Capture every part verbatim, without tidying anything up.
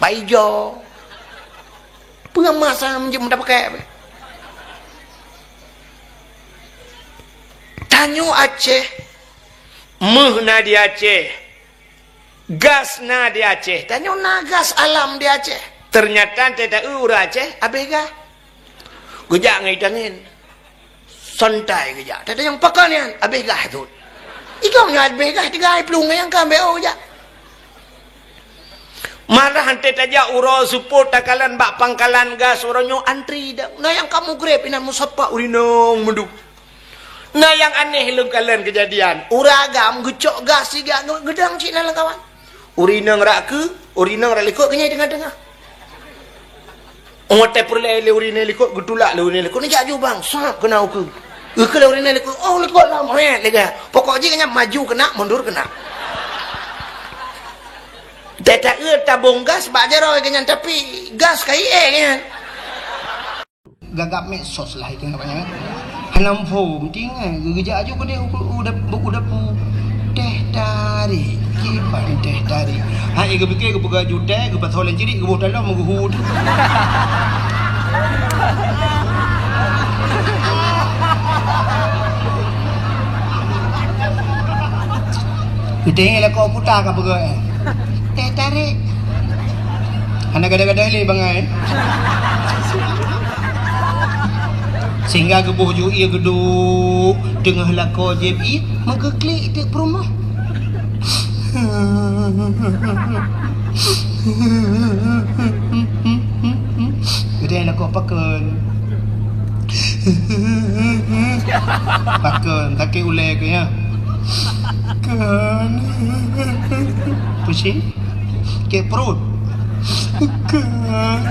Ai jo. Peue masa meunjeuet meudapeukek? Tanyoe Aceh, méuh na di Aceh, gas na di Aceh. Tanyoe na gas alam di Aceh. Teunyata teuta ureuëng Aceh abéh gas. Geujak ngon itangen. Santai geujak. Teuta nyang pakon nyan abéh gas thon. Ikong nyan abéh gas tiga plueng nyang ka ambek oh geujak. Malah hanté tajak uroe seupôt takalon bak pangkalan gas uroe nyoe antri dak. Na nyang ka mugreb inan musapa urinong meuduk. Na nyang aneh lôn kalon keujadian. Ureuëng agam geucok gas siga ngon geudang cit na lam kawan. Urinong rak keu, urinong rak likot keunyan teungoh-teungoh. Oh, watée peureulée lé urinong likot, geutulak lé urinong likot, neujak ju bang, sab keuna ukeue. Ukeue lé urinong likot, oh likot lam, hét lega. Pokok jih keunyan maju keunak, mundur keunak. Teuta eu tabong gas bak jaroe keunyan, tapi gas ka ié keunyan. Gagap medsos lah itu namanya. Hana phom, tinggai geujak aju keudeh u, u, u, u dapu. Teh tarik, kiban teh tarik. Hai geupike geupeugah jutée, geupasoe lam cirik, geuboh dalam geuhut. Geutanyoe lakoe kuta ka peugah, eh. Teh tarik. Hana gada-gada lé bangai. Sehingga geuboh ju ie geuduek teungoh lakoe jieb ie, meugeuklik teuk peurumoh. Geutanyoe lakoe pakon. Pakon, sakét ulée keuh nyan. Kan. Pusing. Sakét perut. Kan.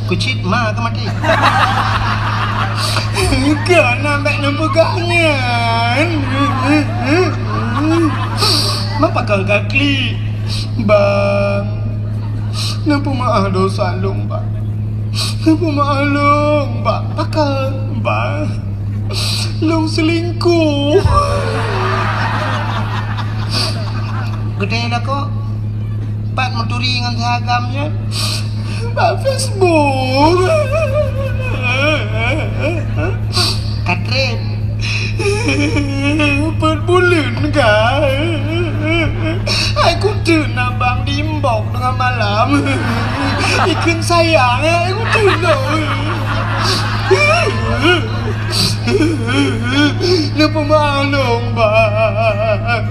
Kucit ma ka maté. Kan, ambek neupeugah nyan. Ma pakon ka klik. Bang, neupeumaáh dosa lôn, Bang. Neupeumaáh lôn, Bang. Pakon, Bang? Lôn seulingkuh. Geutanyoe lakoe, pat meuturi ngon si agam nyan? Bak Facebook. Ka treb. Peuet buleuen ka. Hai kuteun abang di inbox teungoh malam. Ikheun sayang, hai kuteun lôn. Neupeumaklum, Bang.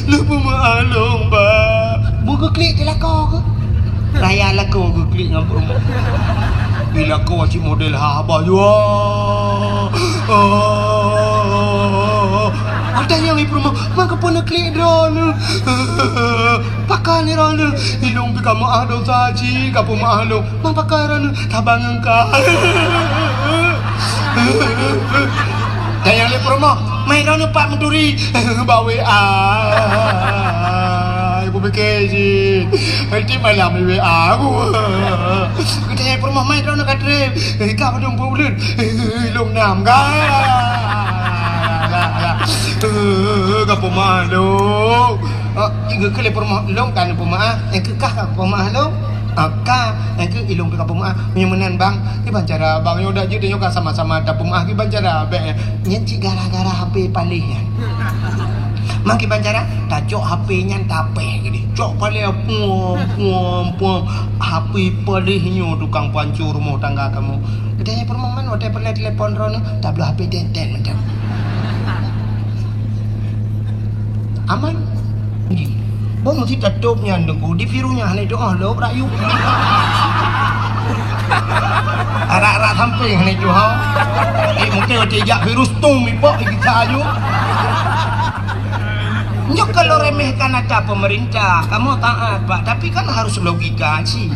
Neupeumaklum, Bang. Bu geuklik di lakoe keuh? Raya lakoe geuklik ngon peurumoh. Di lakoe cit model haba jua. Oh. Ada nyang di peurumoh, maka pun neuklik droeneuh. Pakon droeneuh, ilong pih ka meuáh dosa cit, ka peumaklum. Maka pakon droeneuh, tabang ngon ka. Dan nyang lé peurumoh, mai droeneuh pat meuturi bak W A. Ibu pike cit. Nanti malam di W A aku. Geutanyoe peurumoh, mai droeneuh ka treb. Ka padum peuet buleuen. Ilong nam ka. Ka peumaklum. Oh, igeukeu lé peurumoh lôn ka neupeumaáh, nyang keu kah ka peumaáh lôn? Ah, ka, nyang keu ilong pih ka peumaáh. Meunyoe meunan, Bang, kiban cara, Bang, nyoe dak jeuet nyoe ka sama-sama tapeumaáh, kiban cara, bék nyan cit gara-gara H P paléh nyan. Ma kiban cara, tacok H P nyan tapéh keudeh. Cok paléh puam, puam, puam. H P paléh nyoe tukang pancô rumoh tangga kamoe. Geutanyoe peurumoh man watée peureulée telepon droeneuh, tabloe H P tenten mantong. Aman. Bong sit tatôp nyan deungon di virus nyan hana doh lôb rakyueb. Arak-arak sampéng hana doh. Eh, mungkin watée jak virus tung mipok di kita aju. Nyoe kalau remehkan ata pemerintah, kamu taat, Pak, tapi kan harus logika sih.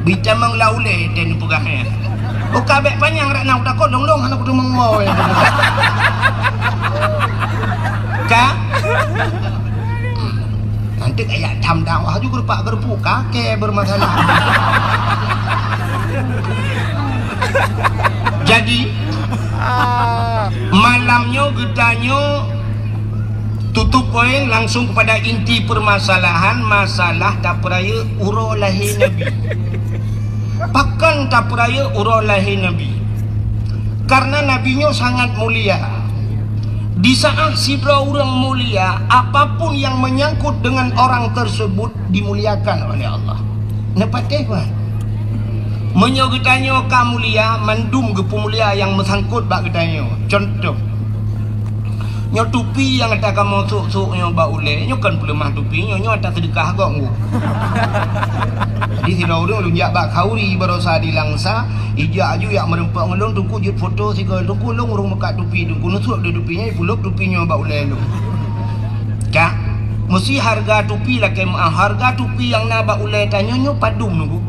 Bitamang laulé dan peugah nyan. Uka bék panyang rak na utakot dong-dong hana kutu mengmo. Ka? Nanti kayak tham dakwah juga rupak gerpu kake bermasalah. Jadi malam nyoe geutanyoe Tutup poin langsung kepada inti permasalahan, masalah tapeurayeuk uroe lahé Nabi. Pakon tapeurayeuk uroe lahé Nabi? Karena Nabi nyoe sangat mulia. Di saat sidroe ureuëng mulia, apapun yang menyangkut dengan orang tersebut dimuliakan oleh Allah. Neupatéh bah. Meunyoe geutanyoe ka mulia, mandum geupeumulia nyang meusangkot bak geutanyoe. Contoh, nyoe tupi nyang ata kamoe sôk-sôk nyoe bak ulée, nyoe kon peuleumah tupi nyoe, nyoe ata seudeukah gob nyoe. Jadi sidroe ureuëng lôn jak bak khauri barosa di Langsa, ijak aju jak meureumpok ngon lôn, Teungku jeuet foto sigoe, Teungku lôn ureuëng meukat tupi, Teungku neusôk lé tupi nyoe, ipulop tupi nyoe bak ulée lôn. Ka, meusi hareuga tupi lakée meuáh, hareuga tupi nyang na bak ulée tanyoe nyoe padum nunggu?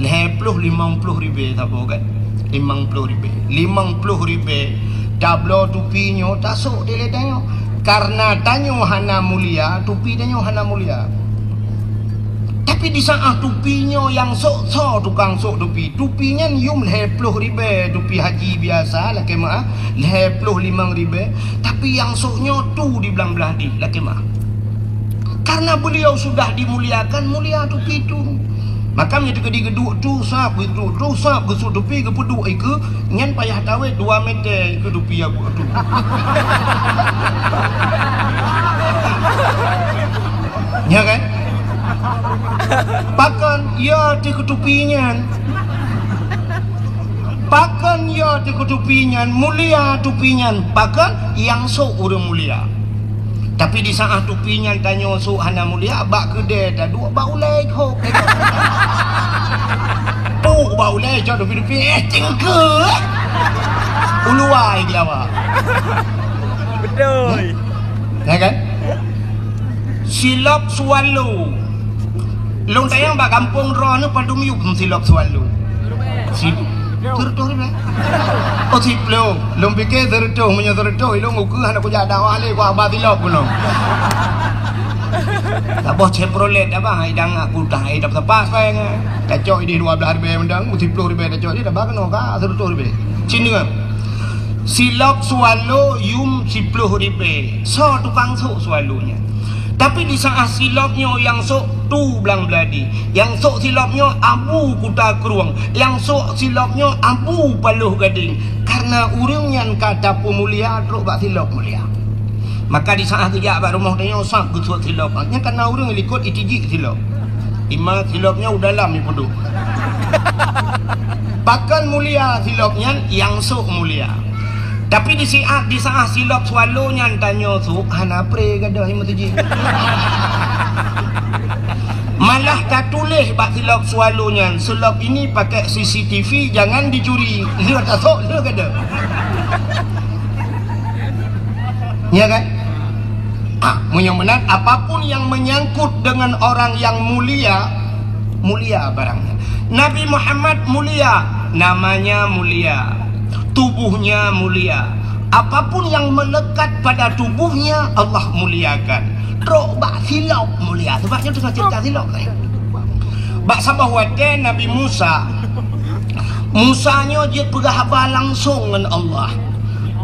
Lhée ploh limong ploh ribée saboh kan? Limong ploh ribée. Limong ploh ribée tabloe tupi nyoe tasôk di ulée tanyoe. Karena tanyoe hana mulia, tupi tanyoe hana mulia. Tapi di saat tupi nyoe nyang sôk soe tukang sôk tupi, tupi nyan yum lhée ploh ribée tupi haji biasa lakée meuáh, lhée ploh limong ribée, tapi nyang sôk nyoe tu di blang blah dih lakée meuáh. Karena beliau sudah dimuliakan, mulia tupi tu. Maka meunyoe teukeudi geuduek tu sab, geuduek tu sab, geusôk tupi, geupeuduek ikeue, nyan payah tawét dua meter ikeue tupi abu tu. Ya kan? Pakon ya teukeue tupi nyan? Pakon ya teukeue tupi nyan? Mulia tupi nyan. Pakon? Nyang sôk ureuëng mulia. Tapi di saat tupi nyan tanyoe sôk hana mulia, bak keudée taduek bak ulée hok. Puk bak ulée cok tupi-tupi, eh, cingkeue. Uluwa ai gelawa. Beutôi. Ya kan? Silop swallow. Lôn tanyong bak gampông droeneuh padum yum silop swallow. Si, seureutôh ribée. Oh, siploh. Lôn pike seureutôh, meunyoe seureutôh, ilôn ukeue hana kujak dakwah lé, kuaba silop gunong. Saboh Chevrolet abah, idang aku tah, idang sapas bayang. Tacok ideh dua blah ribée mendang, siploh ribée tacok ideh, dah ba keunoe ka seureutôh ribée. Cina. Silop swallow yum siploh ribée. Soe tukang sôk swallow nyan? Tapi di saat silop nyoe nyang sôk tu blang blah dih, nyang sôk silop nyoe Abu Kuta Krueng, nyang sôk silop nyoe Abu Paloh Gadeng. Karena ureuëng nyan ka tapeumulia trok bak silop mulia. Maka di saat geujak bak rumoh tanyoe sab geusuet silop. Nyan karena ureuëng likot itijik silop. Ima silop nyoe u dalam ipeuduek. Pakon mulia silop nyan, nyang sôk mulia. Tapi di siat, di saat silop swallow nyan tanyoe sôk, hana pre gadoh nyang meutuji. Malah tatuléh bak silop swallow nyan, "Silop ini pakai C C T V, jangan dicuri." Lheueh tasôk, lheueh gadoh. Ya kan? Ah, meunyoe meunan, apapun yang menyangkut dengan orang yang mulia, mulia barangnya. Nabi Muhammad mulia, namanya mulia, tubuhnya mulia. Apapun yang melekat pada tubuhnya, Allah muliakan. Trok bak silop mulia. Sebabnya tengah cerita silop tadi. Bak saboh watée Nabi Musa, Musa nyoe jeuet peugah haba langsong ngon Allah.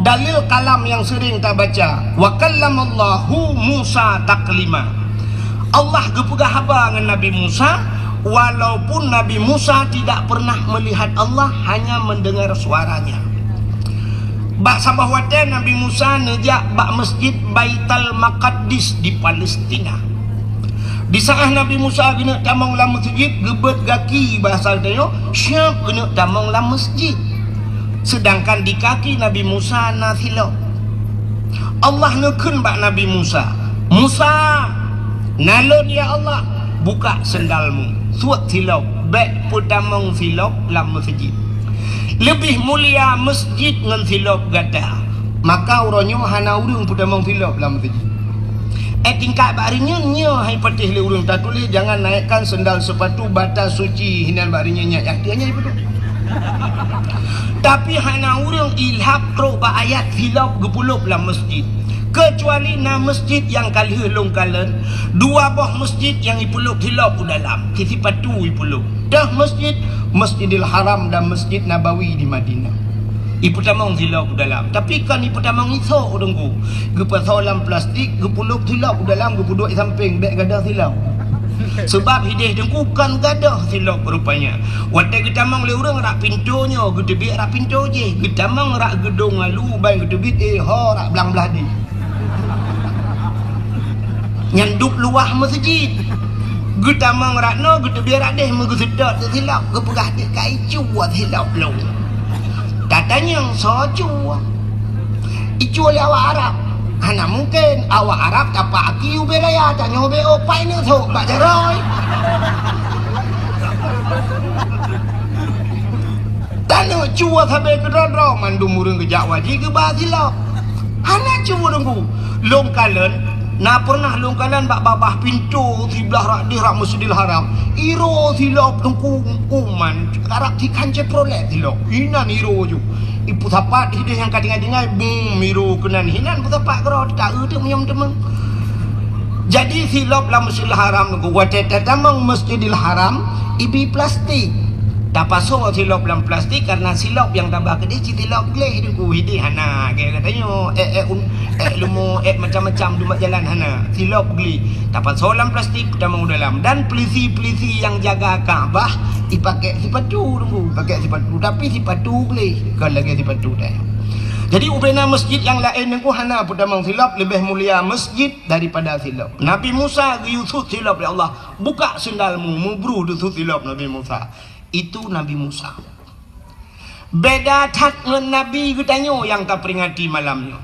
Dalil kalam nyang sering tabaca, "Wa kallamallahu Musa taklima." Allah geupeugah haba ngon Nabi Musa, walaupun Nabi Musa tidak pernah melihat Allah, hanya mendengar suaranya. Bak saboh watée Nabi Musa neujak bak Masjid Baitul Maqdis di Palestina. Di saat Nabi Musa geuneuk tamong lam masjid, geubeuet gaki bahasa geutanyoe, siab geuneuk tamong lam masjid. Sedangkan di kaki Nabi Musa na silop. Allah neukheun bak Nabi Musa, "Musa, na lôn ya Allah, buka sendalmu, suet silop, bék peutamong silop lam masjid. Leubeh mulia masjid ngon silop gata." Maka uroe nyoe hana ureuëng peutamong silop lam masjid. Eh, tingkat bak rinyeun nyoe hai patéh lé ureuëng tatuléh, "Jangan naikkan sendal sepatu batas suci," hinan bak rinyeun nyak, nyang tianya ibeudôh. Tapi hana ureuëng ilhab trok bak ayat silop geupulop lam masjid. Keucuali na masjid nyang ka lheueh lôn kalon, dua boh masjid nyang ipeulop silop u dalam, sipatu ipeulop. Deuh masjid, Masjidil Haram dan Masjid Nabawi di Madinah. Ipeutamong silop u dalam. Tapi kon ipeutamong isok, Teungku. Geupasoe lam plastik, geupulop silop u dalam, geupeuduek sampéng, bék gadoh silop. Seubab hideh Teungku kon gadoh silop rupanya. Watée geutamong lé ureuëng rak pintoe nyoe, geuteubiet rak pintoe jih. Geutamong rak geudong alu, ban geuteubiet, eh, ho rak blang blah deh. Nyan dub luwah meuseujid. Geutamong rak noe, geuteubiet rak deh, meugeuseudot silop, geupeugah deh ka icue silop lôn. Tatanyong soe cue? Icue lé awak Arab. Hana mungken, awak Arab tapak aki ubé raya, tanyoe ubé opai neusok bak jaroe. Tanyoe cue sabe keudroe-droe, mandum ureuëng geujak wajéb geuba silop. Hana cue Teungku. Lôn kalon, na peureunah lôn kalon bak babah pintoe siblah rak deh rak Masjidil Haram. Iro silop Teungku, uman, karab sikan Chevrolet silop. Inan iro ju. Ipeusapat hideh nyang ka tinggai-tinggai, bum, iro keunan hinan peusapat keudroe, ta-eu teuk meunyoe teumeung. Jadi silop lam Masjidil Haram Teungku, watée tatamong Masjidil Haram, ibi plastik. Tapasoe silop lam plastik karena silop nyang taba keudeh cit silop gleh Teungku, hideh hana, kayak katanya, eh, eh, un-, eh, leumo, eh, macam-macam dumat jalan hana. Silop gleh. Tapasoe lam plastik, tamong dalam. Dan pelisi-pelisi nyang jaga Ka'bah, ipakai sipatu Teungku, pakai sipatu. Tapi sipatu gleh, kon lagée sipatu teh. Jadi ubena masjid nyang laén Teungku hana peutamong silop, leubeh mulia masjid daripada silop. Nabi Musa geuyue sut silop lé Allah, "Buka sendalmu," meubru deusut silop Nabi Musa. Itu Nabi Musa. Beda that ngon Nabi geutanyoe nyang taperingati malam nyoe.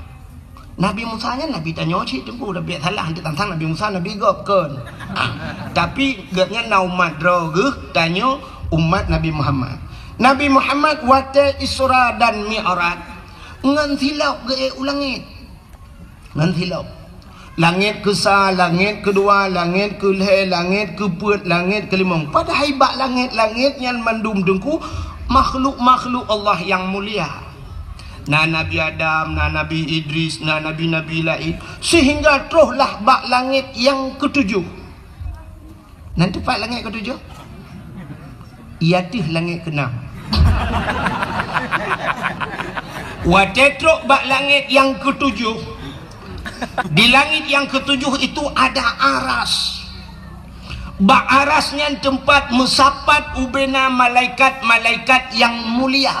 Nabi Musa nyan Nabi tanyoe cit Teungku, tapi salah, teuntang Nabi Musa Nabi gob kon. Ah, tapi gobnyan na umat droe geuh, tanyoe umat Nabi Muhammad. Nabi Muhammad watée Isra dan Mi'raj ngon silop geuék u langét. Ngon silop. Langét keusa, langét keudua, langét keulhée, langét keupeuet, langét keulimong. Padahai bak langét-langét nyan mandum Teungku makhluk-makhluk Allah nyang mulia. Na Nabi Adam, na Nabi Idris, na nabi-nabi laén. Sehingga trohlah bak langét nyang keutujoh. Nan teumpat langét keutujoh? Iya teuh langét keunam. Watée trok bak langét nyang keutujoh, di langét nyang keutujoh itu ada aras. Bak aras nyan teumpat meusapat ubena malaikat-malaikat nyang mulia.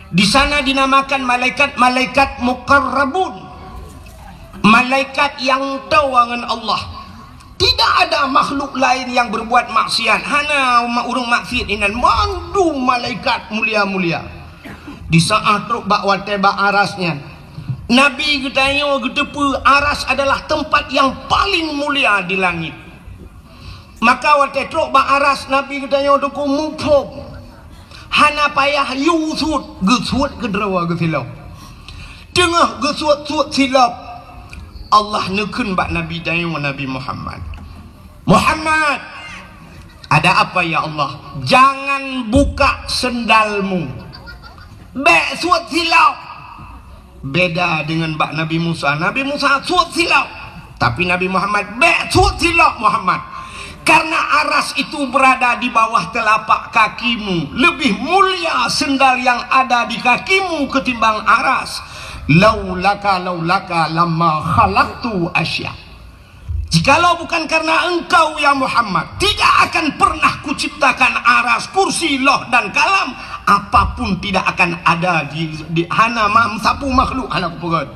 Di sana dinamakan malaikat-malaikat muqarrabun. Malaikat nyang toe ngon Allah. Tidak ada makhluk laén nyang berbuat maksiat. Hana ma-, ureuëng maksiat inan, mandum malaikat mulia-mulia. Di saat trok bak watée bak aras nyan, Nabi geutanyoe geuteupeue aras adalah teumpat nyang paléng mulia di langét. Maka watée trok bak aras Nabi geutanyoe Teungku muphom. Hana payah yue sut, geusuet keudroe geusilop. Teungoh geusuet-suet silop, Allah neukheun bak Nabi tanyoe Nabi Muhammad, "Muhammad, ada apa ya Allah?" "Jangan buka sendalmu. Bék suet silop." Beda dengan bak Nabi Musa. Nabi Musa suet silop. Tapi Nabi Muhammad bék suet silop, Muhammad. Karena aras itu berada di bawah telapak kakimu. Lebih mulia sendal yang ada di kakimu ketimbang aras. "Laulaka, laulaka lama khalaqtu asya." "Jikalau bukan karena engkau, ya Muhammad, tidak akan pernah kuciptakan aras, kursi, loh, dan kalam. Apapun tidak akan ada di, di hana ma-, sapeue makhluk hana kupeugét."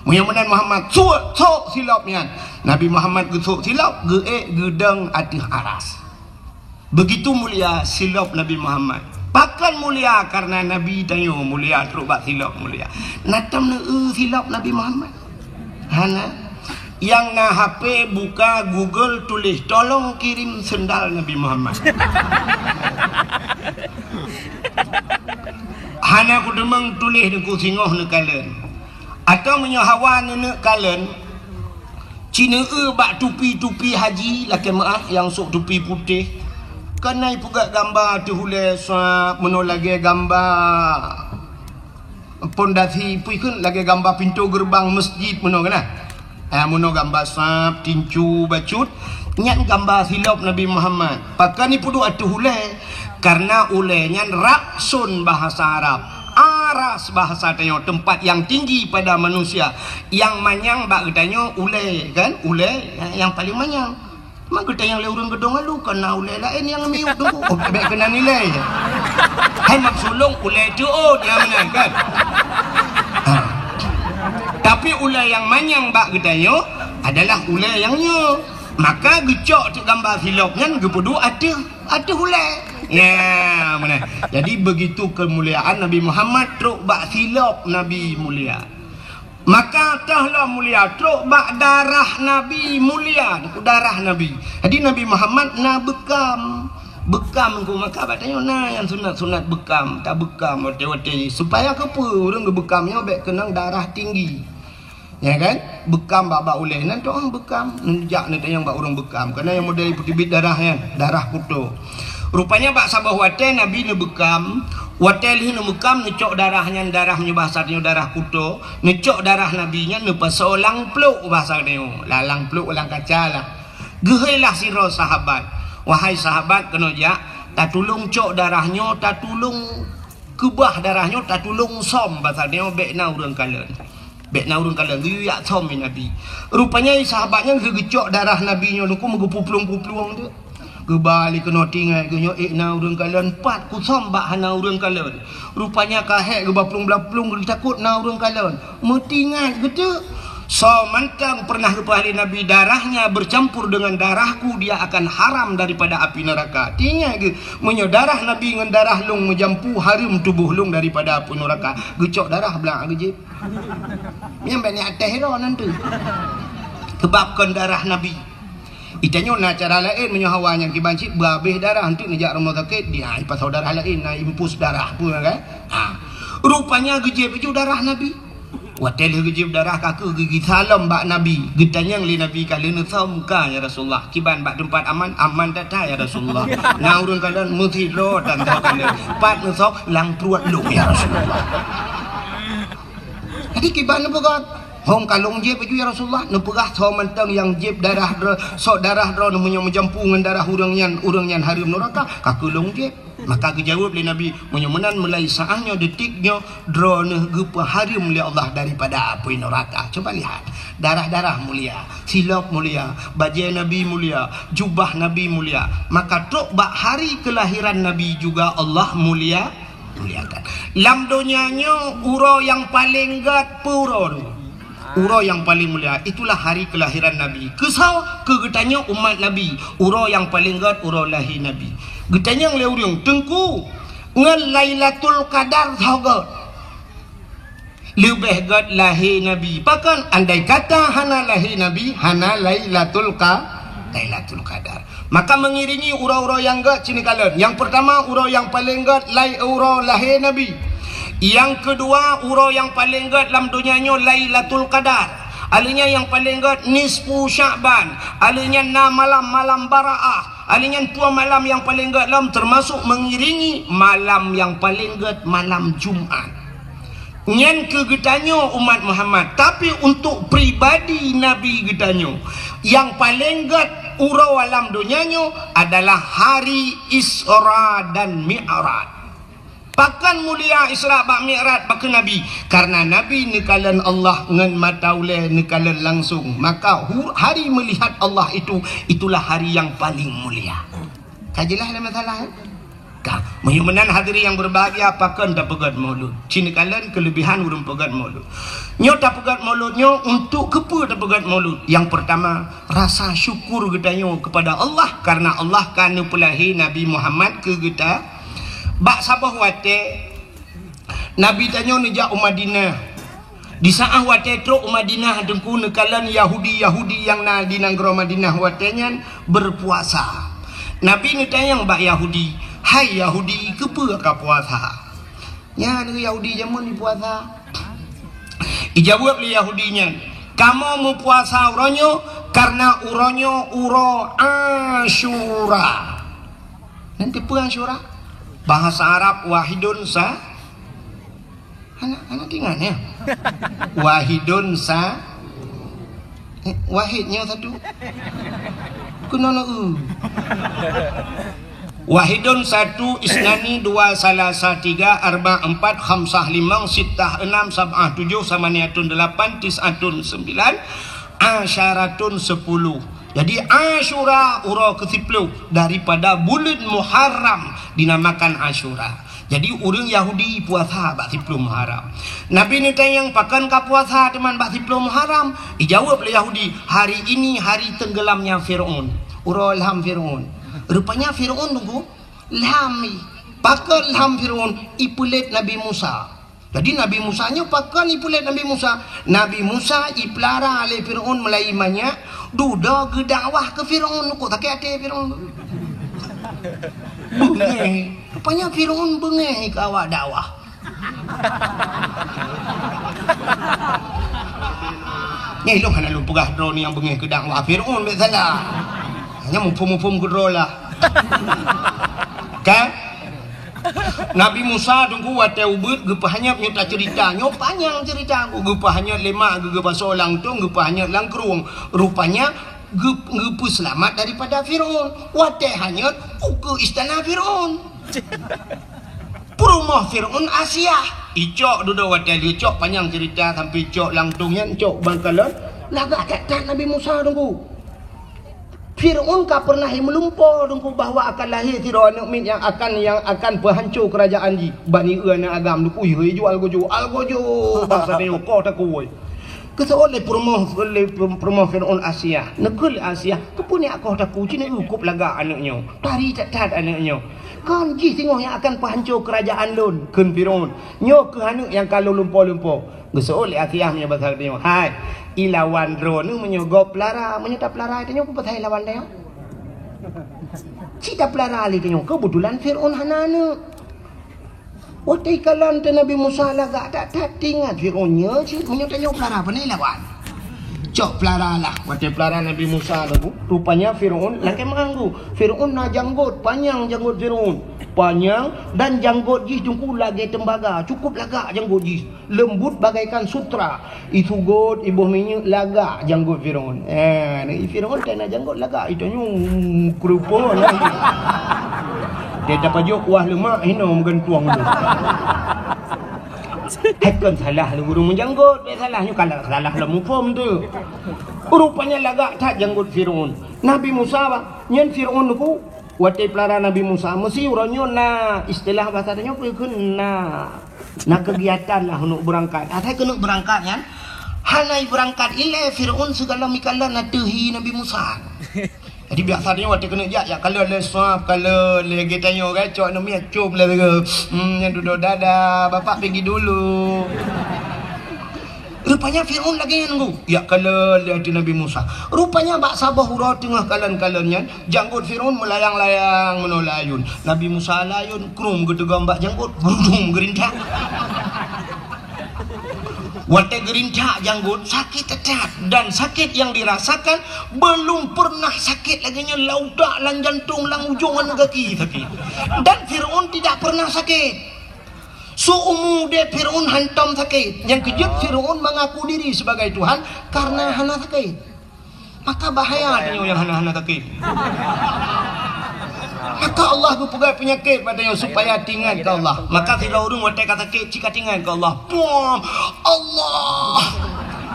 Meunyoe meunan Muhammad, suet, sok silop nyan. Nabi Muhammad geusok silop, geuék geudong ateueh aras. Begitu mulia silop Nabi Muhammad. Pakon mulia? Karena Nabi tanyoe mulia, trok bak silop mulia. Na tom neu-eu silop Nabi Muhammad? Hana. Nyang na H P, buka Google, tuléh, "Tolong kirim sendal Nabi Muhammad." Hana kuteumeung tuléh Teungku, singoh neukalon. Atawa meunyoe hawa neuneuk kalon, ci neu-eu bak tupi-tupi haji, lakée meuáh, nyang sôk tupi putéh. Kan na ipeugét gamba ateueh ulée sab, meunoe lagée gamba pondasi, peue kheun, lagée gamba pintoe geureubang meuseujid meunoe kan na. Ah, meunoe gamba sab, tincu, bacut, nyan gamba silop Nabi Muhammad. Pakon ipeuduek ateueh ulée? Karena ulée nyan ra'sun bahasa Arab. Ah, Aras bahasa tanyoe, tempat yang tinggi pada manusia. Yang manyang bak geutanyoe ulée, kan? Ulée nyang paling manyang. Maka geutanyoe lé ureuëng geudong alu, kon na ulée laén nyang miyueb teungku. Oh, bék keunan ilée. Hai mak sulong ulée teuôt nyang meunan, kan? Ha. Tapi ulée nyang manyang bak geutanyoe adalah ulée nyang nyoe. Maka geucok teuk gamba silop nyan geupeuduek ateueh, ateueh ulée. Ya, meunan. Jadi begitu kemuliaan Nabi Muhammad trok bak silop Nabi mulia. Maka toh lom mulia trok bak darah Nabi mulia, darah Nabi. Jadi Nabi Muhammad na beukam. Beukam ku maka bak tanyoe na nyang sunat-sunat beukam, tabeukam watée-watée supaya keupeue ureuëng geubeukam nyoe bék keunong darah tinggi. Ya kan? Beukam bak-bak ulée nan tu, oh, beukam. Neujak neutanyong bak ureuëng beukam. Karena nyang model peuteubiet darah nyan, darah kuto. Rupanya bak saboh watée Nabi neubeukam, watée lheueh neubeukam neucok darah nyan, darah meunyoe bahasa tanyoe darah kuto, neucok darah Nabi nyan neupasoe lam plôk bahasa tanyoe. Lah lam plôk lam kaca lah. Geuhei lah sidroe sahabat, "Wahai sahabat, keunoe jak, tatulông cok darah nyoe, tatulông keubah darah nyoe, tatulông sôm," bahasa tanyoe, "bék na ureuëng kalon." Bék na ureuëng kalon, geuyue jak sôm lé Nabi. Rupanya sahabat nyan geugeucok darah Nabi nyoe, leuku meugeupuplueng-puplueng tu. Geuba lé keunoe tinggai geuh nyoe, ék na ureuëng kalon, pat kusôm bak hana ureuëng kalon. Rupanya ka hék geuba plueng-plueng geutakot na ureuëng kalon. Meutingat geuteuk. Soe mantong pernah geupeuhah lé Nabi, darahnya bercampur dengan darahku, dia akan haram daripada api neraka. Tingat geuh, meunyoe darah Nabi ngon darah lông meujampu, hareuem tuboh lông daripada api neraka. Geucok darah blang geujieb. Nyang banyak teh ro nan tu. Sebab kon darah Nabi. Itanyoe na cara laén meunyoe hawa nyang kiban cit beuhabéh darah, enteuk neujak rumoh sakét, dia ipasoe darah laén, na impus darah pun kan. Ha. Rupanya geujieb ju darah Nabi. Watée lheueh geujieb darah ka keuh geugisa lom bak Nabi. Geutanyong lé Nabi ka lheueh neusôm ka ya Rasulullah. Kiban bak teumpat aman, aman that-that ya Rasulullah. Na ureuëng kalon meusidroe dan kalon. Pat neusôm lam pruet lôn ya Rasulullah. Jadi kiban neupeugah, hong kalông jieb ju ya Rasulullah, neupeugah soe mantong nyang jieb darah droe, sok darah droe meunyoe meujampu ngon darah ureuëng nyan, ureuëng nyan hareuem neuraka, ka keuh lông jieb. Maka geujaweueb lé Nabi, meunyoe meunan meulai saát nyoe, detik nyoe, droeneuh geupeuhareuem lé Allah daripada apui neuraka. Coba lihat, darah-darah mulia, silop mulia, bajée Nabi mulia, jubah Nabi mulia. Maka trok bak hari kelahiran Nabi juga Allah mulia, muliakan. Lam donya nyoe uroe nyang paleng gét peue uroe nyoe? Uroe nyang paleng mulia, itulah hari kelahiran Nabi. Keusoe? Keu geutanyoe umat Nabi, uroe nyang paleng gét uroe lahé Nabi. Geutanyong lé ureuëng, "Teungku, ngon Lailatul Qadar soe gét?" Leubeh gét lahé Nabi. Pakon? Andai kata hana lahé Nabi, hana Lailatul Qa-, Lailatul Qadar. Maka mengiringi uroe-uroe nyang gét cit neukalon. Nyang pertama, uroe nyang paleng gét lai uroe lahé Nabi. Nyang keudua, uroe nyang paleng gét lam donya nyoe Lailatul Qadar. Aleunya nyang paleng gét nisfu Sya'ban. Aleunya na malam-malam Baraah. Aleunya dua malam nyang paleng gét lom, termasuk mengiringi malam nyang paleng gét malam Jumat. Nyan keu geutanyoe umat Muhammad, tapi untuk pribadi Nabi geutanyoe, nyang paleng gét uroe lam donya nyoe adalah hari Isra dan Mi'raj. Pakon mulia Isra bak Mi'raj bak Nabi? Karena Nabi neukalon Allah ngon mata ulée, neukalon langsung. Maka hu-, hari melihat Allah itu, itulah hari yang paling mulia. Ka jeulaih lé masalah, eh? Ka. Meunyoe meunan hadirin yang berbahagia, pakon tapeugét maulud? Cit neukalon kelebihan ureuëng peugét maulud. Nyoe tapeugét maulud nyoe untuk keupeue tapeugét maulud? Yang pertama, rasa syukur geutanyoe kepada Allah karena Allah ka neupeulahé Nabi Muhammad keu geuta. Bak saboh watée, Nabi tanyoe neujak u Madinah. Di saát watée trok u Madinah, Teungku, neukalon Yahudi-Yahudi nyang na di nanggroe Madinah watée nyan berpuasa. Nabi neutanyong bak Yahudi, "Hai Yahudi, keupeue ka puasa?" Nyan Yahudi jameun puasa. Ijaweueb lé Yahudi nyan, "Kamoe meupuasa uroe nyoe karena uroe nyoe uroe Asyura." Nyan keupeue Asyura? Bahasa Arab wahidun sa-, Hana, hana teuingat, ya? Wahidun sa-, eh, wahid nyoe satu. Keunoe na u. Wahidun satu, isnani dua, salasa tiga, arba empat, khamsah limong, sittah enam, sab'ah tujuh, samaniatun delapan, tis'atun sembilan, asyaratun sepuluh. Jadi Asyura uroe keusiplôh daripada buleuen Muharram dinamakan Asyura. Jadi ureuëng Yahudi puasa bak siplôh Muharram. Nabi neutanyong, "Pakon ka puasa teuma bak siplôh Muharram?" Ijaweueb lé Yahudi, "Hari ini hari tenggelamnya Fir'aun." Uroe lham Fir'aun. Rupanya Fir'aun tunggu lham i. Pakon lham Fir'aun? Ipeulét Nabi Musa. Jadi Nabi Musa nyoe pakon ipeulét Nabi Musa? Nabi Musa ipeulara lé Fir'aun meulai manyak, dudoe geudakwah keu Fir'aun, kok sakét até Fir'aun. Beungéh. Rupanya Fir'aun beungéh keu awak dakwah. Nyan ilôn hana lôn peugah droe nyang beungéh keu dakwah Fir'aun, bèk salah. Hanya muphom-muphom keu droe lah. Kan? Nabi Musa teungku watèe ubit geupeuhanyot, nyoe taceurita. Nyoe panyang ceurita, geupeuhanyot lé mak geuh, geupasoe lam tông, geupeuhanyot lam krueng. Rupanya geu-, geupeuseulamat daripada Fir'aun. Watèe hanyot, ukeue istana Fir'aun. Peurumoh Fir'aun Asiah. Icok dudoe watèe lheueh cok, panyang ceurita sampoe cok lam tông nyan, cok ban kalon. Lagak that-that Nabi Musa teungku. Fir'aun ka pernah meulumpoe teungku bahwa akan lahé sidroe aneuk miet nyang akan, nyang akan peuhanco keurajaan jih. Bani eu aneuk agam teungku, yue jual gojo, al gojo, bangsa tanyoe koh takue. Geuseuôt lé peurumoh, lé peurumoh Fir'aun Asiah. Neukheun lé Asiah, "Keupeue nyak koh takue, ci neu kop lagak aneuk nyoe. Tari that-that aneuk nyoe. Kon jih singoh nyang akan peuhanco keurajaan lôn," kheun Fir'aun. "Nyoe kheueh aneuk nyang ka lôn lumpoe-lumpoe." Geuseuôt lé Asiah meunyoe basa geutanyoe, "Hai, ilawan droeneuh meunyoe gob peulara, meunyoe tapeulara tanyoe, peue pasai lawan tanyoe? Ci tapeulara lé tanyoe, keubeutôlan Fir'aun hana aneuk." Watèe ikalon teuh Nabi Musa lagak that-that, teuingat Fir'aun nyoe cit, meunyoe tanyoe peulara, pane lawan? Cok peulara lah. Watèe peulara Nabi Musa teungku, rupanya Fir'aun lakèe meuanggu. Fir'aun na janggot, panyang janggot Fir'aun. Panyang dan janggot jih teungku lagèe teumbaga, cukup lagak janggot jih. Leumbut bagaikan sutra. Isugot, iboh minyeuk, lagak janggot Fir'aun. Eh, Fir'aun ka na janggot lagak, itanyoe keureupon lah. Dia tapajôh kuah leumak, hinoe meugantueng tu. Hai kon salah lé ureueng meujanggot, bèk salah nyoe, kalau salah lom muphom tu. Rupanya lagak that janggot Fir'aun. Nabi Musa, bah, nyan Fir'aun teungku, watèe peulara Nabi Musa, meusi uroe nyoe na istilah basa tanyoe peue kheun na. Na keugiatan lah keuneuk beurangkat. Asai keuneuk beurangkat nyan, hana beurangkat ilèe Fir'aun sigohlom ikalon ateueh hi Nabi Musa. Jadi biasa nyoe watèe keuneuk jak, jak kalon lé swab, kalon lé geutanyoe kan, cok aneuk miet com lé lagèe, hmm, nyan dudoe dada, bapak pergi dulu. Rupanya Fir'aun lagèe nyan teungku, jak kalon lé ateueh Nabi Musa. Rupanya bak saboh uroe teungoh kalon-kalon nyan, janggot Fir'aun meulayang-layang meunoe layôn. Nabi Musa layôn, krum geuteugom bak janggot, geurudum geurintak. Watèe geurintak janggot, sakét that-that. Dan sakét nyang dirasakan, belum pernah sakét lagèe nyan lam utak, lam jantong, lam ujông aneuk gaki sakét. Dan Fir'aun tidak pernah sakét. Seumu udép Fir'aun hantom sakét. Nyang keujeuet Fir'aun mengaku diri sebagai Tuhan karena hana sakét. Maka bahaya tanyoe nyang hana-hana sakét. Maka Allah geupeugah peunyakét bak tanyoe supaya teuingat keu Allah. Maka sidroe ureueng watèe ka sakét, cit ka teuingat keu Allah. Puah, Allah.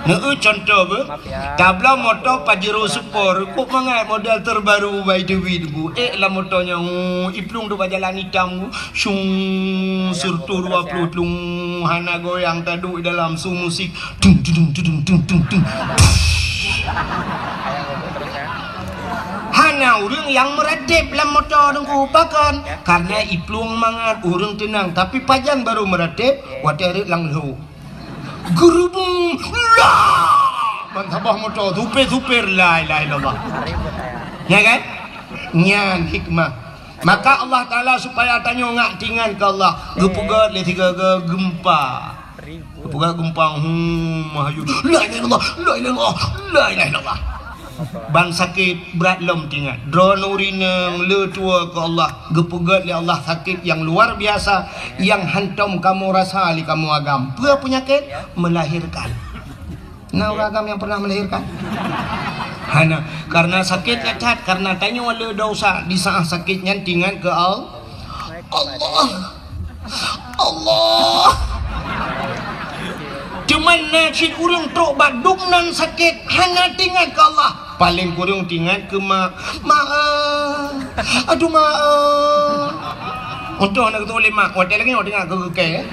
Nah, eu contoh beuh. Tabloe moto Pajero Sport, kok mangat model terbaru by the way bu. Eh, lam moto nyan, oh, iplueng tu bak jalan itam bu. Syung, seratus dua puluh tlung, hana goyang, taduek dalam su musik. Tung, tung, tung. Hana ureueng nyang meuratéb lam moto teungku, pakon? Karena iplueng mangat, ureueng teunang. Tapi pajan barô meuratéb, watèe rhët lam lhô. Geurubung, lah! Ban saboh moto, supir-supir, la ilaha illallah. Ya kan? Nyan hikmah. Maka Allah Taala supaya tanyoe ngat teuingat keu Allah, geupeugèt lé sigoe-goe geumpa. Geupeugèt geumpa, hmm, mahayun. La ilaha illallah, la ilaha illallah, la ilaha illallah. Ban sakét brat lom teuingat. Droeneuh ureueng inong le tuwoe keu Allah, geupeugèt lé Allah sakét nyang luar biasa, nyang hantom kamoe rasa lé kamoe agam. Peue peunyakét? Melahirkan. Na ureueng agam nyang pernah melahirkan? Hana, karena sakét that, karena tanyoe le desya di saat sakét nyan tingat keu Al-, Allah. Allah. Cuman na cit ureuëng trok bak dum nan sakét, hana tingat keu Allah. Paling kureueng tingat keu mak. Mak, eh. Aduh, mak, eh. Untung hana geuteupeue lé mak. Watèe lagèe nyoe teuingat keu keu, eh.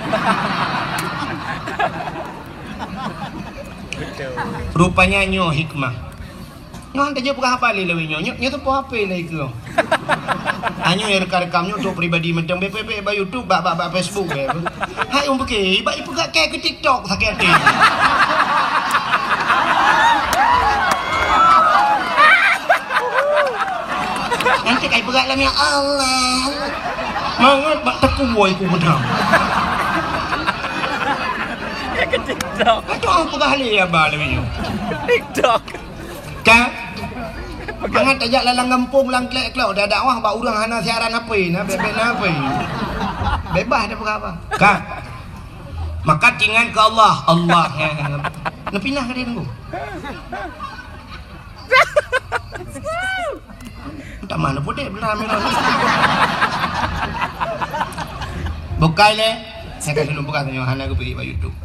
Rupanya nyoe hikmah. Nyoe han tajak peugah haba lé lawét nyoe. Nyoe, nyoe teupeue hapé lé keu. Anyoe nyang rekam-rekam nyoe untuk pribadi mantong, bèk, bèk, bèk bak YouTube, bak, bak, bak Facebook, bèk. Hai, ureuëng pike, bak ipeugah keu TikTok sakét até. Nanti kai peugah lom, ya Allah. Mangat bak teukuboi ku beudang. Ke TikTok. Atau ureuëng peugah lé haba lawét nyoe. TikTok. Ka? Mangat tajak lam gampông, lam klek-klok, dah dakwah bak ureuëng hana siaran hapé, na bèk-bèk na hapé. Bebas dah peugah haba. Ka? Maka tingat keu Allah, Allah. Neupinah ka dia tunggu. Tamah neupudek belah mila. Bukai lé. Saya kasi lôn peugah tanyoe hana geupeuék bak YouTube.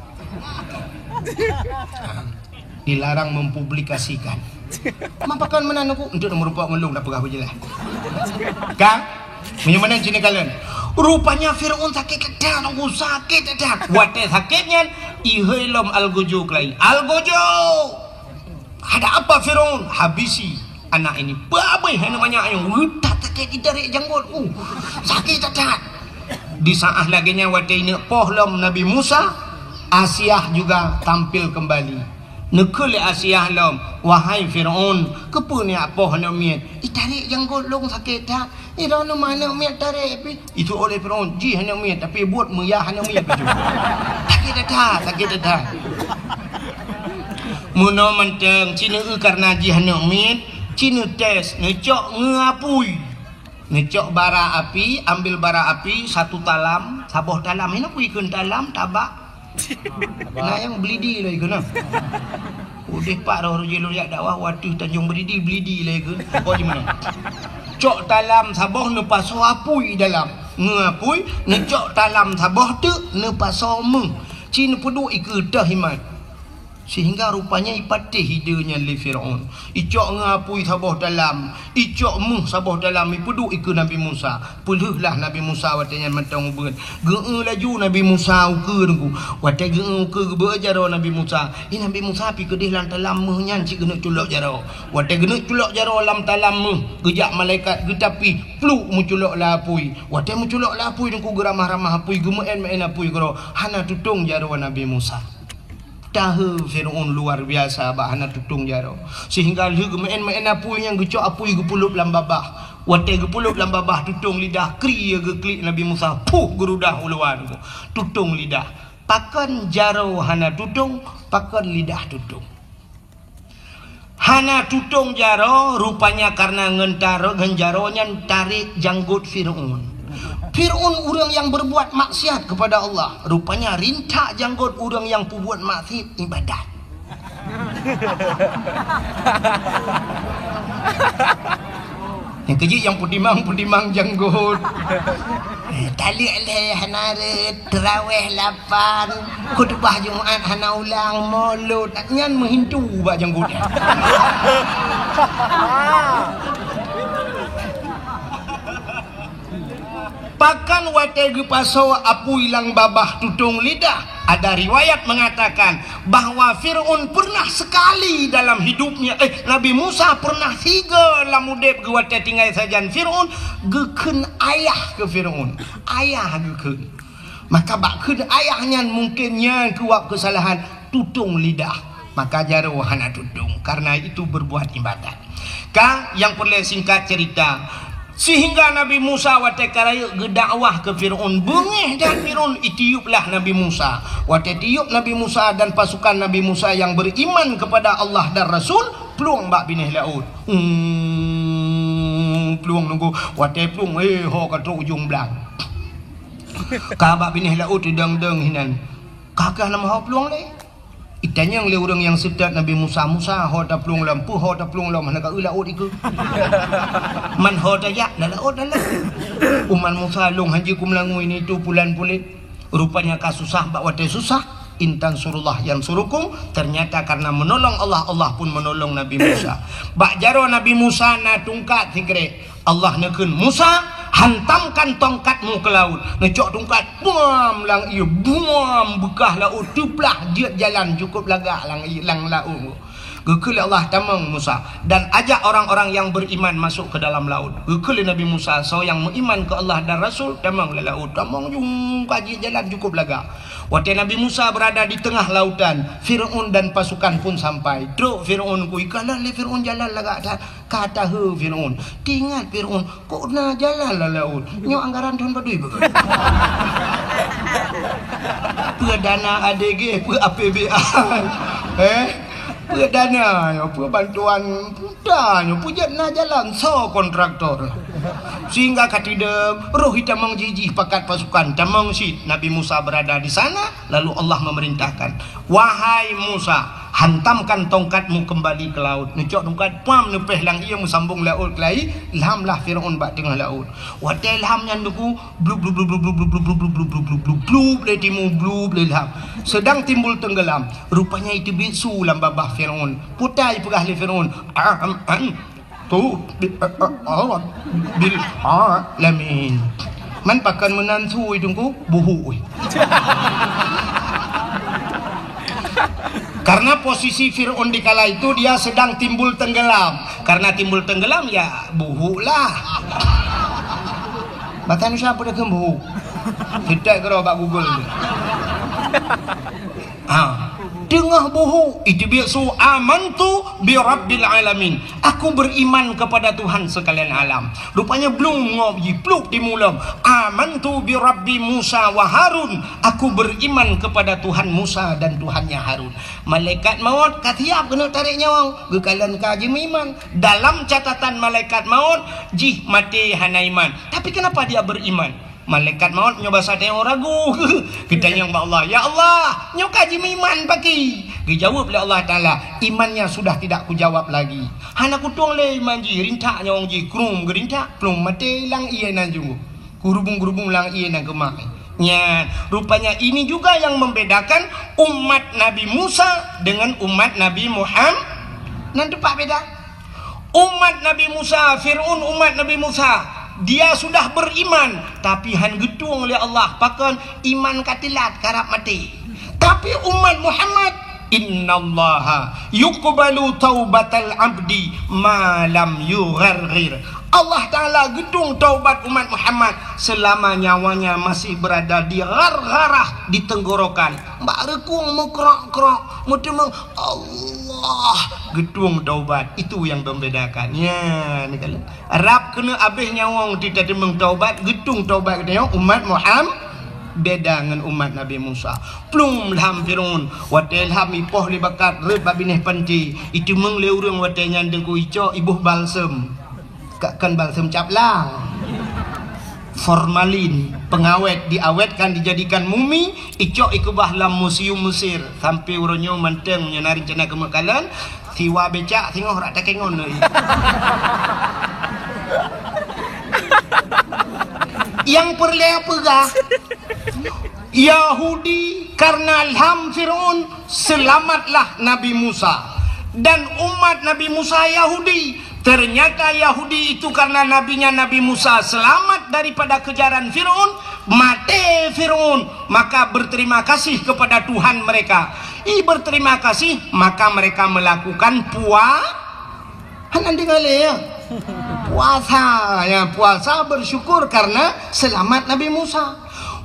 Dilarang mempublikasikan. Mapakon meunan aku untuk meurumpok ngon lôn dah peugah beujeulaih. Ka? Meunyoe meunan cit neukalon. Rupanya Firaun sakét that, Teungku, sakét that. Watèe sakét nyan, ihôi lom algojo keulai. Algojo! Ada apa Firaun? Habisi anak ini. Peue abéh aneuk manyak nyoe. Reutat sakét jitarek janggot. Uh, sakét that. Di saat lagèe nyan watèe ineuk poh lom Nabi Musa, Asiah juga tampil kembali. Neukheun lé Asiah lom, "Wahai Firaun, keupeue neujak poh aneuk miet? Itarek janggot lôn sakét that. Iroh neu aneuk miet tarek pih." Itu oleh Firaun, jih aneuk miet, tapi buet meuyah aneuk miet baju. Sakét that, sakét that. Meunoe mantong, ci neu-eu karena jih aneuk miet, ci neutés, neucok ngon apui. Neucok bara api, ambil bara api satu talam, saboh talam. Hina pui kheun talam, tabak. Na nyang belidi lé keunoe. Udeh pat roh rujie lôn jak dakwah, watèe Tanjong Belidi, belidi lé keu. Pokok jih meunoe. Cok talam saboh neupasoe apui dalam. Ngon apui, neucok talam saboh teuk neupasoe méuh. Ci neupeuduek ikeue teuh iman. Sehingga rupanya ipatéh ide nyan lé Firaun. Icok ngon apui saboh talam, icok méuh saboh talam, ipeuduek ikeue Nabi Musa. Peulheueh lah Nabi Musa watèe nyan mantong ubeut. Geu-eu laju Nabi Musa ukeue nunggu. Watèe geu-eu ukeue geubeuet jaroe Nabi Musa. Ih, Nabi Musa pih keudeh lam talam méuh nyan cit geuneuk culok jaroe. Watèe geuneuk culok jaroe lam talam méuh, geujak malaikat geutapih, pluk meuculok lam apui. Watèe meuculok lam apui nunggu geuramah-ramah apui, geumeu'en-meu'en apui keudroe. Hana tutong jaroe Nabi Musa. Tahe Firaun luar biasa bak hana tutong jaroe. Sehingga lheueh geumeu'en-meu'en apui nyan geucok apui geupeulop lam babah. Watèe geupeulop lam babah tutong lidah, kri geuklik Nabi Musa, puh geurudah u luwa nunggu. Tutong lidah. Pakon jaroe hana tutong, pakon lidah tutong. Hana tutong jaroe, rupanya karena ngon taro-, ngon jaroe nyan tarek janggot Firaun. Firaun ureuëng nyang berbuat maksiat kepada Allah. Rupanya rintak janggot ureuëng nyang peubuet maksiat ibadat. Nyang keujeuet nyang peutimang-peutimang janggot. Eh, taleuek lhèe hana rhët, teurawèh lapan, khutubah Jumat hana ulang, mulod nyan meuhintu bak janggot nyan. Pakon watèe geupasoe apui lam babah tutong lidah. Ada riwayat mengatakan bahwa Firaun pernah sekali dalam hidupnya, eh, Nabi Musa pernah sigoe lam udeb geuh watèe tinggai sajan Firaun, geukheun ayah keu Firaun. Ayah geukheun. Maka bak kheun ayah nyan mungken nyan keuwab keusalahan tutong lidah. Maka jaroe hana tutong, karena itu berbuat ibadat. Ka, nyang peureulèe singkat cerita, sehingga Nabi Musa watèe ka rayeuk geudakwah keu Firaun, beungèh that Firaun, itiup lah Nabi Musa. Watèe tiup Nabi Musa dan pasukan Nabi Musa yang beriman kepada Allah dan Rasul, plueng bak binéh laôt. Hmm, plueng nunggu. Watèe plueng, eh, ho ka trok ujong blang. Ka bak binéh laôt teudong-dong hinan. Ka keuh nama ho plueng lé. Tanyong lé ureuëng nyang seutôt Nabi Musa, "Musa, ho taplueng lom, peue ho taplueng lom, hana ka eu laôt ikeue?" "Man ho tajak, lam laôt, lam laôt." "Umat Musa lôn hanjeuet keu meulangui nyan itu pulan puléh." Rupanya ka susah, bak watée susah, "In tansurullah yansurukum." Ternyata karena menolong Allah, Allah pun menolong Nabi Musa. Bak jaroe Nabi Musa na tungkat sikrek. Allah neukheun, "Musa, hantamkan tongkatmu ke laut." Neucok tungkat, buam, lam ié, buam, beukah laôt teuplah, jeuet jalan cukup lagak lam ié, lam laôt. Geukheun lé Allah, "Tamong Musa, dan ajak orang-orang yang beriman masuk ke dalam laut." Geukheun lé Nabi Musa, "Soe nyang meuiman keu Allah dan Rasul, tamong lam laôt." Tamong jungka jeuet jalan cukup lagak. Watée Nabi Musa berada di tengah lautan, Firaun dan pasukan pun sampai. Trok Firaun, ku ikalon lé Firaun jalan lagak that. Ka taheu Firaun. Teuingat Firaun, "Kok na jalan lam laôt? Nyoe anggaran thon padum beugeut?" Peue dana A D G, peue A P B A. Eh? Peue dana nyoe, peue bantuan pemerintah nyoe, peue jeuet na jalan, soe kontraktor? Sehingga ka teudong, roh itamong jih-jih pakat pasukan, tamong cit. Nabi Musa berada di sana, lalu Allah memerintahkan, "Wahai Musa, hantamkan tongkatmu kembali ke laut." Neucok tungkat, pam, neupéh lam ié, meusambong laôt keulai, lham lah Firaun bak teungoh laôt. Watée lham nyan, Teungku, blub, blub, blub, lé timu, blub, lé lham. Sedang timbul tenggelam. Rupanya iteubiet su lam babah Firaun. Putai peugah lé Firaun, "Am, am, tu, bi, a, a, a, bil alamin." Man pakon meunan su, Teungku, buhuk. Karena posisi Firaun di kala itu dia sedang timbul tenggelam. Karena timbul tenggelam, ya, buhuk lah. Bahasa Indonesia apa dia buhuk? Kita kira bak Google. Ha. Teungoh buhuk, iteubiet su, "Amantu bi rabbil alamin." "Aku beriman kepada Tuhan sekalian alam." Rupanya blung ngop jih, plup timu lom. "Amantu bi rabbi Musa wa Harun." "Aku beriman kepada Tuhan Musa dan Tuhannya Harun." Malaikat maut ka siap keuneuk tarek nyawöng, geukalon ka jimeuiman. Dalam catatan malaikat maut, jih maté hana iman. Tapi kenapa dia beriman? Malaikat maut nyoe basa tanyoe ragu. Geutanyong bak Allah, "Ya Allah, nyoe ka jimeuiman pakri?" Geujaweueb lé Allah Taala, "Imannya sudah tidak kujawab lagi." Hana kutueng lé iman jih, rintak nyawöng jih, krum geurintak, plueng maté lam ié nan junggoh. Geurubung-geurubung lam ié nan keumah. Nyan, rupanya ini juga yang membedakan umat Nabi Musa dengan umat Nabi Muham-, nan teumpat beda. Umat Nabi Musa, Firaun umat Nabi Musa, dia sudah beriman, tapi han geutueng lé Allah, pakon? Iman ka teulat, karab maté. Tapi umat Muhammad, "Innallaha yuqbalu taubatal abdi ma lam yugharghir." Allah Taala geutueng taubat umat Muhammad selama nyawanya masih berada di ghargharah, di tenggorokan. Bak reukung meukrok-krok, meuteumong, Allah geutueng taubat. Itu yang membedakan. Nyan, kan? Rab keuneuk abéh nyawöng teuteumong taubat, geutueng taubat geutanyoe umat Muham-, beda ngon umat Nabi Musa. Plueng lham Firaun, watée lham ipoh lé bakat rhot bak binéh panté, iteumong lé ureuëng watée nyan Teungku, icok iboh balsem. Ka kon balsem caplang. Formalin, pengawet, diawetkan, dijadikan mumi, icok ikeubah lam museum Mesir. Sampai uroe nyoe mantong, meunyoe na rencana keumeuk kalon, siwa becak singoh rak takengon lé. Nyang peureulée peugah, Yahudi karena lham Firaun, selamatlah Nabi Musa. Dan umat Nabi Musa Yahudi. Ternyata Yahudi itu karena nabinya Nabi Musa selamat daripada kejaran Firaun, maté Firaun, maka berterima kasih kepada Tuhan mereka. I berterima kasih, maka mereka melakukan pua-, Hana deungoe lé, ya? Puasa, ya, puasa bersyukur karena selamat Nabi Musa.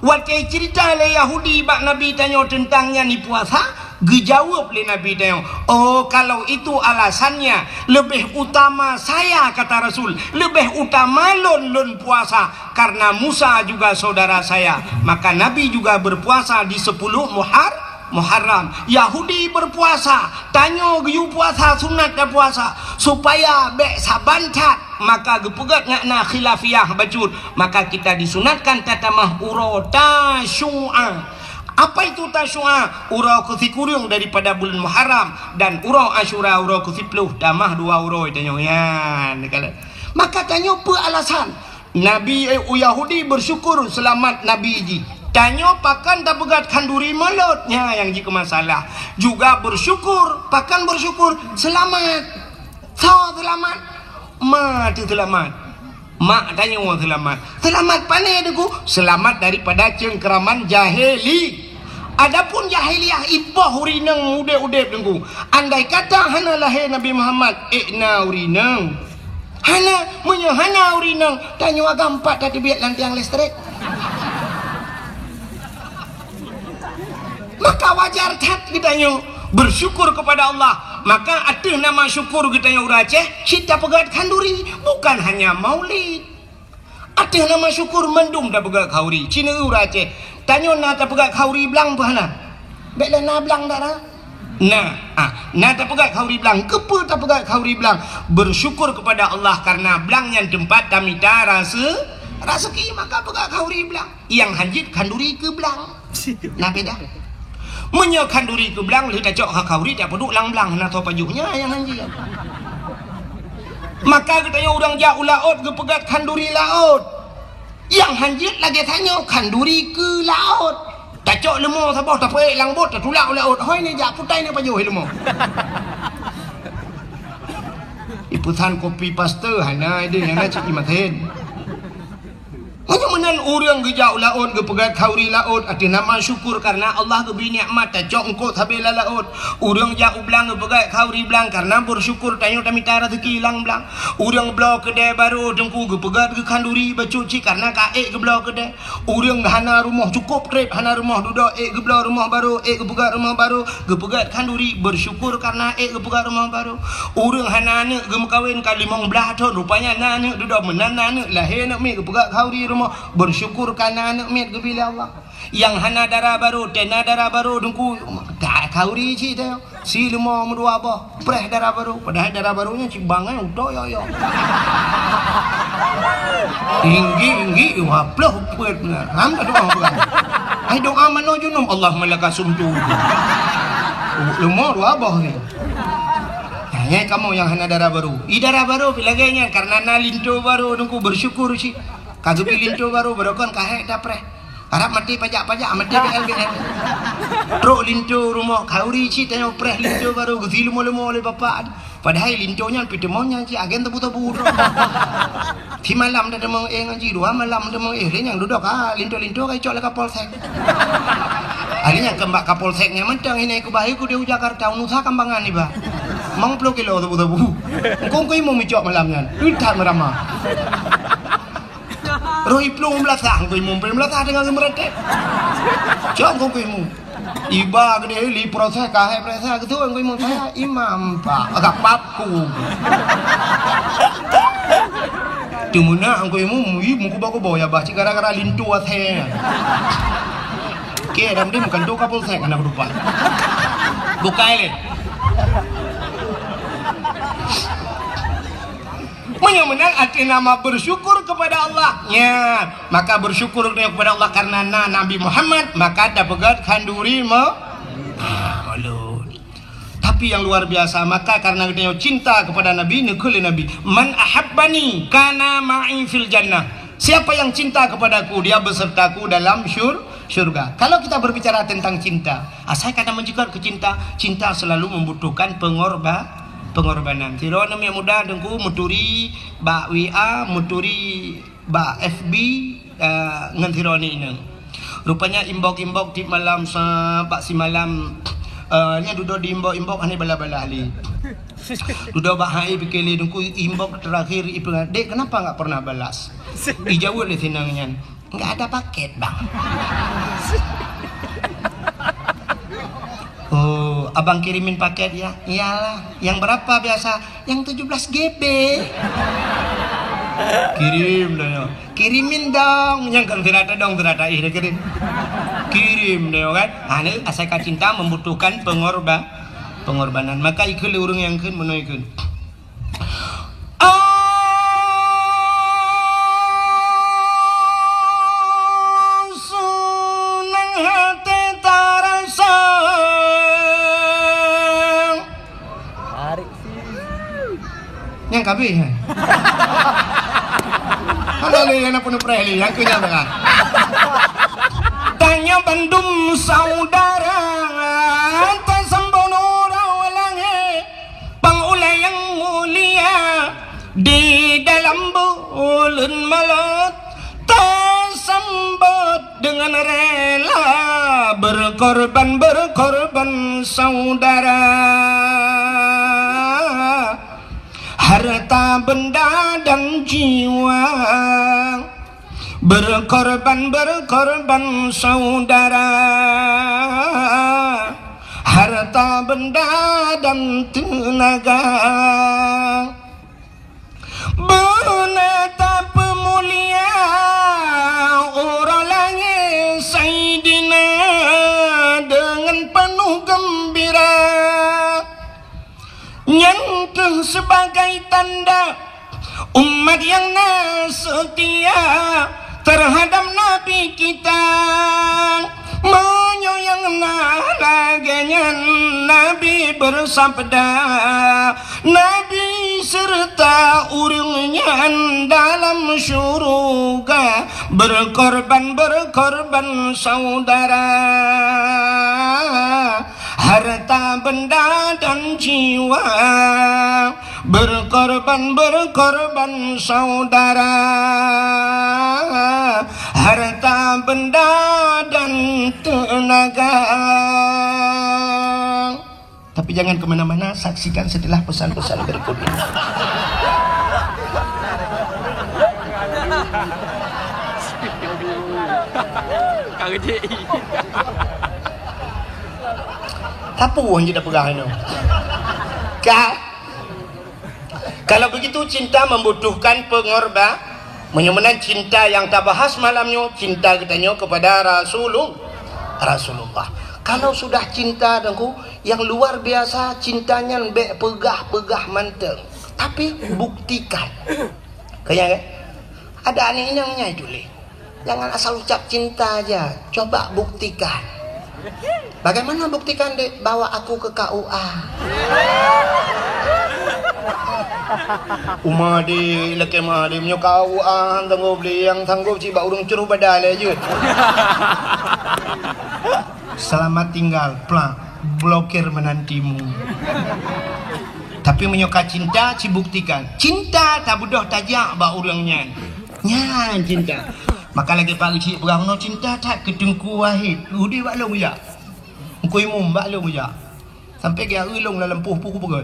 Watée cerita lé Yahudi bak Nabi tanyoe teuntang nyan ipuasa, geujaweueb lé Nabi tanyoe, "Oh, kalau itu alasannya, lebih utama saya," kata Rasul, "lebih utama lôn, lôn puasa, karena Musa juga saudara saya." Maka Nabi juga berpuasa di sepuluh Muhar-, Muharram. Yahudi berpuasa, tanyoe geuyue puasa sunat dan puasa, supaya bék saban that, maka geupeugét ngon na khilafiyah bacut, maka kita disunatkan tatamah uroe Tasyu'a. Apa itu Tasyu'a? Uroe keusikureueng daripada buleuen Muharram, dan uroe Asyura uroe keusiplôh, tamah dua uroe tanyoe nyan. Maka tanyoe peue alasan? Nabi, eh, Yahudi bersyukur selamat Nabi jih. Tanyoe pakon tapeugét khanduri mulod, nyan nyang jikeu masalah. Juga bersyukur, pakon bersyukur, selamat. Soe seulamat? Ma teuh seulamat. Mak tanyoe seulamat. Seulamat pane Teungku? Seulamat daripada cengkeraman jahili. Adapun jahiliyah iboh ureueng inong udeb-udeb Teungku. Andai kata hana lahé Nabi Muhammad, ék na ureueng inong. Hana, meunyoe hana ureueng inong, tanyoe agam pat tateubiet lam tiang listrik. Maka wajar that geutanyoe bersyukur kepada Allah. Maka ateueh nama syukur geutanyoe ureueng Aceh, cit tapeugét khanduri, bukan hanya maulid. Ateueh nama syukur mandum tapeugét khanduri. Cit ureueng Aceh, tanyoe na tapeugét khanduri blang peue hana? Bék lé na blang dak na? Na, ah, na tapeugét khanduri blang. Keupeue tapeugét khanduri blang? Bersyukur kepada Allah karena blang nyan teumpat tamita rase-, raseuki, maka peugét khanduri blang. Nyang hanjeuet khanduri keu blang. Na beda. Meunyoe khanduri keu blang, lheueh tacok khanduri tapeuduek lam blang, na soe pajoh nyan nyang hanjeuet. Maka geutanyoe ureueng jak u laôt geupeugét khanduri laôt. Nyang hanjeuet lagée tanyoe khanduri keu laôt. Tacok leumo saboh tapeuék lam bot tatulak u laôt. Hôi neujak putai neupajoh leumo. Ipeusan kopi paste hana ideh nyang na cit imaten. Meunyoe meunan ureueng geujak u laôt geupeugét khanduri laôt ateueh nama syukur karena Allah geubri nikmat tacok eungkôt sabe lam laôt. Ureueng jak u blang geupeugét khanduri blang karena bersyukur tanyoe tamita raseuki lam blang. Ureueng bloe keudè barô Teungku geupeugét geu khanduri bacut cit karena ka ék geubloe keudè. Ureueng hana rumoh cukôp trép hana rumoh dudoe ék geubloe rumoh barô ék geupeugét rumoh barô. Geupeugét khanduri, bersyukur karena ék geupeugét rumoh barô. Ureueng hana aneuk geumeukawen ka limong blaih thon, rupanya na aneuk dudoe meunan na aneuk, lahé aneuk miet geupeugét khanduri rumoh, bersyukur karena aneuk miet geubri lé Allah. Nyang hana dara barô, tena dara barô Teungku, ka khanduri cit teuh. Si leumo meudua boh, preh dara barô, padahai dara barô nyan cit bangai utoe yo-yo. Tinggi-tinggi dua ploh peuet na. Ham ka doa bukan. Hai doa mano junub, Allahumma laka sumtu. Leumo dua boh ni. Nah, nyan kamoe nyang hana dara barô. I dara barô pi lagée nyan karena na linto barô Teungku bersyukur cit. Ka geubri linto barô barokon ka hék tapreh. Arab maté pajak-pajak, maté B L B N. Trok linto rumoh khanduri cit tanyoe preh linto barô geusi leumo-leumo lé bapak. Padahai linto nyan peuteumon nyan cit agen tebu-tebu trok. Simalam dah teumong éh ngon jih, dua malam teumong éh, lé nyang dudoe ka linto-linto ka icok lé Kapolsek. Ahli nyang keumbak Kapolsek nyan mantong ini ku bahi ku di Jakarta, unusa kambangan iba. Mang ploh kilo tebu-tebu. Engkong ku imum icok malam nyan. Utat meurama. Roh iplueng meulasah, ngku imum pih meulasah deungon geumeureutek. Cok ngku imum. Iba geude li proses kahai proses geutu ngku imum saya imam pak agak papku. Teumeunak ngku imum, i meukuba-kuba ya bah cit gara-gara linto asai. Oke, dah mending bukan tu kapolsek anak lupa. Bukai le. Meunyoe meunan ateueh nama bersyukur kepada Allah. Nya, maka bersyukur kepada Allah karena na Nabi Muhammad, maka tapeugét khanduri me-, ah, ulôn. Tapi yang luar biasa, maka karena geutanyoe cinta kepada Nabi, neukheun lé Nabi, "Man ahabbani kana ma'i fil jannah." Siapa yang cinta kepadaku, dia besertaku dalam syur-, syurga. Kalau kita berbicara tentang cinta, asai ka na meunjeuet keu cinta, cinta selalu membutuhkan pengorba-, pengorbanan. Sidroe aneuk muda Teungku meuturi bak W A, meuturi bak F B, eh, ngon sidroe aneuk inong. Rupanya inbox-inbox tiep malam sa-, bak simalam, eh, nyan dudoe di inbox-inbox hana balas-balas lé. Dudoe bak hai pike lé Teungku inbox terakhir ipeugah, "Dek, kenapa nggak pernah balas?" Ijaweueb lé si inong nyan, "Nggak ada paket, Bang." "Oh, abang kirimin paket ya?" "Iyalah." "Yang berapa biasa?" "Yang tujuh belas G B." Kirim dah nyoe. "Kirimin dong." Nyang kan sira tadong, sira taéh dah kirim. Kirim dah nyoe kan. Ha, ni asai ka cinta membutuhkan pengorba-, pengorbanan. Maka ikheun lé ureueng nyang kheun meunoe kheun. Kabeh, hai. Hana lé nyang peunuh preh lé, nyang keu nyan teuka. Tanyoe bandum saudara, tasambot uroe langét, pang ulèe nyang mulia, di dalam buleuen Maulud, tasambot dengan rela, berkorban, berkorban saudara. Harta benda dan jiwa, berkorban, berkorban saudara. Harta benda dan tenaga. Beuna tapeumulia uroe langét Saidina dengan penuh gembira. Nyan kheueh sebagai tanda umat nyang na seutia terhadap Nabi kita. Meunyoe nyang na lagèe nyan, Nabi beusabda, Nabi seureuta ureueng nyan dalam syeuruga, berkorban, berkorban saudara. Harta benda dan jiwa, berkorban, berkorban saudara. Harta benda dan tenaga. Tapi jangan ke mana-mana, saksikan setelah pesan-pesan berikut ini. Ka rejek. Tapu hana jipeugah nyoe. Ka? Kalau begitu, cinta membutuhkan pengorba-, meunyoe meunan cinta nyang tabahas malam nyoe, cinta geutanyoe kepada Rasulul-, Rasulullah. Kalau sudah cinta, Teungku, nyang luar biasa, cinta nyan bèk peugah-peugah mantong, tapi buktikan. Keu nyan, kan? Ada aneuk inong nyan tuléh. Jangan asal ucap cinta aja, coba buktikan. Bagaimana buktikan, Dek? Bawa aku ke K U A. Uma di, lakèe ma di, meunyoe K U A, sanggob lé, nyang sanggob cit bak ureueng cruh badan lé jeuet. Selamat tinggal, plak, blokir menantimu. Tapi meunyoe ka cinta, cibuktikan. Cinta tabeudôh tajak bak ureueng nyan. Nyan cinta. Maka lagèe Pak Geuchik peugah, "Meunoe cinta that keu Teungku Wahid, udép bak lôn jak. Teungku Imum bak lôn jak." Sampai geuya lôn lam lampôh puh kupeugöt.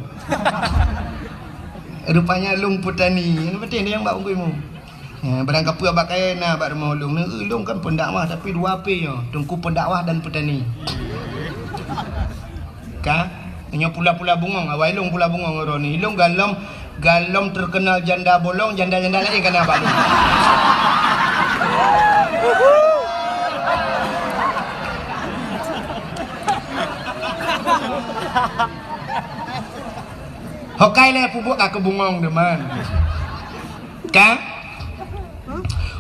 Rupanya lôn peutani. Nyang penting nyang bak Teungku Imum. Ya, barang kapeue bak kayèe na bak rumoh lôn. Lôn kan pendakwah tapi dua P nyoe. Teungku pendakwah dan petani. Ka? Nyoe pula-pula bungöng, awai lôn pula bungöng uroe nyoe. Lôn galom, galom terkenal janda bolong, janda-janda laén ka na bak lôn. Hokai lé pubuet ka keubungöng teuma. Ka?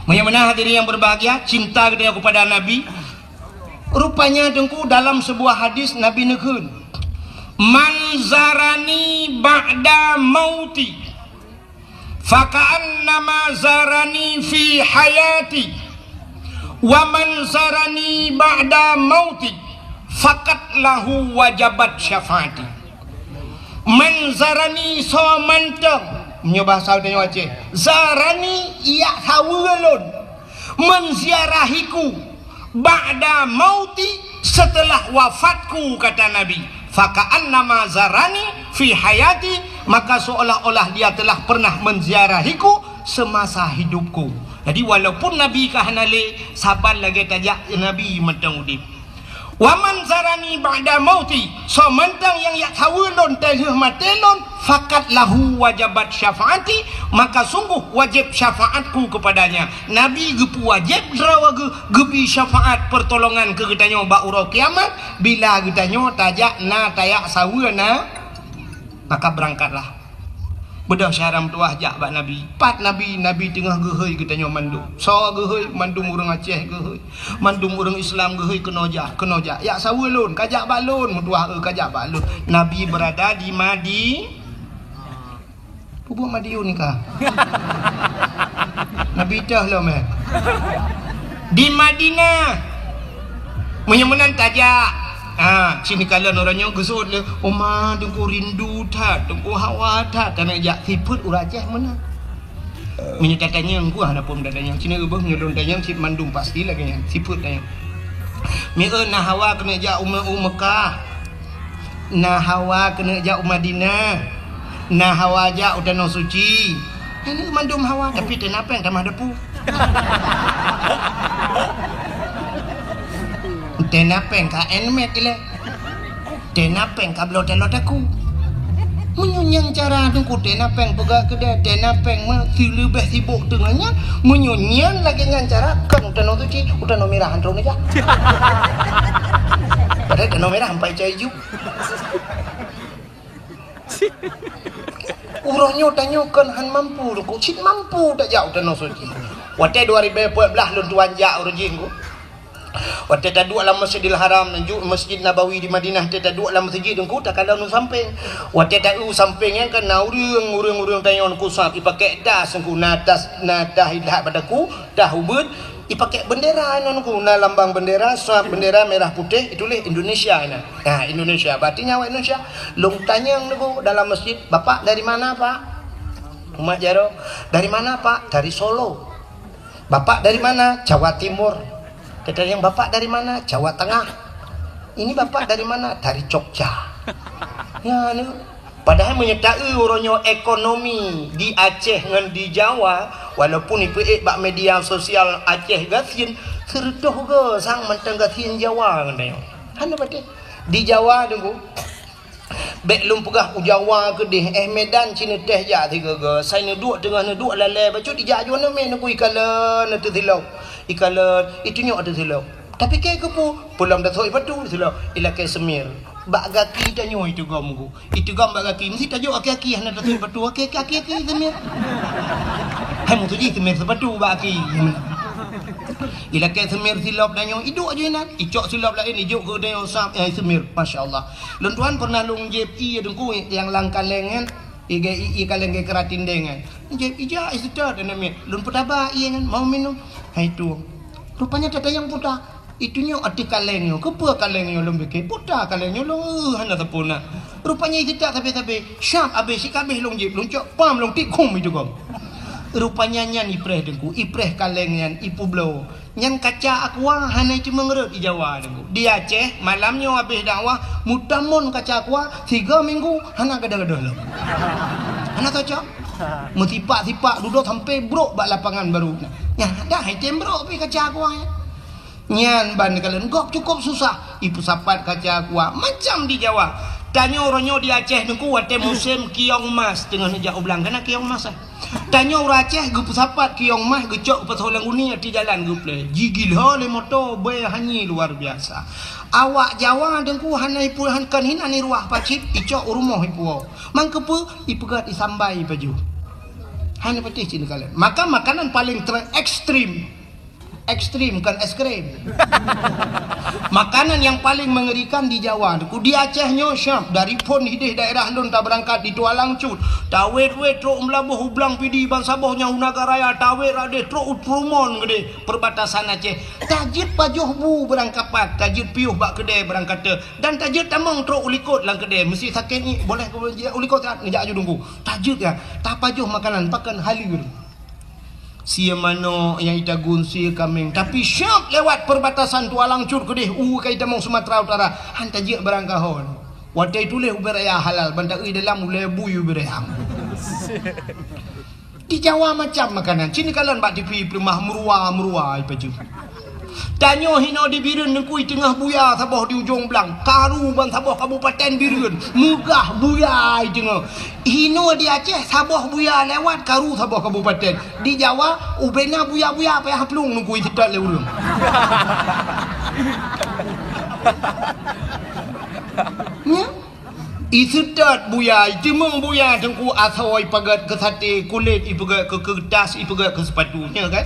Meunyoe meunan hadirin yang berbahagia, cinta geutanyoe kepada Nabi, rupanya, Teungku, dalam sebuah hadis Nabi neukheun, "Man zarani ba'da mauti, faka'annama zarani fi hayati, wa man zarani ba'da mauti, faqad lahu wajabat syafaati." Man zarani, soe mantong, meunyoe bahasa geutanyoe Aceh, zarani, jak saweue lôn, menziarahiku, ba'da mauti, setelah wafatku, kata Nabi, "Faka'annama zarani fi hayati," maka seolah-olah dia telah pernah menziarahiku semasa hidupku. Jadi, walaupun Nabi ka hana lé, saban lagèe tajak Nabi mantong udép. "Wa man zarani ba'da mauti," soe mantong nyang jak saweue lôn teulheueh maté lôn, "faqad lahu wajabat syafaati," maka sungguh wajéb syafaatku kepadanya. Nabi geupeuwajéb droe geu-, geubri syafaat peurtolongan keu geutanyoe bak uroe kiamat, bila geutanyoe tajak na tajak saweue na, maka beurangkatlah. Beudôh syedara meutuwah jak bak Nabi. Pat Nabi, Nabi teungoh geuhôi geutanyoe mandum. Soe geuhôi? Mandum ureueng Aceh geuhôi. Mandum ureueng Islam geuhôi keunoe jak, keunoe jak. Jak saweue lôn, ka jak bak lôn, meutuwah, eu, ka jak bak lôn. Nabi berada di Madi-, Ubak Madiun ka. Nabi teuh lom, eh. Di Madinah. Meunyoe meunan tajak. Ha, sini kalon ureueng nyoe geusut lé. Oma, Teungku rindu that, Teungku hawa that, taneuk jak sifeuet ureueng Aceh meunan. Meunyoe tatanyong, ku hana peue tatanyong. Cina ubah meunyoe lôn tanyong, cit mandum pasti lagèe nyan. Sifeuet tanyong. Mieu na hawa keuneuk jak u Me-, u Mekah. Na hawa keuneuk jak u Madinah. Na hawa jak u Tanoh Suci. Nyan mandum hawa, tapi teunapeng tamah depu. Teunapeng ka enmet ilèe. Teunapeng ka bloe taloe taku. Meunyoe nyan cara Teungku, teunapeng peugah keudè, teunapeng meusileubeh sibok teungoh nyan, meunyoe nyan lagèe nyan cara, kon u Tanoh Suci, u Tanoh Mirah han troh neujak. Padahai Tanoh Mirah ampai cai ju. Uroe nyoe tanyoe kon han mampu Teungku, cit mampu tajak u Tanoh Suci. Watèe dua ribèe peuet blah lôn tuan jak uroe jih Teungku. Watèe taduek lam Masjidil Haram, ju Masjid Nabawi di Madinah, watèe taduek lam masjid Teungku, takalon u sampéng. Watèe taeu u sampéng nyan kan na ureueng, ureueng-ureueng tanyoe Teungku sab, ipakèk das Teungku, na tas, na tas ilhat bak daku, tas ubeut, ipakèk bendera nyan Teungku, na lambang bendera, sab bendera merah putih, ituléh Indonesia nyan. Nah, Indonesia, berarti nyan awak Indonesia. Lôn tanyong Teungku dalam masjid, "Bapak dari mana, Pak?" Umat jaroe, "Dari mana, Pak?" "Dari Solo." "Bapak dari mana?" "Jawa Timur." Tatanyong, "Bapak dari mana?" "Jawa Tengah." "Ini Bapak dari mana?" "Dari Jogja." Nyan, padahai meunyoe taeu uroe nyoe ekonomi di Aceh ngon di Jawa, walaupun ipeuék bak media sosial Aceh gasien, sireutôh goe sang mantong gasien Jawa ngon tanyoe. Hana patéh. Di Jawa Teungku, bèk lôn peugah u Jawa keudéh, eh, Medan cit neutéh jak sigoe-goe. Sai neuduek teungoh neuduek lalè bacut ijak aju aneuk miet Teungku, ikalon ateueh silop. Ikalon, itunyok ateueh silop. Tapi kèe keupeue? Peulom tasok sipatu silop. Ilakèe seumir. Bak gaki tanyoe iteugom Teungku. Iteugom bak gaki. Meusti tajok aki-aki hana tasok sipatu. Aki-aki, aki-aki seumir. Hai meutuji seumir sipatu bak aki. Ilakèe seumir silop tanyoe, iduek aju inan. Icok silop laén, ijok keu tanyoe sab, eh, seumir. Masya Allah. Lôn tuan pernah lôn jieb ié Teungku nyang lam kaleng nyan, ié, ié, ié kaleng geukeurah tindeng nyan. Jieb, "Ijak, Ustaz," aneuk miet. Lôn peutaba ié nyan, "Mau minum?" Hai tueng. Rupanya tatanyong peue ta. Itunyok ateueh kaleng nyoe. Keupeue kaleng nyoe lôn pike? Peue ta kaleng nyoe lôn, eh, hana sapeue na. Rupanya Ustaz sabé-sabé. Syab abéh, sikabéh lôn jieb, lôn cok pam, lôn tiep khum iteugom. Rupanya nyan ipreh Teungku, ipreh kaleng nyan, ipubloe. Nyan kaca aqua hana iteumèe rhot di Jawa Teungku. Di Aceh, malam nyoe abéh dakwah, meutamon kaca aqua, tiga minggu hana gadoh-gadoh lom. Hana cocok. Meusipak-sipak dudoe sampoe brok bak lapangan baru. Nyan dah item brok pih kaca aqua nyan. Nyan ban kalon gob cukup susah. Ipeusapat kaca aqua macam di Jawa. Tanyoe uroe nyoe di Aceh Teungku, watèe musém kiong mas teungoh neujak u blang. Kana kiong mas, eh? Tanyoe ureueng Aceh geupeusapat kiong mas, geucok geupasoe lam guni, ateueh jalan geuplè. Jigila lé moto, bèe hanyi luar biasa. Awak Jawa Teungku hana ipu-, han-, kon hinan iruwah pacit, icok u rumoh ipuwoe. Mangkeupeue? Ipeugèt isambai ipajoh. Hana patéh cit neukalon. Maka makanan paling ter-, ekstrim. Ekstrim, bukan es krim. Makanan yang paling mengerikan di Jawa, Teungku. Di Aceh nyoe syab, dari phôn hidéh daerah lôn tabeurangkat di Tualang Cut. Tawét-wét trok u Meulaboh u Blang Pidie ban saboh nyan u Nagan Raya, tawét rot deh trok u Trumon geudeh perbatasan Aceh. Tajeuet pajoh bu beurangkapat, tajeuet piôh bak keudè beurangkate, dan tajeuet tamong trok u likot lam keudè. Meusti sakét ngiek, boleh u likot siat, neujak aju Teungku. Tajeuet nyan, tapajoh makanan, pakon halal. Sie manok nyang itagun sie kaméng. Tapi syab lewat perbatasan Tualang Cut keudeh u ka itamong Sumatera Utara. Han tajeuet barang kahon. Watèe ituléh ubé raya halal, ban taeu dalam ulèe bui ubé raya. Di Jawa macam makanan. Cit neukalon bak T V peuleumah meurua-meurua ipajoh. Tanyoe hinoe di Bireuen Teungku, iteungoh buya saboh di ujong blang, karu ban saboh kabupaten Bireuen, meugah buya iteungoh. Hinoe di Aceh saboh buya lewat, karu saboh kabupaten. Di Jawa ubé na buya-buya payah plueng Teungku, iseutôt lé ureueng. Nyan. Iseutôt buya, iteumong buya Teungku, asoe ipeugèt keu saté, kulét ipeugèt keu keuretas, ipeugèt keu seupatu, nyan kan?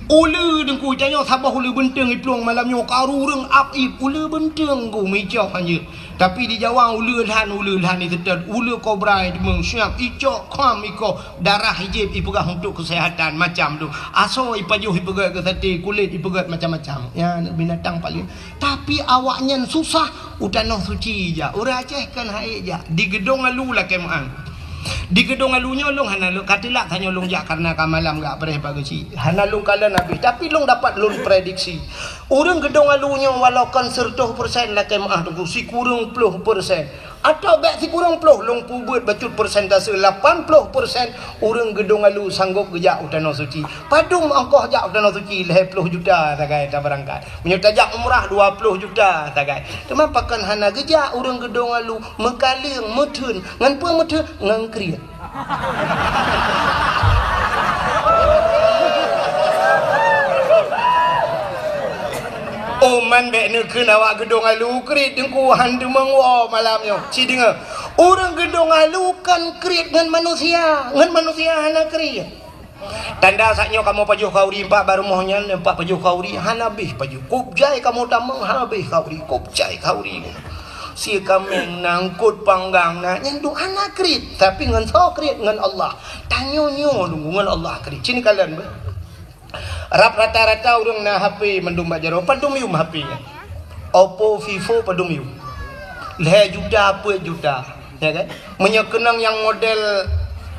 Uleue Teungku, tanyoe saboh uleue beunteueng iplueng malam nyoe, ka ureueng ap-ip uleue beunteueng Teungku, meuicok hanjeuet. Tapi di Jawa uleue lhan, uleue lhan iseutôt, uleue kobra ideungoe, siap icok kham ikoh, darah ijieb ipeugah untuk keuseuhatan macam tu. Asoe ipajoh ipeugöt keu saté, kulét ipeugöt macam-macam. Ya, binatang paléng. Tapi awaknyan susah u Tanoh Suci jak. Ureueng Aceh kan han ék jak. Di Geudong Alu lakée meu'ah. Di Geudong Alu nyoe lôn hana lôn, ka teulak tanyoe lôn jak kareuna ka malam gak preh bak geuchik. Hana lôn kalon habéh, tapi lôn dapat lôn prediksi. Ureueng Geudong Alu nyoe walau kon seureutôh persen lakée meu'ah Teungku, sikureueng ploh persen. Atawa bék sikureueng ploh, lôn peubeuet bacut persentase, lapan ploh persen ureueng Geudong Alu sanggop geujak u Tanoh Suci. Padum ongkoh jak u Tanoh Suci? Lhèe ploh juta sagai tabeurangkat. Meunyoe tajak umrah, dua ploh juta sagai. Teuma pakon hana geujak ureueng Geudong Alu, meukaleueng, meutheun. Ngon peue meutheun? Ngon kriet. Oh, man bék neukheun awak Geudong Alu kriet Teungku, han teumeung woe malam nyoe. Ci deungoe, ureueng Geudong Alu kon kriet ngon manusia, ngon manusia hana kriet. Tanda saat nyoe kamoe pajoh khauri, empat bak rumoh nyan, empat pajoh khauri, hana habéh pajoh. Kop jai kamoe tamong, hana habéh khauri, kop jai khauri. Sie kaméng na, eungkot panggang na, nyan dum hana kriet, tapi ngon soe kriet? Ngon Allah. Tanyoe nyoe Teungku ngon Allah kriet. Ci neukalon beuh. Rab rata-rata ureueng na H P mandum bak jaroe, padum yum H P nyan. Oppo, Vivo padum yum. Lhèe juta, peuet juta, ya kan? Meunyoe keunong nyang model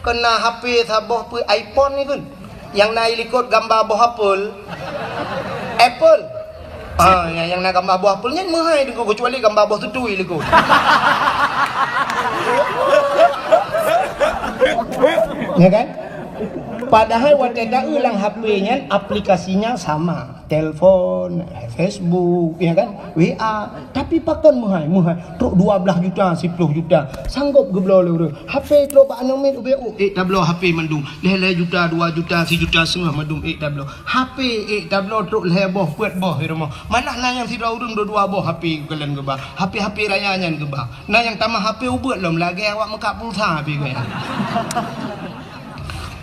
kon na H P saboh peuet iPhone ni kan? Nyang na i likot gamba boh apel. Apple. Ah, nyang, nyang na gamba boh apel nyan meuhai Teungku, keucuali gamba boh tutui likot. Ya kan? Padahai watèe taeu lam H P nyan aplikasinya sama, telepon, Facebook, ya kan? W A. Tapi pakon meuhai, meuhai. Trok dua blaih juta, siploh juta. Sanggop geubloe lé ureueng. H P trok bak aneuk miet ubé, oh, ék tabloe H P mandum. Lhèe-lhèe juta, dua juta, sijuta seutengah mandum ék tabloe. H P ék tabloe trok lhèe boh, peuet boh di rumoh. Malah na nyang sidroe ureueng dua-dua boh H P geukalon geuba. H P-H P raya nyan geuba. Na nyang tamah H P ubeuet lom lagèe awak meukat pulsa H P geuh nyan.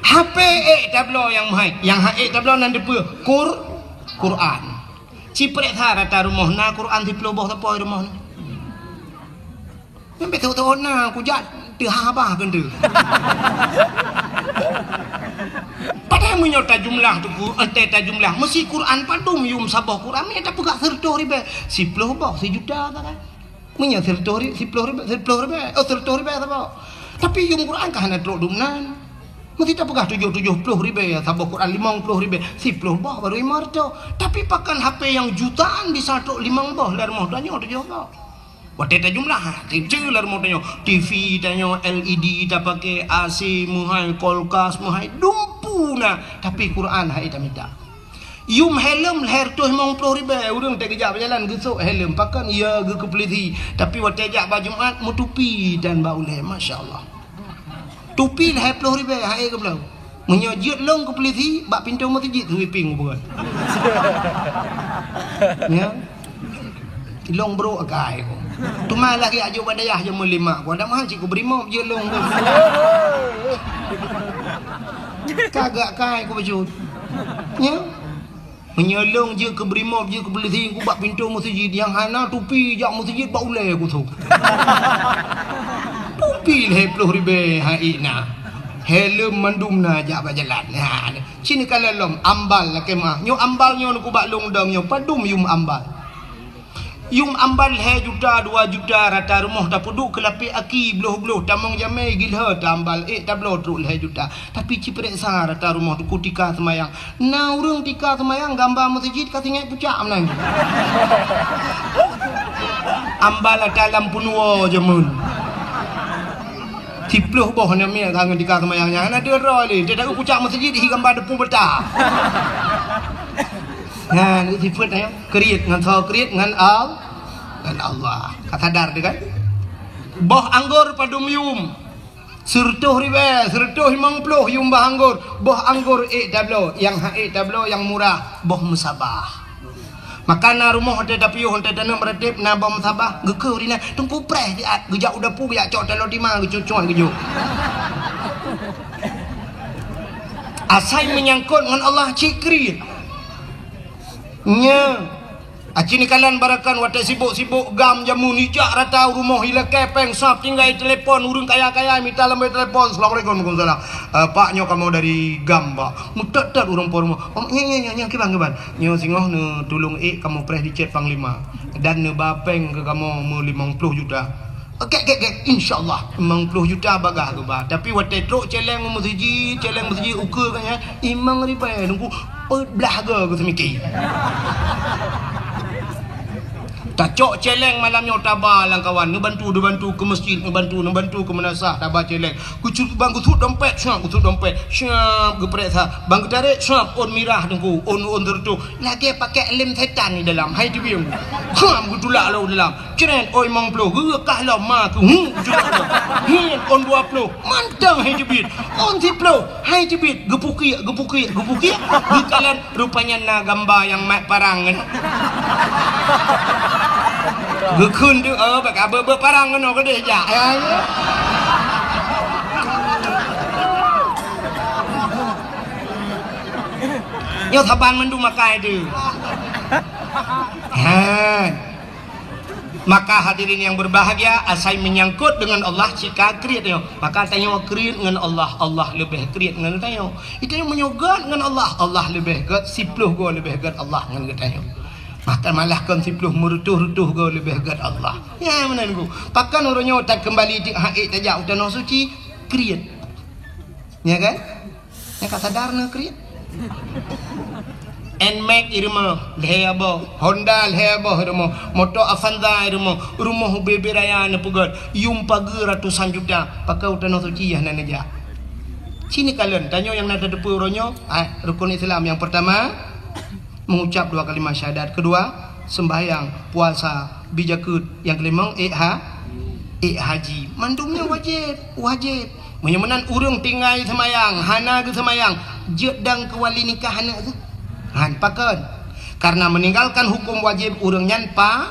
H P ék tabloe nyang meuhai, nyang han ék tabloe nan deupeue? Qur-, Quran. Ci preh sa rata rumoh na Quran siploh boh sapo di rumoh na. Nyan bèk teuôt-teuôt na kujak teuhah bah keunteuk. Padahai meunyoe tajumlah Teungku, entèe tajumlah, meusi Quran padum yum saboh Quran, meunyoe tapeugah seureutôh ribèe, siploh boh, sijuta sagai. Meunyoe seureutôh ri-, siploh ribèe, siploh ribèe, oh, seureutôh ribèe saboh. Tapi yum Quran ka hana trok dum nan. Meusi tapeugah tujoh, tujoh ploh ribèe saboh Quran, limong ploh ribèe, siploh boh baru limong reutôh. Tapi pakon H P nyang jutaan bisa trok limong boh lam rumoh tanyoe tujoh boh. Watèe tajumlah, ha, keuceue lam rumoh tanyoe, T V tanyoe, L E D tapaké, A C meuhai, kulkas meuhai, dumpeue na, tapi Quran han ék tamita. Yum helm lhèe reutôh limong ploh ribèe, ureueng teugeujak beujalan geusôk helm, pakon ya geukeupeuleusé, tapi watèe jak bak Jumat meutupi dan bak ulèe, masya Allah. Tupi lhèe ploh ribèe han ék geubloe. Meunyoe jeuet lôn keu peulisi, bak pintoe meuseujid sweeping ubeuet. Ya. Lôn brôk akai ku. Teuma lagèe ajôk bak dayah jameun lima ku. Ada mahal cit ku bri mop jeuet lôn ku. Kagak kai ku bacut. Ya. Meunyoe lôn jeuet keu bri mop, jeuet keu peulisi, ku bak pintoe meuseujid, nyang hana tupi jak meuseujid bak ulèe kusôk. Tupi lhèe ploh ribèe han ék na. Helm mandum na jak bak jalan. Ha, ci neukalon lom, ambal lakèe meu'ah. Nyoe ambal nyoe neukubak lôn dong nyoe, padum yum ambal. Yum ambal lhèe juta, dua juta rata rumoh tapeuduek keu lapék aki bloh-bloh tamong jamèe gilhö ta ambal ék tabloe trok lhèe juta. Tapi ci peureksa rata rumoh teungku tika seumayang. Na ureueng tika seumayang gamba meuseujid ka singèt pucak meunan. Ambal ata lam peunuwoe jameun. Siploh boh aneuk miet ka ngon tika seumayang nyan. Hana deuh droe lé. Teudaku pucak meuseujid hi gamba deupue beuta. Nyan, sifeuet nyan. Kriet ngon soe kriet ngon Al-, ngon Allah. Ka sadar teuh kan? Boh anggor padum yum. Seureutôh ribèe, seureutôh limong ploh yum boh anggor. Boh anggor ék tabloe, nyang han ék tabloe nyang murah, boh meusabah. Maka na rumoh watèe tapiôh, watèe taneuk meuratéb na boh meusabah, geukeue rinah, teungku preh siat, geujak u dapu, geujak cok taloe tima, geucuet-cuet geujok. Asai meunyangkot ngon Allah cit kriet. Nya. Aci nikalan barakan watée sibok-sibok GAM jameun ijak rata u rumoh ilakée péng sab tinggai telepon ureuëng kaya-kaya mita lambée telepon. "Assalamualaikum." "Waalaikumsalam." "Eh, Pak, nyoe kamoe dari GAM, Pak." Meutot-tot ureuëng po rumoh. "Oh, nya, nya, nya, nya, kiban, kiban." "Nyoe singoh neutulông ék kamoe preh di cét Panglima dan neuba péng keu kamoe meulimong ploh juta." "Oke, oke, oke, insya Allah." Limong ploh juta bagah geuba. Tapi watée trok celeng meuseujid, celeng meuseujid ukeue ka nyan, limong ribée nunggu peuet blah go geuseumiké. Tacok celeng malam nyoe taba lam kawan, neubantu, neubantu keu meuseujid, neubantu, neubantu keu meunasah, taba celeng. Geucut bang geucut dompet, siap geucut dompet, siap geupereksa. Bang geutarek, siap ôn mirah teungku, ôn, ôn teureutôh. Lagée pakai lem setan di dalam, hai teubieng. Siap geutulak lom dalam. Cret, ôn limong ploh, geukah lom ma keu, hu, geucut lom. Hin, ôn dua ploh, mantong hai teubiet. Ôn siploh, hai teubiet, geupukiek, geupukiek, geupukiek. Geukalon, rupanya na gamba nyang mat parang nyan. Geukheun tu, oh, bak abeuet-beuet parang keunoe keudeh jak. Ya, ya. Nyoe saban mandum makai tu. Ha. Maka hadirin yang berbahagia, asai menyangkut dengan Allah, cika kriet nyoe. Maka tanyoe kriet ngon Allah, Allah leubeh kriet ngon tanyoe. Itu yang meunyoe gét ngon Allah, Allah leubeh gét, siploh goe leubeh gét Allah ngon geutanyoe. Maka malah kon siploh, meureutôh-reutôh goe leubeh gét Allah. Ya, meunan ku. Pakon uroe nyoe takeumbali tiek hak ék tajak u tanoh suci, kriet. Ya kan? Nyang ka sadar na kriet. Nmax i rumoh, lhèe boh. Honda lhèe boh i rumoh. Moto Avanza i rumoh. Rumoh ubé-bé raya neupeugöt. Yum pageue ratusan juta. Pakon u tanoh suci hana neujak. Ci neukalon, tanyoe nyang na tateupeue uroe nyoe, ah, rukun Islam nyang peurtama, mengucap dua kalimat syahadat. Kedua, sembahyang, puasa, bi jakeuet. Nyang keulimong, ék ha-, ék haji. Mandum nyan wajéb, wajéb. Meunyoe meunan ureuëng tinggai seumayang, hana geuseumayang, jeuet dang keu wali nikah aneuk tu? Han, pakon? Karena meninggalkan hukum wajib ureuëng nyan pa-,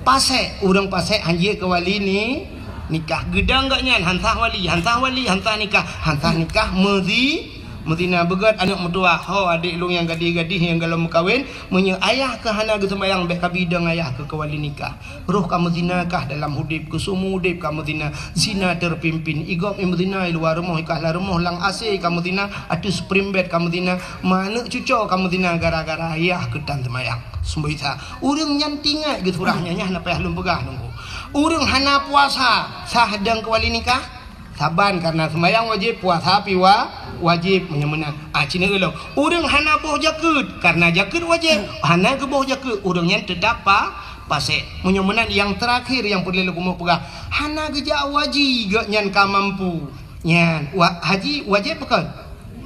pasék. Ureuëng pasék han jeuet keu wali ni-, nikah. Geudang geuh nyan, han sah wali, han sah wali, han sah nikah, han sah nikah, meuzi-, meuzina. Beugöt aneuk meutuwah, ho adék lôn nyang gadih-gadih nyang golom meukawen, meunyoe ayah keuh hana geuseumayang, bék kabi dang ayah keuh keu wali nikah. Roh ka meuzina kah dalam udép, keu seumeu udép ka meuzina, zina terpimpin. I gob i meuzina i luwa rumoh, i kahla rumoh lam AC ka meuzina, ateueh spring bed ka meuzina, ma aneuk cuco ka meuzina gara-gara yah keutan seumayang. Seumboi sa. Ureuëng nyan tingat geusurah nyan, nyan na payah lôn peugah nunggu. Ureuëng hana puasa, sah dang keu wali nikah? Saban karena seumayang wajéb, puasa pi wa-, wajéb meunyoe meunan. Ah, ci neukalon. Ureuëng hana boh jakeuet, karena jakeuet wajéb, hana geuboh jakeuet, ureuëng nyan teutap pa-, pasék. Meunyoe meunan nyang teurakhir nyang peureulée lôn keumeung peugah, hana geujak u haji geuh nyan ka mampu. Nyan, wa-, haji wajéb pakon?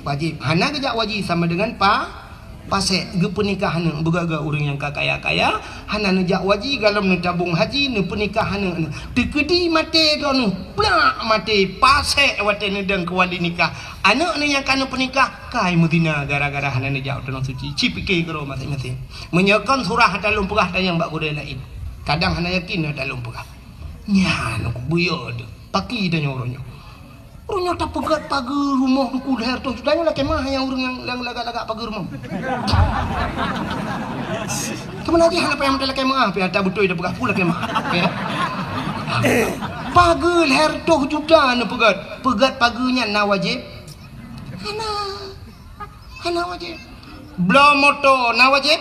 Wajéb. Hana geujak u haji sama dengan pa-, pasék. Geupeunikah aneuk, beugöt-göt ureuëng nyang ka kaya-kaya, hana neujak u haji, golom neutabong haji, neupeunikah aneuk, aneuk. Teukeudi maté droeneuh, plak maté, pasék watée neudong keu wali nikah. Aneuk neuh nyang ka neupeunikah, kai meuzina gara-gara hana neujak u tanoh suci. Ci pike keudroe maséng-maséng. Meunyoe kon surah ata lôn peugah tanyong bak gurée laén. Kadang hana yakin ata lôn peugah. Nyan, buyö deuh. Paki tanyoe uroe nyoe. Uroe nyoe tapeugöt pageue rumoh nunggu lhèe reutôh juta nyoe lakée meuah nyang ureuëng nyang, nyang lagak-lagak pageue rumoh. Keumeuna jih hana payah meutai lakée meuah, pih ata beutôi tapeugah peue lakée meuah. Ya. Pageue lhèe reutôh juta neupeugöt. Peugöt pageue nyan na wajéb? Hana. Hana wajéb. Bloe moto na wajéb?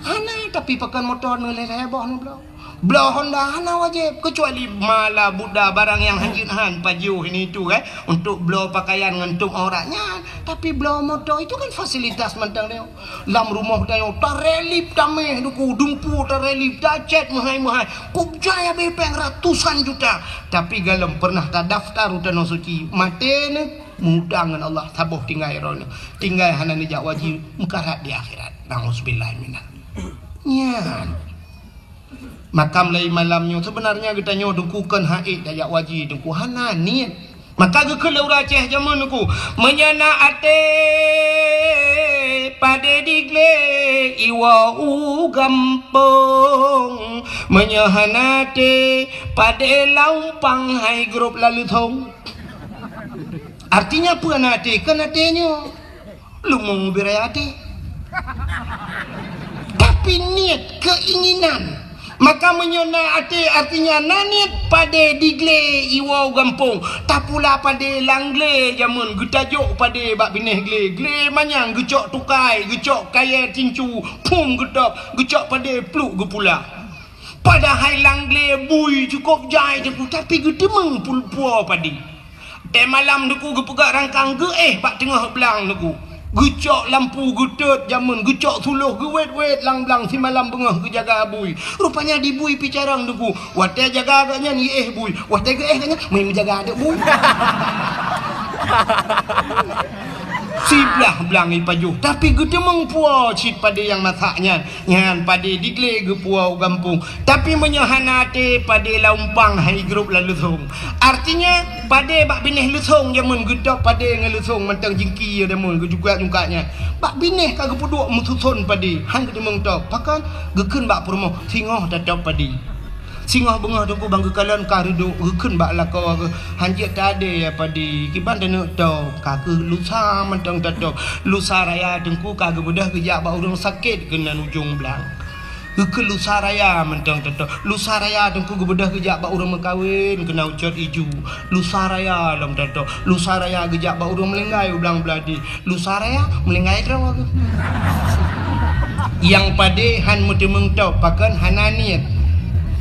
Hana, tapi pakon moto neuh lhèe-lhèe boh neubloe. Bloe Honda hana wajéb, kecuali mala buda barang nyang hanjeuet han pajoh ini itu, eh, untuk bloe pakaian ngon tueng aurat nyan. Tapi bloe moto itu kan fasilitas mantong nyoe. Lam rumoh tanyoe tarelip taméh duku dumpu tarelip tacet meuhai-meuhai. Kub jai abéh péng ratusan juta. Tapi golom pernah tadaftar u tanoh suci, maté neuh. Meuutang ngon Allah, saboh tinggai droeneuh. Tinggai hana neujak u haji, meukarat di akhirat. Nauzubillah minal. Nyan. Makam lé malam nyoe, sebenarnya geutanyoe teungku kon hana ék tajak u haji teungku, hana niet. Maka geukheun lé ureuëng Aceh jameun teungku, meunyoe na até padé diglé iwoe u gampông, meunyoe hana até padé laumpang hai grob laleuthong. Artinya peue na até? Kon até nyoe. Leumo beu raya até. Dak Tapi niet, keinginan. Maka meunyoe na até, artinya na niet, padé diglé iwoe u gampông. Tapula padé lam glé jameun, geutajok padé bak binéh glé. Glé manyang geucok tukai, geucok kayèe tincu, phom geutôb, geucok padé pluek geupula. Padahai lam glé bui cukôp jai teungku, tapi geuteumeung pul-, puwoe padé. Watèe malam teungku geupeugah rangkang geuéh bak teungoh blang teungku. Geucok lampu geutot jameun, geucok suloh geuwét-wét lam blang simalam beungoh geujaga bui. Rupanya di bui pih carông teungku. Watèe jaga gobnyan iéh bui. Watèe geuéh gobnyan, meujaga aneuk bui. Siblah blang ipajoh, tapi geuteumeung puwoe cit padé nyang masak nyan. Nyan padé diglé geupuwoe u gampông. Tapi meunyoe hana até, padé lam umpang han igrôp lam leusông. Artinya, padé bak binéh leusông jameun geutôb padé ngon leusông mantong jingki jameun geujungkat-jungkat nyan. Bak binéh ka geupeuduek meususon padé, han geuteumeung tôb. Pakon? Geukheun bak peurumoh, singoh tatôb padé. Singoh beungoh teungku ban geukalon ka reudôk, geukheun bak lakoe geuh, "Han jeuet tadé ya padé, kiban taneuk tôb, ka kheueh lusa mantong tatôb." Lusa raya teungku ka geubeudôh geujak bak ureueng sakét keunan ujong blang. Geukheun lusa raya mantong tatôb. Lusa raya teungku geubeudôh geujak bak ureueng meukawen keunan ucot iju. Lusa raya lom tatôb. Lusa raya geujak bak ureueng meulinggai u blang Beuladi. Lusa raya meulinggai droe geuh. Nyang padé han meuteumeung tôb, pakon hana niet.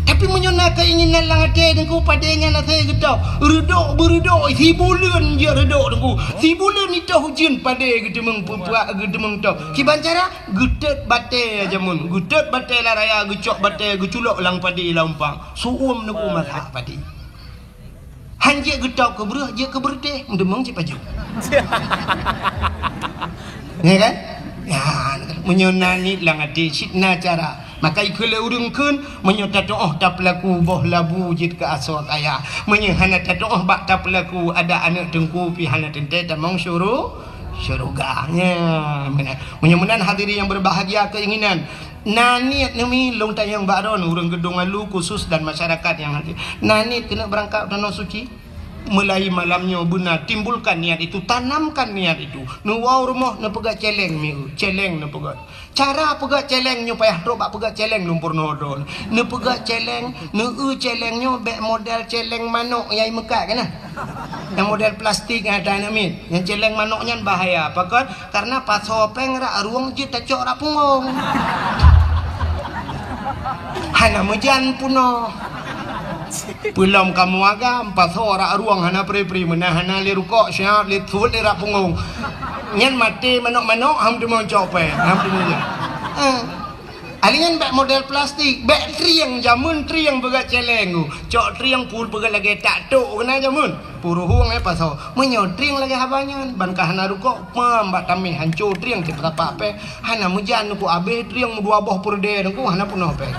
Tapi meunyoe na keinginan lam até teungku, padé nyan asai geutôb. Reudôk beureudôk, sibuleuen jeuet reudôk teungku. Sibuleuen itôh ujeuen padé geuteumeung peupuak, geuteumeung tôb. Kiban cara? Geutot batèe jameun, geutot batèe lam raya, geucok batèe, geuculok lam padé lam umpang. Su'uem teungku masak padé. Han jeuet geutôb keu breueh, jeuet keu beureutéh, meuteumeung cit pajoh. Ya kan? Ya, meunyoe na niet lam até, cit na cara. Maka ikheun lé ureueng kheun, meunyoe tatu'oh tapeulaku boh labu jeuet keu asoe kaya. Meunyoe hana tatu'oh bak tapeulaku, adak aneuk teungku pih hana teuntèe tamong syuru-, syeuruga. Nya, meunan. Meunyoe meunan hadirin yang berbahagia keinginan, na niet neumi lôn tanyong bak droeneuh ureueng Geudong Alu khusus dan masyarakat nyang hadir. Na niet keuneuk beurangkat u Tanoh Suci? Mulai malam nyoe beuna timbulkan niat itu, tanamkan niat itu. Neuwoe u rumoh neupeugah cèlèng mieu, cèlèng neupeugah. Cara peugah cèlèng nyoe payah trôk bak peugah cèlèng lôn peurunoe droeneuh. Neupeugah cèlèng, neueu cèlèng nyoe bèk model cèlèng manok nyang imeukat kana. Nyang model plastik nyang ata aneuk miet. Nyang cèlèng manok nyan bahaya. Pakon? Karena pasoe pèng rak rueng jeuet tacok rak punggong. Hana meujan peunoh. Peulom kamoe agam, pasoe rak rueng hana pri-pri, meunan hana lé rukok, siat lé thôt lé rak punggong. Nyan maté manok-manok, han teumeucok pèng, han teumeujan. Eh. Alèh nyan bèk model plastik, bèk trieng, jameun trieng peugah cèlèng. Cok trieng pul peugah lagèe tak tok keunan jameun. Puruhueng eh pasoe. Meunyoe trieng lagèe haba nyan, ban ka hana rukok, pam bak tamèh hanco trieng cit sapak pèng. Hana meujan teungku, abéh trieng meudua boh peureudèe teungku, hana peunoh pèng.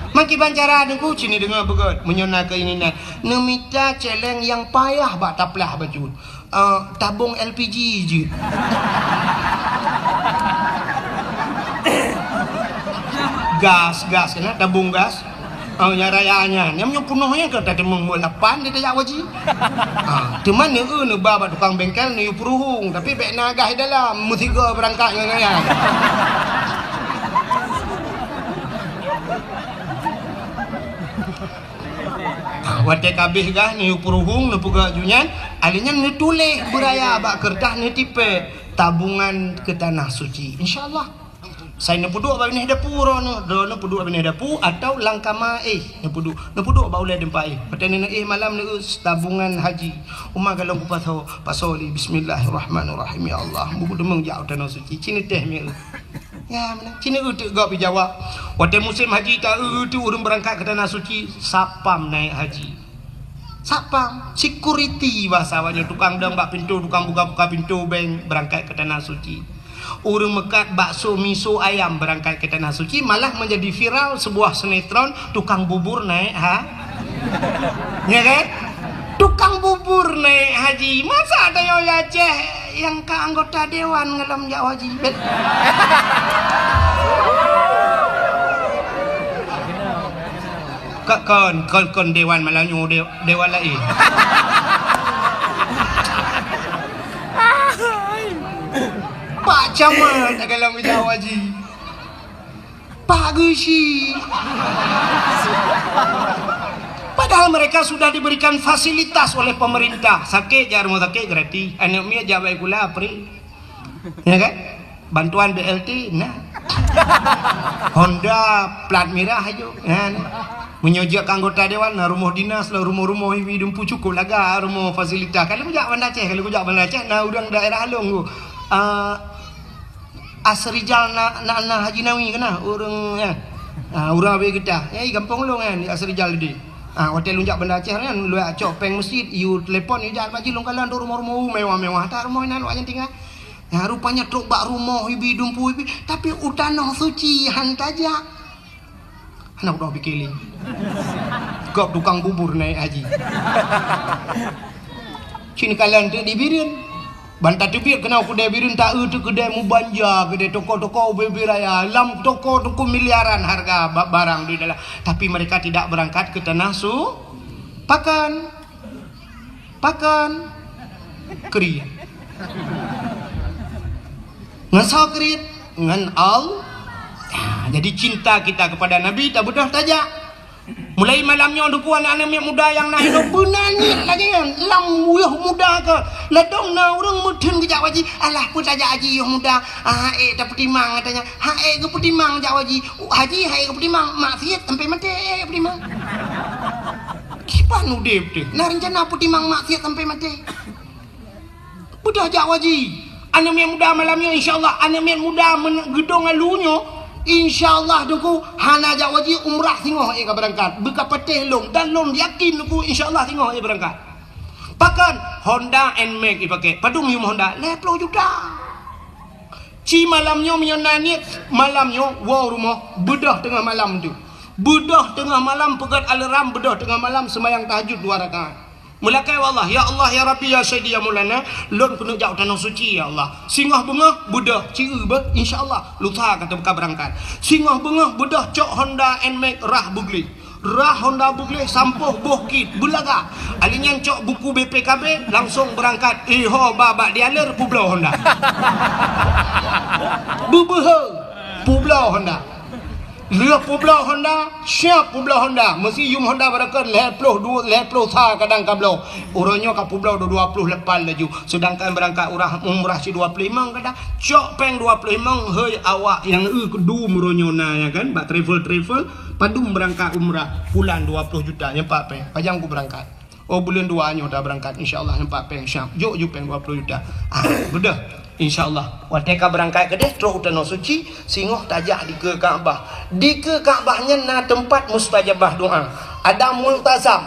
Meukiban cara teungku, cit neudeungö beugöt. Meunyoe na keinginan, neumita cèlèng nyang payah bak taplah bacut. Eh, tabong L P G jeuet. Gas, gas, keunan tabong gas. Oh, nyang raya nyan. Nyang meunyoe peunoh nyan ka tateumong buet lapan di tajak waji. Ah, teuma neueu neuba bak tukang bengkel neuyue peuruhueng, tapi bèk na gas di dalam, meusigoe beurangkat ngon nyan. Ah, watèe ka abéh gas neuyue peuruhueng, neupeugah ju nyan, alèh nyan neutuléh beuraya bak keureutah neutipèk tabungan keu Tanah Suci. Insya Allah. Sai neupeuduek bak binéh dapu droeneuh, droeneuh peuduek bak binéh dapu atau lam kama éh neupeuduek, neupeuduek bak ulèe teumpat éh. Watèe neuéh malam neueu tabungan haji. Uma galong kupasoe, pasoe lé bismillahirrahmanirrahim. Ya Allah, buku deungon jak u Tanah Suci. Cit neutéh mieu. Ya, meunan. Cit neueu teuk gob jawab. Watèe musém haji taeu teuk ureueng beurangkat keu Tanah Suci, satpam naék haji. Satpam, security bahasa awaknyan, tukang dong bak pintoe, tukang buka-buka pintoe bank beurangkat keu Tanah Suci. Ureueng meukat bakso, miso, ayam beurangkat keu Tanah Suci, malah menjadi viral sebuah sinetron tukang bubur naék ha-, ya kan? Tukang bubur naék haji. Masa ada yang Aceh yang ka anggota dewan ngalom jak haji? Bet- Ka-, kon, kon, kon dewan Melanyu, de-, dewan laén. Pak Camat dalam bidang haji. Pak Geusi. Padahal mereka sudah diberikan fasilitas oleh pemerintah. Sakit jak rumoh sakit gratis. Aneuk miet jak baik kula free. Ya kan? Bantuan B L T na. Honda plat mirah aju. Ya, na. Meunyoe jeuet keu anggota dewan, na rumoh dinas, na rumoh-rumoh ibi dumpu cukup laga rumoh fasilitas. Kalau kujak Banda Aceh, kalau kujak Banda Aceh, na ureueng daerah Along tu. Ah, Asrijal na, na, na Haji Nawi keunan, ureueng nyan. Ah, ureueng Abee Geutah. Eh, gampông lôn nyan, di Asrijal di. Ah, watèe lôn jak Banda Aceh nyan, lôn cok péng meuseujid, yue telepon, yue jak bak jih lôn kalon tu rumoh-rumoh mewah-mewah. That rumoh nyan awak nyan tinggai. Nyan rupanya trok bak rumoh ibi dumpu ibi, tapi u Tanoh Suci han tajak. Hana kudoh pike lé. Gob tukang bubur naik haji. Cit kalon teuk di Bireuen. Ban tateubiet keunoe keudè Bireuen, taeu teuk keudè meubanja, keudè toko-toko ubé-ubé raya. Lam toko-toko miliaran harga ba-, barang di dalam. Tapi mereka tidak berangkat ke tanah su-, pakan. Pakon? Kriet. Ngon soe kriet? Ngon Allah. Ya, jadi cinta kita kepada Nabi tabeudôh tajak. Mulai malam nyoe, Teungku, aneuk-aneuk miet muda nyang na hidup beuna niet lagèe nyan. Lam yôh muda ka. Ladôm na ureueng meutheun geujak haji. Alah, peue tajak haji yôh muda? Ah, ék tapeutimang, katanya. Ha, ék geupeutimang jak haji. Haji, ha, ék geupeutimang. Maksiet sampai maté, ék geupeutimang. Kiban udép teuh, na reuncana peutimang maksiet sampai maté. Beudôh jak haji. Aneuk miet muda malam nyoe, insya Allah, aneuk miet muda men-, geudong alu nyoe, insya Allah, Teungku, hana jak haji, umrah singoh ék ka beurangkat. Beuka patéh lôn, dan lôn yakin, Teungku, insya Allah, singoh ék beurangkat. Pakon? Honda Nmax ipakè. Padum yum Honda? Lhèe plôh juta. Ci malam nyoe meunyoe na niet, malam nyoe woe rumoh, beudôh teungoh malam tu. Beudôh teungoh malam, peugöt alarm, beudôh teungoh malam seumayang tahajud dua rakaat. Meulakèe bak Allah, "Ya Allah, ya Rabbi, ya Sayyidi, ya Maulana, lôn keuneuk jak u Tanoh Suci, ya Allah. Singoh beungoh, beudôh, ci eu beuh, insya Allah, lusa ka teuka beurangkat. Singoh beungoh, beudôh, cok Honda Nmax rhah beugleh." Rhah Honda beugleh sampôh boh kit beulaga. Ali nyan cok buku B P K B, langsong beurangkat. Eh, ho, ba bak dealer peubloe Honda. Beubeuhe, peubloe Honda. Lheueh peubloe Honda, siap peubloe Honda. Meusi yum Honda barangkat lhèe plôh dua, lhèe plôh sa kadang ka bloe. Uroe nyoe ka peubloe dua, dua plôh lapan laju. Seudangkan beurangkat urah umrah si dua plôh limong kadang. Cok péng dua plôh limong, hei awak nyang eu keudum uroe nyoe na, ya kan, bak travel-travel. Padum beurangkat umrah, bulan dua plôh juta, nyan pat péng. Pajan ku beurangkat? Oh, buleuen dua nyoe tabeurangkat, insya Allah, nyan pat péng, siap. Jok ju péng dua plôh juta. Ah, beudôh. Insya Allah. Watèe ka beurangkat keudeh, trôk u Tanoh Suci, singoh tajak dikeue Ka'bah. Dikeue Ka'bah nyan na teumpat mustajabah doa. Ada multazam.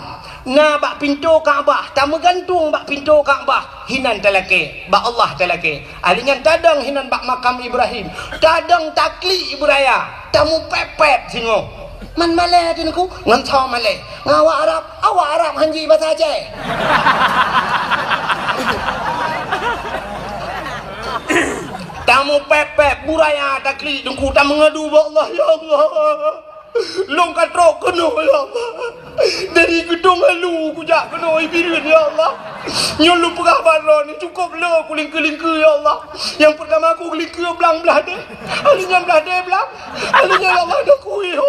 Na bak pintoe Ka'bah, tameugantung bak pintoe Ka'bah. Hinan talakèe, bak Allah talakèe. Ali nyan tadong hinan bak makam Ibrahim. Tadong taklik ibu raya. Tamupèp-pèp singoh. Man malèe teuh Teungku, ngon soe malèe? Ngon awak Arab. Awak Arab han ji basa Aceh. Tamupèp-pèp, bu raya taklik Teungku, tameungadu bak Allah, "Ya Allah, lôn ka trôk keunoe, ya Allah. Dari Geudong Alu kujak keunoe Bireuen, ya Allah. Nyoe lôn peugah bak droeneuh, cukôp le kulingkeue-lingkeue, ya Allah. Nyang peurtama kugeulingkeue blang blah deh. Ali nyan blah deh blang. Ali nyan, ya Allah, dah kui ho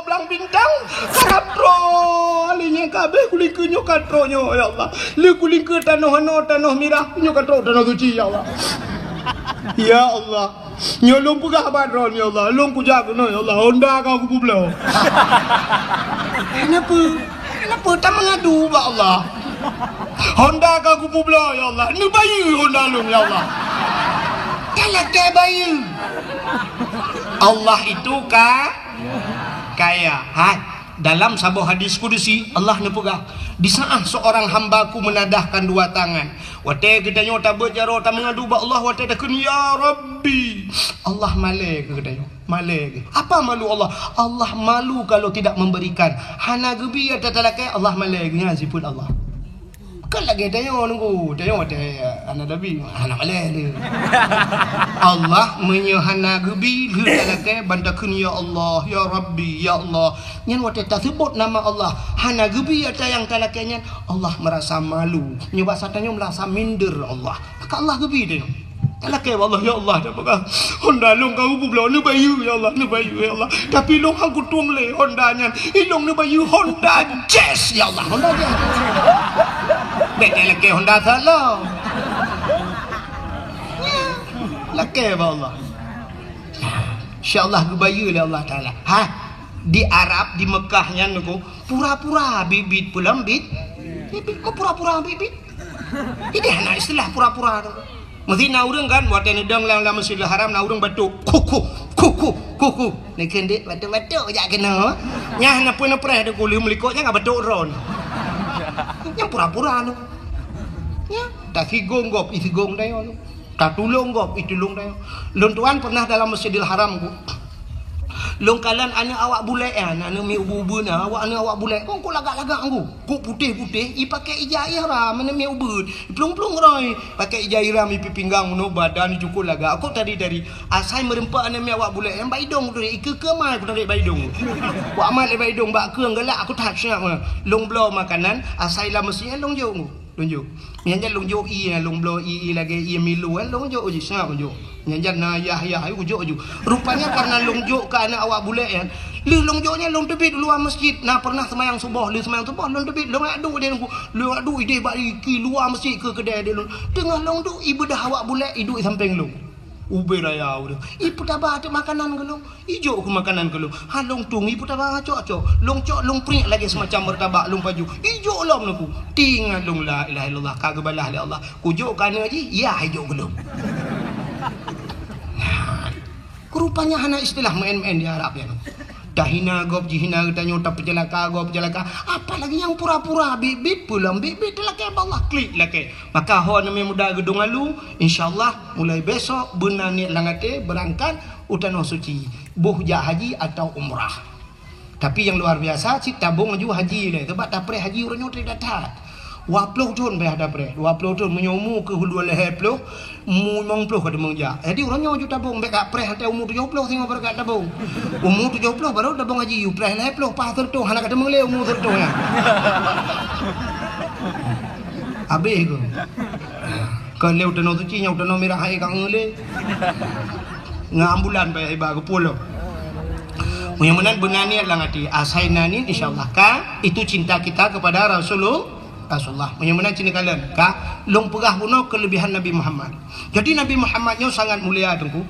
blang bintang. Karab droe. Ali nyan ka abéh kulingkeue nyoe ka trôk nyoe, ya Allah. Le kulingkeue tanoh anoe, tanoh mirah, nyoe ka trôk Tanoh Suci, ya Allah. Ya Allah. Nyoe lôn peugah bak droeneuh, ya Allah. Lôn kujak keunoe, ya Allah. Honda ka kupeubloe." Kenapa? Kenapa? Tameungadu bak Allah. "Honda ka kupeubloe, ya Allah. Neubayeue Honda lôn, ya Allah." Talakèe bayeue. Allah itu ka-, kaya. Ha, dalam saboh hadis kudusi, Allah neupeugah, "Di saat seorang hamba-Ku menadahkan dua tangan." Watèe geutanyoe tabeuet jaroe tameungadu bak Allah, watèe takheun, "Ya Rabbi," Allah malèe keu geutanyoe. Malèe geuh. Apa malu Allah? Allah malu kalau tidak memberikan. Hana geubi ata talakèe, Allah malèe geuh. Nyan sifeuet Allah. Kan lagèe tanyoe Teungku, tanyoe watèe hana tabi, hana malèe lé. Allah meunyoe hana geubi lheueh talakèe, ban takheun, "Ya Allah, ya Rabbi, ya Allah." Nyan watèe taseubut nama Allah, hana geubi ata nyang talakèe nyan, Allah meurasa malu. Nyoe basa tanyoe meurasa minder Allah. Maka Allah geubi tanyoe. Lakée bak Allah, ya Allah, dah peugah Honda lôn ka ubloe neubayeue, ya Allah, neubayeue, ya Allah. Tapi lôn han kutueng lé Honda nyan. Ilôn neubayeue Honda Jazz, ya Allah, Honda Jazz. Bèk lakée Honda that lom. Lakée bak Allah. Insya Allah geubayeue lé Allah Taala. Ha, di Arab, di Mekah nyan nyoe, pura-pura bit-bit pulang bit. Bit-bit, kok pura-pura bit-bit? Idéh na istilah pura-pura tu. Meusti na ureueng kan, watèe neudong lam, lam Masjidil Haram, na ureueng batok, "Kuku, kuku, kuku." Neukheun dek batok-batok jak keunoe. Nyan na peue na preh deuk ulèe meulikot nyan ka batok droe. Nyan pura-pura tu. Nyan, tasigong gob, isigong dayoe tu. Tatulông gob, itulông dayoe. Lôn tuan pernah dalam Masjidil Haram ku. Lôn kalon aneuk awak bulèk nyan, aneuk miet ubeut-ubeut nyan, awak aneuk awak bulèk. Kok, kok lagak-lagak ku. Kok putéh-putéh, ipakè ija ihram, aneuk miet ubeut. Iplueng-plueng roi, pakè ija ihram, ipi pinggang meunoe, badan icukôp lagak. Kok tari-tari. Asai meureumpok aneuk miet awak bulèk nyan bak idông ku tarék, ikeue-keue mai ku tarék bak idông. Ku amat lé bak idông, bak keueng galak, aku that siap. Lôn bloe makanan, asai lam meuseujid lôn jok ku. Lôn jok. Nyan jan lôn jok ié, lôn bloe ié, ié lagèe ié Milo, eh, lôn jok jih, seungab lôn jok. Nyan jan na yah-yah, ayu jok ju. Rupanya karena lôn jok keu aneuk awak bulèk nyan. Lheueh lôn jok nyan lôn teubiet luwa masjid. Na pernah seumayang suboh, lheueh seumayang suboh lôn teubiet, lôn jak duek di lôn, lôn jak duek idéh bak iki luwa masjid keu keudè di lôn. Teungoh lôn duek, ibeudoh awak bulèk iduek sampéng lôn. Ubé raya ureueng. Ipeutaba teuk makanan keu lôn. Ijok keu makanan keu lôn. Ha lôn tueng, ipeutaba cok-cok. Lôn cok, lôn priek lagèe seumacam meurtabak lôn pajoh. Ijok lom neuk ku. Teuingat lôn, la ilaha illallah, ka geubalah lé Allah. Kujok keu aneuk jih, yah ijok keu lôn. Rupanya hana istilah meu'en-meu'en di Arab nyan. Tahina gob, jihina geutanyoe, tapeuceulaka gob, peuceulaka. Apalagi nyang pura-pura bit-bit, pulang bit-bit, talakèe bak Allah, klik lakèe. Maka ho aneuk muda geudong alu, insya Allah mulai besok beuna niet lam até beurangkat u Tanoh Suci, boh jak haji atau umrah. Tapi nyang luar biasa, cit tabong laju haji lé, sabab tapreh haji uroe nyoe that-that. Dua ploh thon payah tapreh, dua ploh thon, meunyoe umu keuh dua lhèe ploh, umu limong ploh ka teumeung jak. Jadi uroe nyoe laju tabong, bèk ka preh watèe umu tujoh ploh singoh baru ka tabong. Umu tujoh ploh baru tabong haji, yue preh lhèe ploh, paih seureutoh, hana ka teumeung lé umu seureutoh nyan. Habéh keuh. Kon lé u Tanoh Suci nyan, u Tanoh Mirah hai ka ngeulé. Ngon ambulan payah iba geupulông. Meunyoe meunan beuna niet lam até, asai na niet, insya Allah ka, itu cinta kita kepada Rasulul-, Rasulullah. Meunyoe meunan cit neukalon ka, lôn peugah bunoe keulebihan Nabi Muhammad. Jadi Nabi Muhammad nyoe sangat mulia teungku.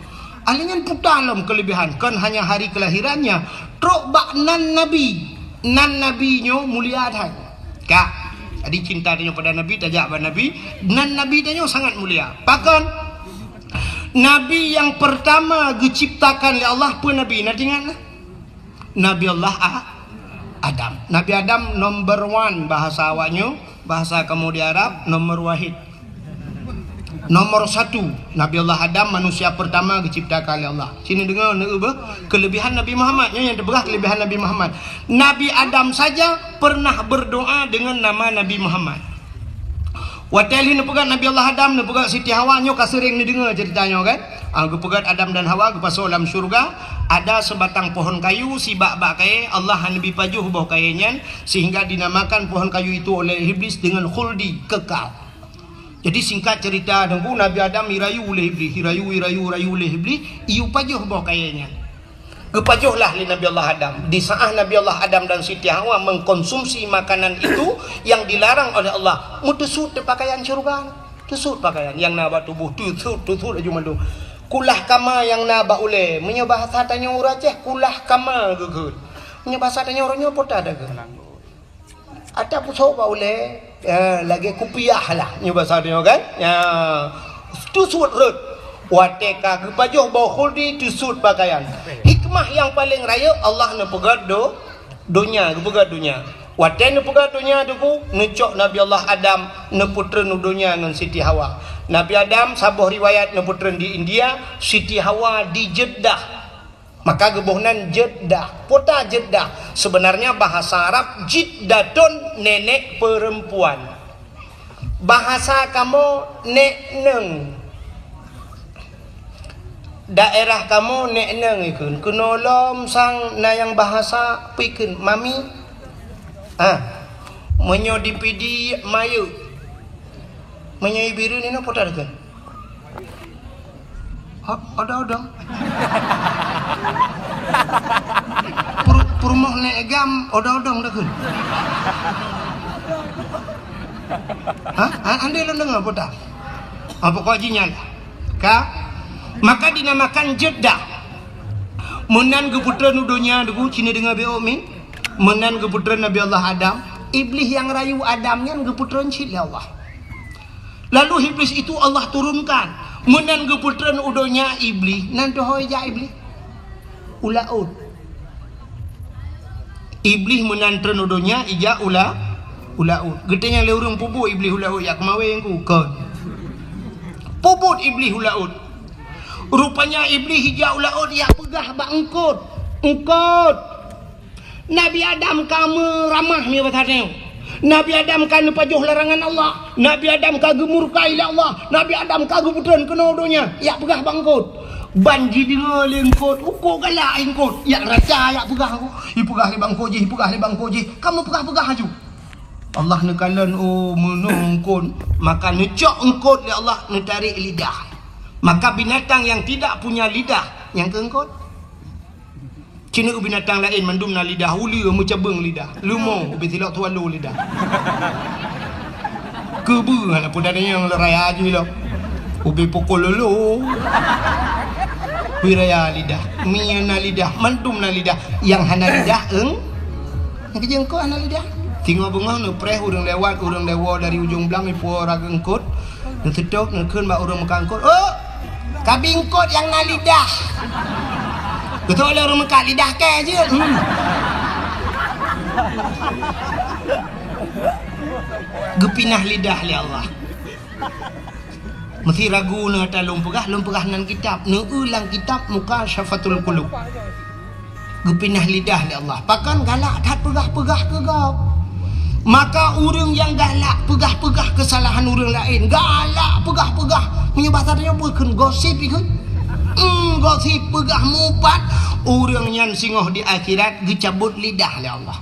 Ahli nyan puta lom keulebihan, kon hanya hari kelahirannya, trok bak nan Nabi. Nan Nabi nyoe mulia that. Ka. Jadi cinta tanyoe pada Nabi, tajak bak Nabi, nan Nabi tanyoe sangat mulia. Pakon? Nabi nyang pertama geuciptakan lé Allah peue Nabi? Na teuingat na? Nabi Allah A-, Adam. Nabi Adam number one bahasa awaknyoe, bahasa kamoe di Arab, nomor wahid. Nomor satu, Nabi Allah Adam manusia pertama geuciptakan lé Allah. Sini deungoe, neueu beuh keulebihan Nabi Muhammad. Nyoe nyang teupeugah keulebihan Nabi Muhammad. Nabi Adam saja pernah berdoa dengan nama Nabi Muhammad. Watèe lheueh neupeugah Nabi Allah Adam, neupeugah Siti Hawa, nyoe ka seuréng neudeungoe ceurita nyoe kan? Ah, geupeugah Adam dan Hawa geupasoe lam syeuruga, ada sebatang pohon kayu, sibak bak kayèe, Allah hana neubi pajoh boh kayèe nyan, sehingga dinamakan pohon kayu itu oleh Iblis dengan khuldi, kekal. Jadi singkat cerita, Teungku, Nabi Adam irayu lé Iblis, irayu, irayu, irayu lé Iblis, iyue pajoh boh kayèe nyan. Geupajoh lah lé Nabi Allah Adam. Di saat Nabi Allah Adam dan Siti Hawa mengkonsumsi makanan itu yang dilarang oleh Allah, meuteusut teuh pakaian syeuruga. Teusut pakaian nyang na bak tuboh, teusut, teusut laju mandum. Kulah kama nyang na bak ulèe. Meunyoe bahasa tanyoe ureueng Aceh, kulah kama geukheun. Meunyoe bahasa tanyoe uroe nyoe, peue ta geukheun? Ata pusok bak ulèe, ya, lagèe kupiah lah, nyoe basa nyoe kan. Ya, teusut rhot. Watèe ka geupajoh boh khuldi, teusut pakaian. Hikmah nyang paleng rayeuk, Allah neupeugèt do-, donya, geupeugèt donya. Watèe neupeugèt donya Teungku, neucok Nabi Allah Adam neupeutreun u donya ngon Siti Hawa. Nabi Adam saboh riwayat neupeutreun di India, Siti Hawa di Jeddah. Maka geuboh nan Jeddah. Peue ta Jeddah? Sebenarnya bahasa Arab Jiddatun, nenek perempuan. Bahasa kamoe nek neng. Daerah kamoe nek neng ikheun. Keunoe lom sang na nyang bahasa peue ikheun, mami. Ah. Meunyoe di Pidie, mayeuek. Meunyoe i Bireuen inoe peue ta ikheun? Ho-, odong-odong. Pur-, peurumoh neuk gam odong-odong dah kheun. Ha? Ha, andai lôn deungoe peue tan? Ha, pokok jih nyan lah. Ka? Maka dinamakan jaddah. Meunan geupeutreun u donya, deungoe, cine deungoe beu min. Meunan geupeutreun Nabi Allah Adam. Iblih nyang rayu Adam nyan geupeutreun cit lé Allah. Lalu Iblis itu Allah turunkan. Meunan geupeutreun u donya Iblih, nan teuhôi jak Iblih. U laôt. Iblih meunan treun u donya, ijak u la-, u laôt. Geutanyong lé ureuëng, "Peue buet Iblih u laôt, jak keumawén ku?" Kon. Peue buet Iblih u laôt. Rupanya Iblih ijak u laôt, jak peugah bak eungkôt. Eungkôt. Nabi Adam ka meuramah, mie basa tanyoe. Nabi Adam ka neupajoh larangan Allah. Nabi Adam ka geumurka ilée Allah. Nabi Adam ka geupeutreun keunoe donya. Jak peugah bak eungkôt. Ban jideungoe lé eungkôt, uko galak eungkôt. Jak raca, jak peugah, ipeugah lé bak eungkôt jih, ipeugah lé bak eungkôt jih. Ka meupeugah-peugah laju. Allah neukalon, oh, meunoe eungkôt. Maka neucok eungkôt lé Allah, neutarek lidah. Maka binatang yang tidak punya lidah, nyang keu eungkôt. Cina binatang laén mandum na lidah, uleue meucabeueng lidah, leumo ubé silok tualo lidah. Keubeue hana peue tanyong le raya jih lom. Ubé pukul lolo. Pi raya lidah, mie na lidah, mandum na lidah. Nyang hana lidah, eung-, nyang keujeueng kok hana lidah. Singoh beungoh neupreh ureuëng lewat, ureuëng lewo dari ujong blang ipuwoe raga eungkôt. Neuseutôt, neukheun bak ureuëng meukat eungkôt, "Oh, kabi eungkôt nyang na lidah." Geutôk lé ureuëng meukat, "Lidah kèe jeuet." Hmm. Geupinah lidah lé Allah. Meusi ragu na ata lôn peugah, lôn peugah nan kitab. Neueu lam kitab Mukasyafatul Qulub. Geupinah lidah lé Allah. Pakon galak that peugah-peugah keu gob. Maka ureuëng nyang galak peugah-peugah keusalahan ureuëng laén, galak peugah-peugah, meunyoe basa tanyoe peue kheun, gosip ikheun. Hmm, gosip peugah mupat, ureuëng nyan singoh di akhirat geucabot lidah lé Allah.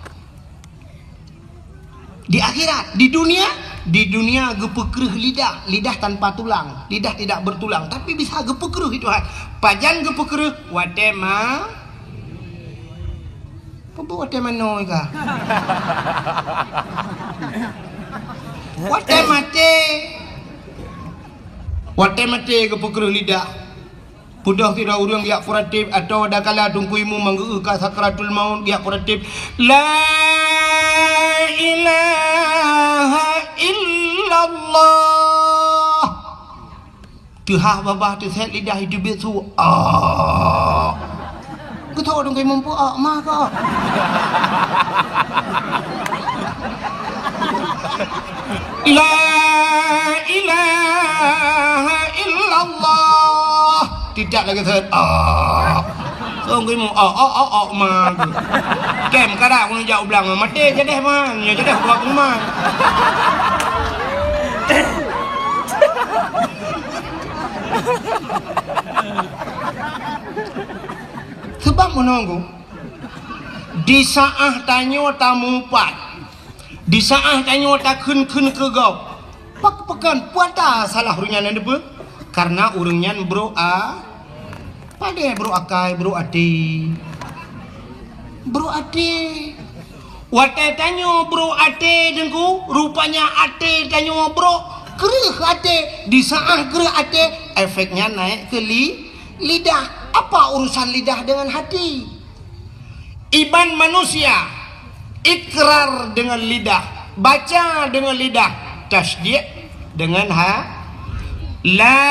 Di akhirat, di dunia, di dunia geupeukreuh lidah, lidah tanpa tulang, lidah tidak bertulang, tapi bisa geupeukreuh itu Tuhan. Pajan geupeukreuh? Watée ma-, peue buet watée manoe ka? Watée maté. Watée maté geupeukreuh lidah. Peudoh sidroe ureuëng geujak puratéb, atawa dakala Teungku Imum manggeu ka sakratul maut geujak puratéb, "La ilaha illallah." Teuhah babah teusét lidah iteubiet su, "Ah." Geutôk Teungku Imum peue, "Ah, ma ka." La ilaha illallah. Tidak lagi set. Ah. Sungguh mu, oh, oh, oh, oh, ma. Kem kada aku jak ublang mati jadi ma. Nya jadi aku aku ma. Sebab menunggu di saat tanyoe tamupat. Di saát tanyoe takheun-kheun keu gob, pak-, pakon puata salah ureuëng nyan neupeue? Karena ureuëng nyan brok a-, padé brok akai, brok até. Brok até. Watée tanyoe brok até, Teungku, rupanya até tanyoe brok, kreueh até. Di saát kreueh até, efeknya naik ke li-, lidah. Apa urusan lidah dengan hati? Iman manusia, ikrar dengan lidah, baca dengan lidah, tasdiq dengan ha-, la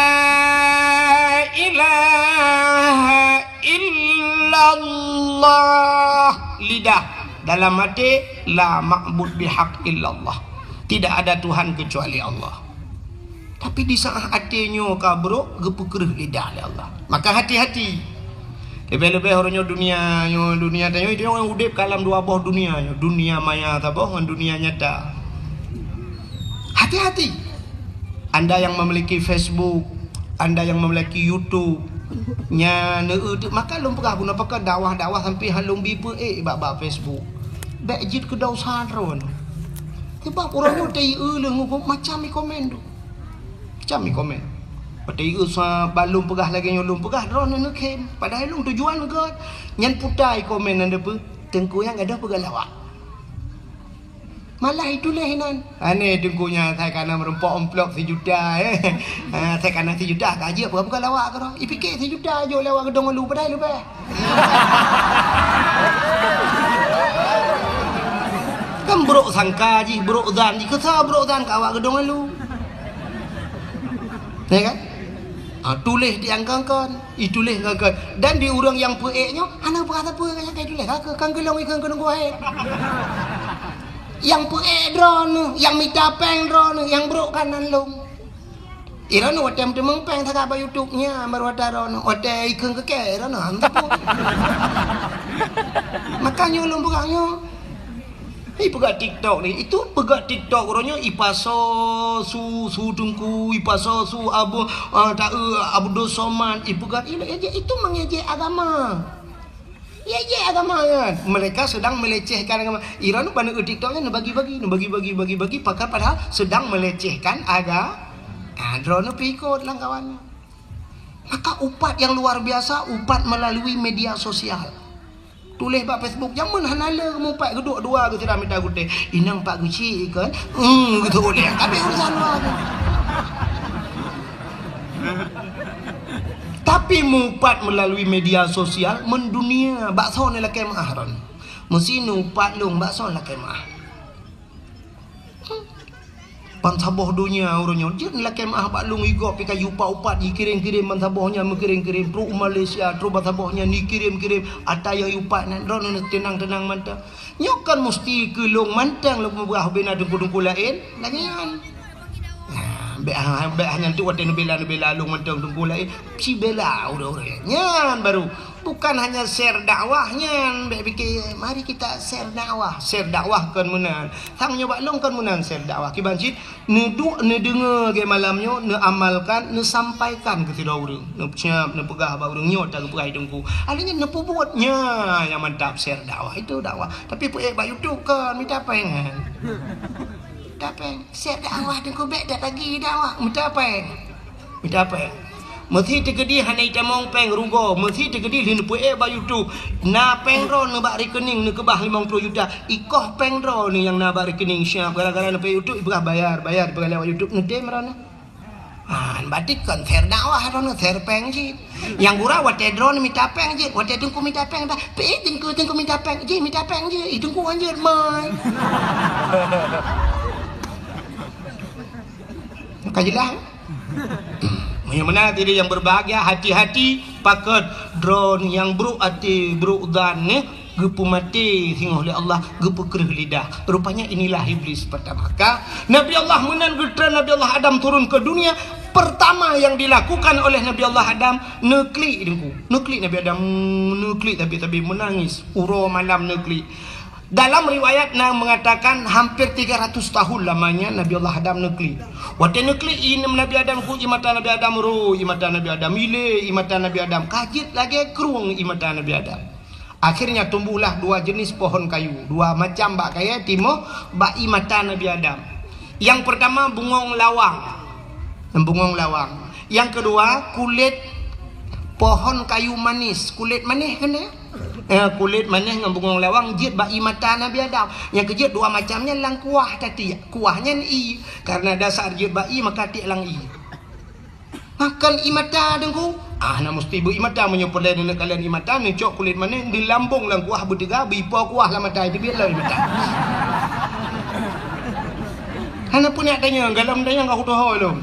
ilaha illallah, lidah, dalam hati, la ma'bud bihaq illallah, tidak ada Tuhan kecuali Allah. Tapi di saát até nyoe ka brok, geupeukreueh lidah lé Allah. Maka hati-hati. Leubeh-leubeh uroe nyoe dunia nyoe, dunia tanyoe, tanyoe udeb ka lam dua boh dunia nyoe, dunia maya saboh ngon dunia nyata. Hati-hati. Anda yang memiliki Facebook, anda yang memiliki YouTube, nya neueu teuk maka lôn peugah bunoe pakat dakwah-dakwah sampai han lôn bi peuék bak-bak Facebook. Bék jeuet keu dosa droe. Sebab uroe nyoe teu-eu lôn ngubuk macam i komen tu. Macam i komen. Watèe ié sa bak lôn peugah lagèe nyoe lôn peugah, droeneuh neukhém. Padahai lôn tujuan gèt. Nyan puta i komen nyan deupeu, teungku nyang gadôh peugah lawak. Malah ituléh inan. Aneh teungku nyan, asai kana meurumpok amplop sijuta, eh. Ha, asai kana sijuta ka jeuet, peugah-peugah lawak keudroe. Ipike sijuta jok lawak geudong ulu padahai leubeh. Kan buruk sangka jih, buruk zan jih. Keu soe buruk zan keu awak geudong ulu? Ya kan? Ha, tuléh di angkangkan, ituléh angkangkan. Dan di ureueng nyang peuék nyoe, hana peugah sapeue nyang ka ituléh. Ka keu, kan keu lôn ikheun keu nunggu hai. Nyang peuék droeneuh, nyang mita péng droeneuh, nyang brok kan nan lôn. Droeneuh watèe meuteumèe péng sagai bak YouTube nyan, baru watèe droeneuh, watèe ikheun keu kèe droeneuh, hana sapeue. Makanya lôn peugah nyoe, Hei, peugah TikTok ni. Itu peugah TikTok uroe nyoe ipasoe su, su teungku, ipasoe su Abu, ah, ta, eh, Abdul Somad, ipeugah, i-, i-, itu mengejek agama. Ejek agama kan. Mereka sedang melecehkan agama. Iran bak TikTok nyan bagi-bagi, bagi-bagi, bagi-bagi, pakat padahal sedang melecehkan aga-, ah, droeneuh pih ikot lam kawan. Maka upat yang luar biasa, upat melalui media sosial. Tuléh bak Facebook, jameun hana le mupat geuduek dua geuh sira mita gutèe. Inong pat geuchik kan? Hmm, gitu ulèe. Tapi urusan luwa tu. Tapi mupat melalui media sosial mendunia, bak soe neulakèe meu'ah ron. Meusi nupat lôn bak soe lakèe meu'ah. Bansaboh donya uroe nyoe jeuet lakèe meu'ah bak lôn, igob pih ka jiupat-upat, jikirém-kirém bansaboh nyan, meukirém-kirém trok u Malaysia, trok bansaboh nyan jikirém-kirém, ata nyang jiupat nyan droeneuh teunang-teunang mantong. Nyoe kan musti keu lôn mantong lôn peugah ubé na teungku-teungku laén, lagèe nyan. Nah, bèk ha-, bèk hana tu watèe neubela-neubela lôn mantong teungku laén, sibela ureueng-ureueng. Nyan baru bukan hanya share dakwah nyan, bèk pike mari kita share dakwah. Share dakwah kon meunan. Sang nyoe bak lôn kon meunan share dakwah. Kiban cit neuduek neudeungoe lagèe malam nyoe, neuamalkan, neusampaikan keu sidroe ureueng. Neusiap neupeugah bak ureueng nyoe ta geupeugah teungku. Akhirnya neupeubuet nyan nyang mantap share dakwah. Itu dakwah. Tapi peuék bak YouTube kon mita péng kan. Mita péng. Share dakwah teungku bèk that lagi dakwah. Mita péng. Mita péng. Meusi teukeudi hana itamong péng rugoe, meusi teukeudi lheueh neupeuék bak YouTube. Na péng droeneuh bak rekening neukeubah limong ploh juta. Ikoh péng droeneuh nyang na bak rekening siap gara-gara neupeuék YouTube ipeugah bayar, bayar ipeugah lewat YouTube neutem droeneuh. Ah, berarti kon share dakwah droeneuh, share péng cit. Nyang gura watèe droeneuh mita péng cit, watèe teungku mita péng bah. Peuék teungku, teungku mita péng, jih mita péng jih. Ih, teungku anjeut mai. Ka jeulaih? Meunyoe meunan hadirin yang berbahagia, hati-hati pakon droeneuh nyang brok até, brok zan nyoe geupeumaté singoh lé Allah, geupeukreueh lidah. Rupanya inilah iblis pertama. Ka Nabi Allah meunan geutreun Nabi Allah Adam turun ke dunia, pertama yang dilakukan oleh Nabi Allah Adam, neuklik teungku. Neuklik Nabi Adam, neuklik tabi-tabi menangis. Uroe malam neuklik. Dalam riwayat na mengatakan hampir tiga ratus tahun lamanya Nabi Allah Adam neuklik. Watèe neuklik ié Nabi Adam ku, ié mata Nabi Adam ro, ié mata Nabi Adam ilé, ié mata Nabi Adam ka jeuet lagèe krueng ié mata Nabi Adam. Akhirnya tumbuhlah dua jenis pohon kayu, dua macam bak kayèe timoh bak ié mata Nabi Adam. Yang pertama bungong lawang. Bungong lawang. Yang kedua kulit pohon kayu manis, kulit manis kan ya? Eh, kulit manis ngon bungong lawang jeuet bak ié mata Nabi Adam. Nyang keujeuet dua macam nyan lam kuah tatiek. Kuah nyan ié. Karena dasar jeuet bak ié maka tiek lam ié. Makan ié mata teungku. Ah, na musti beu ié mata meunyoe peureulèe neuneuk kalon ié mata, neucok kulit manis, neulambong lam kuah beuteuga, beuipo kuah lam mata, itu biet lom ié mata. Hana peureunah tanyong, galom tanyong ka kutoho lom.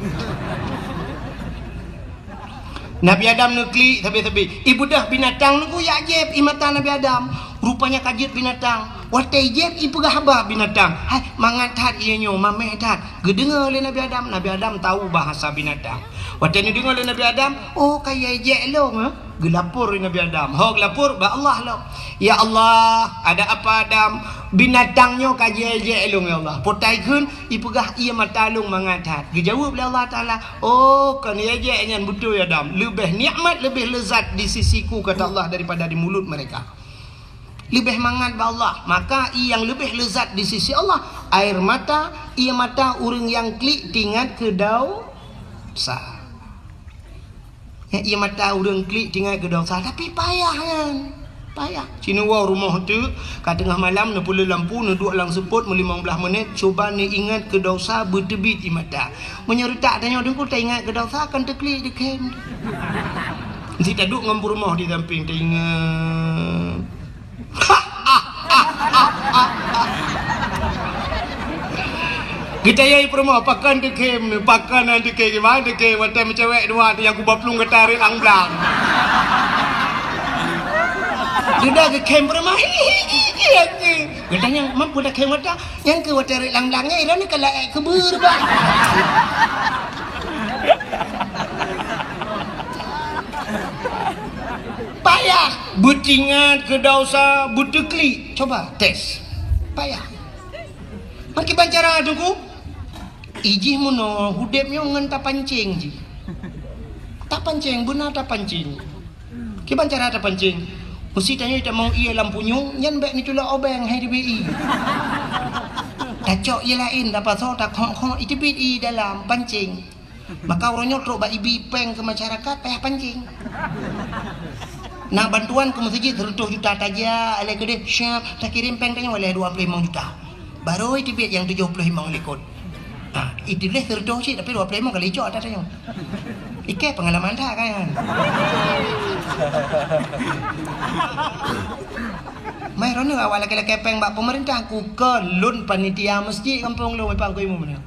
Nabi Adam neuklik sabe-sabe. Ibeudôh binatang nunggu jak jieb ié mata Nabi Adam. Rupanya ka jeuet binatang. Watèe jieb ipeugah haba binatang. Hai, mangat that ié nyoe, mamèh that. Geudeungoe lé Nabi Adam. Nabi Adam tahu bahasa binatang. Watèe neudeungoe lé Nabi Adam, "Oh, ka ijek lôn, ha?" Geulapor lé Nabi Adam. Ho geulapor bak Allah lom. "Ya Allah, ada apa Adam? Binatang nyoe ka jijek lôn, ya Allah." Potai kheun, ipeugah ié mata lôn mangat that. Geujaweueb lé Allah Taala, "Oh, kon ijek nyan beutôi Adam. Leubeh nikmat, leubeh lezat di sisiku," kata Allah, "daripada di mulut mereka." Leubeh mangat bak Allah. Maka ié nyang leubeh lezat di sisi Allah, air mata, ié mata ureueng nyang klik teuingat keu dosa. Ié mata ureuëng klik teuingat keu desya, tapi payah nyan. Payah. Sinewoe rumoh teuk, ka teungoh malam neupeuleueh lampu, neuduek lam seupôt meulimong blaih menit, cuba neuingat keu desya beuteubiet ié mata. Meunyoe reutak tanyoe Teungku taingat keu desya, kan teuklik dikhem. Sit taduek ngon peurumoh di sampéng taingat. Geutanyong peurumoh, pakon teukhem, pakon han teukhem, kiban teukhem, watée meucewek dua tu nyang kuba plueng gata rek lang blang. Duda geukhem peurumoh. Geutanyong, mampu takhem gata? Nyang keu watée rek lang blang nyan, iran ka laék keubeureubah. Payah. Beuteuingat keu desya, beuteuklik. Coba tes. Payah. Meukiban cara Teungku? Ijih meunoe udeb nyoe ngon tapancéng jih. Tapancéng, beuna tapancéng. Kiban cara tapancéng? Meusi tanyoe tamong ié lam punyueng, nyan bék neuculok obeng hai teubiet ié. Tacok ié laén, tapasoe, takhong-khong, iteubiet ié dalam pancéng. Maka uroe nyoe trok bak ibi péng keu masyarakat payah pancéng. Na bantuan keu meuseujid seureutôh juta tajak, lheueh keudeh syab takirém péng tanyoe lheueh dua ploh limong juta. Barô iteubiet nyang tujoh ploh limong likot. Ha, iteubiet seureutôh cit tapi dua ploh limong kali cok ata tanyoe. Ikée peungalaman that kan. Mai roh nyoe awak lakée-lakée péng bak peumeurintah, ku keu lôn panitia meuseujid gampông lôn, Pak Guru Imum nyoe.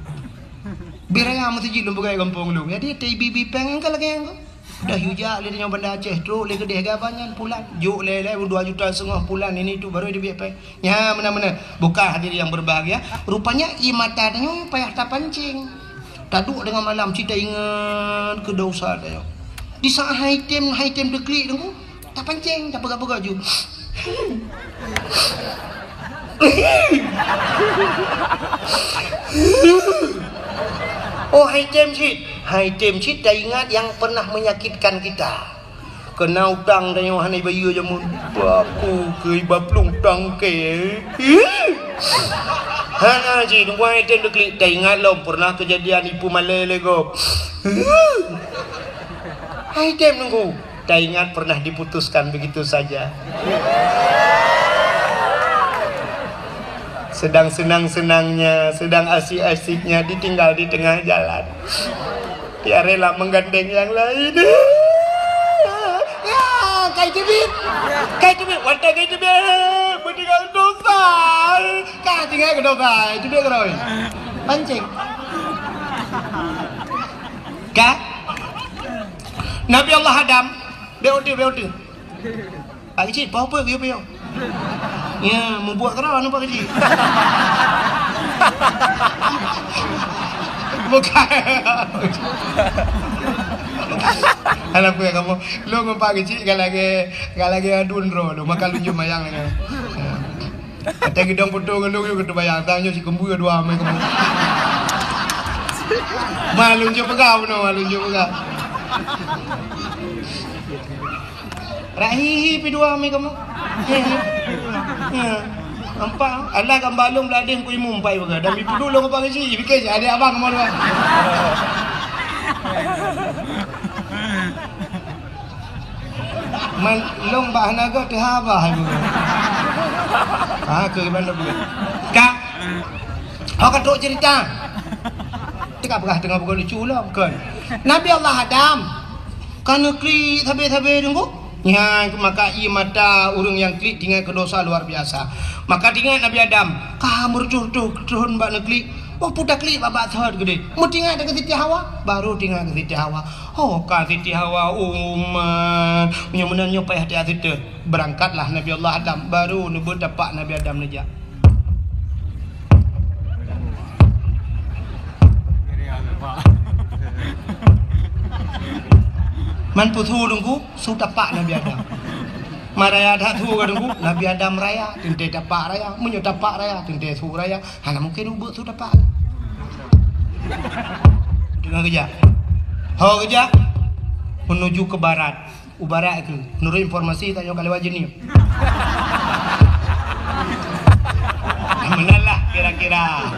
Bih raya meuseujid lôn peugah gampông lôn. Jadi, teuibi-bi péng nyang ka lagée nyan. Dah yue jak lé nyoe Banda Aceh, trok lé keudeh gaban nyan pulan. Jok lé-lé dua juta setengah pulan, ini tu baru dia biar péng. Nya, meunan-meunan. Bukan hadirin yang berbahagia. Rupanya, ié mata tanyoe payah tapancéng. Taduek deungon malam, cit taingat keu desya tanyoe. Di saat hai tem, hai tem teuklik Teungku, tapancéng, tapeugah-peugah ju. Oh, hai tem cit. Hai tem cit taingat nyang pernah menyakitkan kita. Keuna utang tanyoe hana ibayeue jameun. Baku keu iba plueng tangke. Hana cit, Teungku, hai tem teuklik. Taingat lom pernah keujadian ipeumalée lé gob. Hai tem Teungku. Taingat pernah diputuskan begitu saja. Sedang senang-senangnya, sedang asik-asiknya, ditinggal di tengah jalan. Dia rela menggandeng yang lain. Ya, kai teubiet. Kai teubiet. Watée kai teubiet, beutinggai desya. Ka tinggai keu desya. Teubiet keudroe. Pancéng. Ka? Nabi Allah Adam. Beu tu, beu tu. Pak Keuchik, pahu peue geuyue piôh? Ya, mubuet keudroe aneuk Pak Keuchik. Bukan. Alah, peue kamoe? Lôn ngon Pak Keuchik ka lagée, ka lagée aduen droe lôn, maka lôn jeuet mayang lagée. Ya. Watée geudong peutoe ngon lôn, lôn geuteubayang, tang nyoe sikeumbui dua amai kamoe. Ma lôn jeuet peugah bunoe, ma lôn jeuet peugah. Rak hihi pi dua mi kamoe. Ya. Nampak? Alah gambar lôn bladeh ku imum pai bagai. Dan mi peuduek lôn apa keuchik. Pikir cit adik abang kamoe dua. Man lôn bak hana gét teuhaba hai bagai. Ha, ke bandar bukan. Ka. Ho ka trok cerita. Teuka peugah teungoh bukan lucu lom, kon. Nabi Allah Adam. Ka neuklik sabe-sabe Teungku. Nyan maka ié mata ureuëng nyang klik teuingat keu desya luar biasa. Maka teuingat Nabi Adam, ka meureutoh-reutoh thon bak neuklik. Oh, puta klik bak-bak thon keudeh. Meuteuingat keu Siti Hawa, baru teuingat keu Siti Hawa. Oh, ka Siti Hawa, umat. Meunyoe meunan nyoe payah tiat siteun. Beurangkatlah Nabi Allah Adam, baru neubeuet tapak Nabi Adam neujak. Man peue su Teungku, su tapak Nabi Adam. Man raya that su ka Teungku, Nabi Adam raya, teuntée tapak raya. Meunyoe tapak raya, teuntée su raya. Hana mungken ubeuet su tapak. Deungoe geujak. Ho geujak, menuju ke barat. U barat keuh, menurut informasi tanyoe ka lewat jeunieb. Meunan lah kira-kira.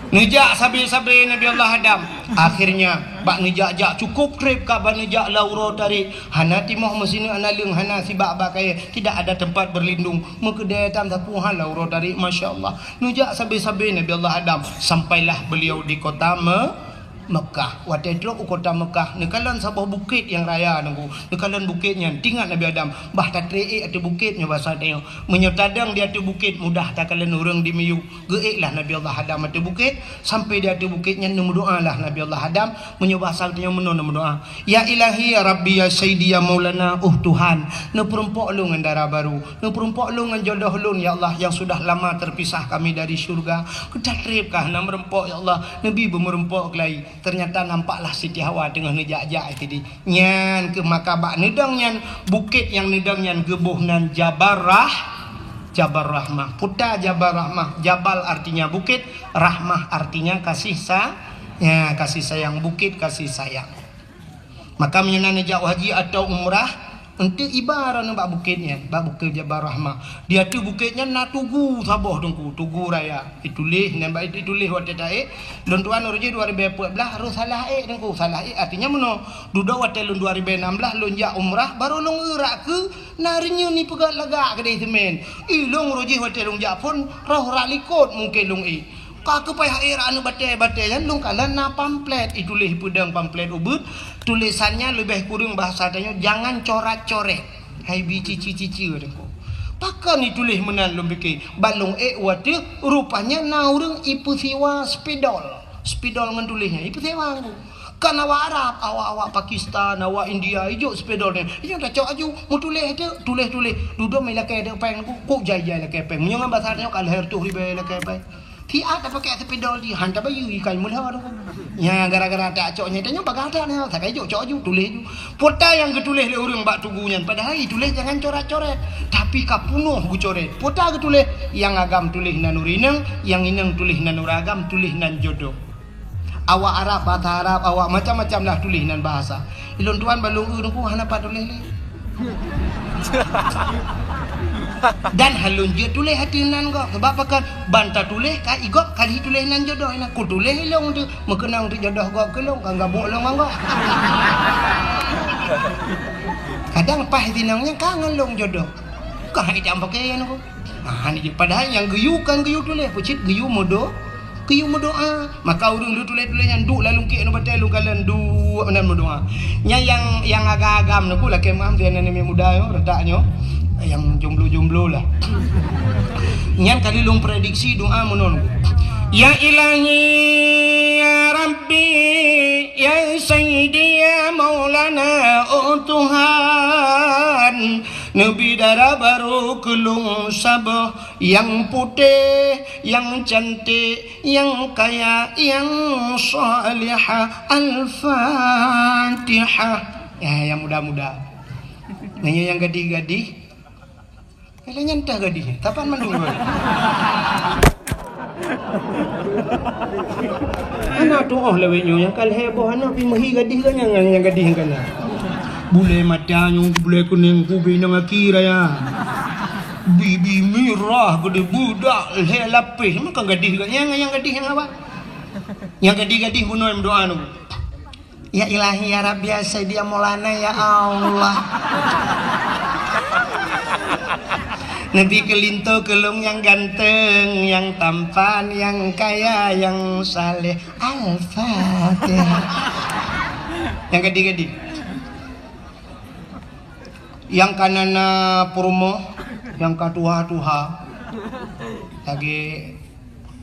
Neujak sabe-sabe Nabi Allah Adam. Akhirnya, Bak neujak-jak cukôp trép ka bak neujak lam uroe tarék. Hana timoh meusineuk naleueng, hana sibak bak kayèe, tidak ada tempat berlindung. Meukeudè tam sapeue han lam uroe tarék, masya Allah. Neujak sabe-sabe Nabi Allah Adam, sampailah beliau di kota Me-, Mekah. Watèe trôk u kota Mekah, neukalon saboh bukét nyang raya, Teungku. Neukalon bukét nyan, teuingat Nabi Adam, bah tatré ék ateueh bukét nyoe basa tanyoe. Meunyoe tadong di ateueh bukét, mudah takalon ureueng di miyueb. Geuék lah Nabi Allah Adam ateueh bukét, sampai di ateueh bukét nyan neumeudoa lah Nabi Allah Adam, meunyoe basa tanyoe meunoe neumeudoa, "Ya Ilahi, ya Rabbi, ya Sayyidi, ya Maulana, oh Tuhan, neupeurumpok lôn ngon dara barô, neupeurumpok lôn ngon jodoh lôn, ya Allah, yang sudah lama terpisah kami dari syurga." Keu tatrép ka hana meurumpok, ya Allah, neubi beumeurumpok keulayi. Ternyata nampaklah Siti Hawa teungoh neujak-jak keudéh. Nyan keuh maka bak neudong nyan, bukét nyang neudong nyan geuboh nan Jabal Rah-, Jabal Rahmah. Peue ta Jabal Rahmah? Jabal artinya bukit, Rahmah artinya kasih sa-, ya, kasih sayang, bukit kasih sayang. Maka meunyoe na neujak haji atau umrah, eunteuk iba droeneuh bak bukét nyan, bak bukét Jabal Rahmah. Di ateueh bukét nyan na tugu saboh, Teungku, tugu raya. Ituléh, nyan bak ituléh watèe taék, lôn tuan uroe jih dua ribèe peuet blah, roh salah ék, Teungku. Salah ék artinya meunoe. Dudoe watèe lôn dua ribèe nam blah, lôn jak umrah, barô lôn eu rak keue, na reunyeun ipeugöt lagak keudéh seumén. Ilôn uroe jih watèe lôn jak phôn, roh rak likôt mungken lôn ék. Ka keuh payah ék rak aneuk batèe-batèe nyan, lôn kalon na pamflet, ituléh peudong pamflet ubit, tulésan nyan leubeh kureueng bahasa tanyoe, jangan corat-coret. Hai bi cici-cici, Teungku. Pakon ituléh meunan lôn pike, ban lôn ék watèe, rupanya na ureueng ipeusiwa spidol. Spidol ngon tuléh nyan, ipeusiwa, Teungku. Kan awak Arab, awak-awak Pakistan, awak India, ijok spidol nyan. Ijok tacok aju, meutuléh teuk, tuléh-tuléh. Dudoe mé lakèe teuk péng, Teungku. Kok jai-jai lakèe péng. Meunyoe ngon basa tanyoe ka lhèe reutôh ribèe lakèe péng. Siat tapakék spidol jih, han tabayeue ikai meulhô, Teungku. Nyan gara-gara tacok nyan, tanyoe bagah that nyan, sakai jok cok aju, tuléh aju. Peue ta nyang geutuléh lé ureueng bak tugu nyan, padahai ituléh jangan coret-coret, tapi ka peunoh geucoret. Peue ta geutuléh, nyang agam tuléh nan ureueng inong, nyang inong tuléh nan ureueng agam, tuléh nan jodoh. Awak Arab, bahasa Arab, awak macam-macam lah tuléh nan bahasa. Ilôn tuan ban lôn eu, Teungku, hana pat tuléh lé. Dan han lôn jeuet tuléh ateueh nan gob. Sabab pakon? Ban tatuléh ka i gob ka lheueh tuléh nan jodoh. Inan kutuléh ilôn teuk, meukeunong teuk jodoh gob keu lôn, ka gabuk lôn ngon gob. Kadang paih sinong nyan ka ngon lôn jodoh. Ka han itam pakaian, Teungku. Ha, ni jih. Padahai nyang geuyue kan geuyue tuléh, peucit geuyue meudo-, geuyue meudoa. Maka ureueng lôn tuléh-tuléh nyan duek lam lungkiek nyoe batèe lôn kalon duek meunan meudoa. Nyan nyang, nyang agam-agam nyoe, Teungku, lakèe meu'ah, sinan aneuk muda nyoe, retak nyoe, nyang jomblo-jomblo lah. Nyan kali lôn prediksi doa meunan, Teungku. Ya Ilahi, ya Rabbi, ya Sayyidi, ya Maulana, oh Tuhan, neubi dara barô keu lôn saboh, nyang putéh, nyang cantik, nyang kaya, nyang salihah. Al-Fatihah. Ya, nyang muda-muda. Nyan nyang gadih-gadih. Ilèe nyan teuh gadih. Tapan mandum. Hana tu'oh lawét nyoe nyang ka lhèe boh aneuk pih meuhi gadih geuh nyan, nyang gadih kana. Bulèe mata nyoe, bulèe kunèng, kubéh nang aki raya. Bibi mirah geude, beudak lhèe lapéh, meukan gadih geuh nyan, nyang gadih nyang awak. Nyang gadih-gadih bunoe meudoa nyoe. Ya Ilahi, ya Rabbi, ya Sayyidi, ya Maulana, ya Allah. Neubi keu linto keu lôn nyang ganteng, nyang tampan, nyang kaya, nyang saleh. Al-Fatihah. Nyang gadih-gadih. Nyang ka na-na peurumoh, nyang ka tuha-tuha. Lagèe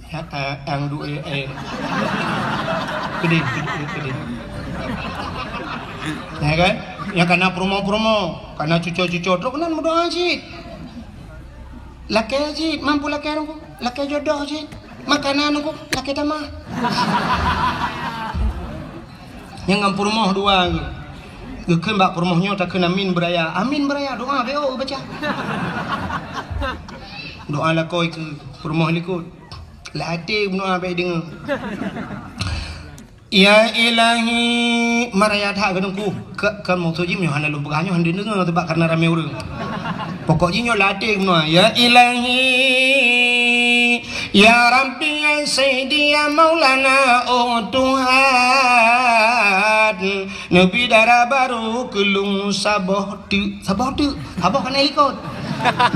Ya, eh, nyang duek, eh. Keudéh, keudéh, keudéh. Ya kan? Nyang kana peurumoh-peurumoh, kana cucoe-cucoe, trok keunan meudoa cit. Lakèe cit, mampu lakèe nungku, lakèe jodoh cit. Makanan nungku, lakèe tamah. Nyang ngon peurumoh dua geuh. Geukheun bak peurumoh nyoe takheun amin beuraya. Amin beuraya, doa bèk baca. Doa lakoe keu peurumoh likot. Lam até meudoa bèk deungö. Ya Ilahi, maraya that keu teungku. Ka, ka maksud jih meunyoe hana lôn peugah nyoe hana deungö, sebab karena ramé ureueng. Pokok jih nyoe lam até meudoa, ya Ilahi, Ya Rabbi, ya Sayyidi, ya Maulana, oh Tuhan, neubi dara barô keu lôn saboh teuk. Saboh teuk, saboh ka na likot.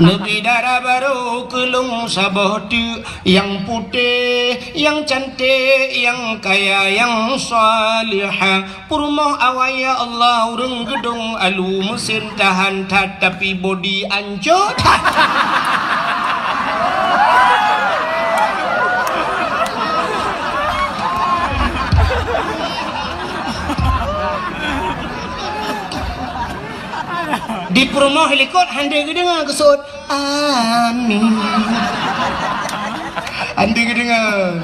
Neubi dara barô keu lôn saboh teuk, nyang putéh, nyang canték, nyang kaya, nyang salihah. Peurumoh awai, ya Allah, ureuëng geudong alu, meusén tahan that, tapi bodi ancô that. Di peurumoh likot hana geudeungoe geuseuôt. Amin. Hana geudeungoe.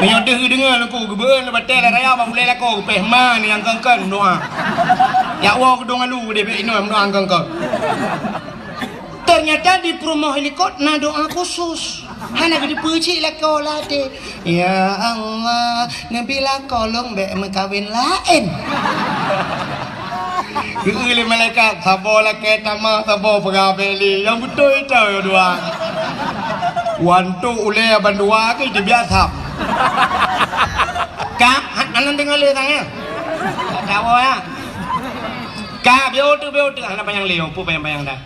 Meunyoe deuh geudeungoe, Teungku, geubeueun batée lam raya bak ulée lakoe, geupéh ma nyang kön-kön doa. Jak woe geudong alu deh, bék inoe doa kön-kön. Ternyata di peurumoh likot na doa khusus. Hana geuteupeu cit lakoe lam até. Ya Allah, neubi lakoe lôn bék meukawen laén. Geueu lé malaikat, saboh lakée tamah, saboh peugah bék lé. Nyang beutôi ito dua. Wantok ulée bandua keu jibiasa. Ka, hana deungoe lé sang ya. Dawa ya. Ka, biôh tu, biôh tu, hana panyang lé, peue panyang-panyang dah.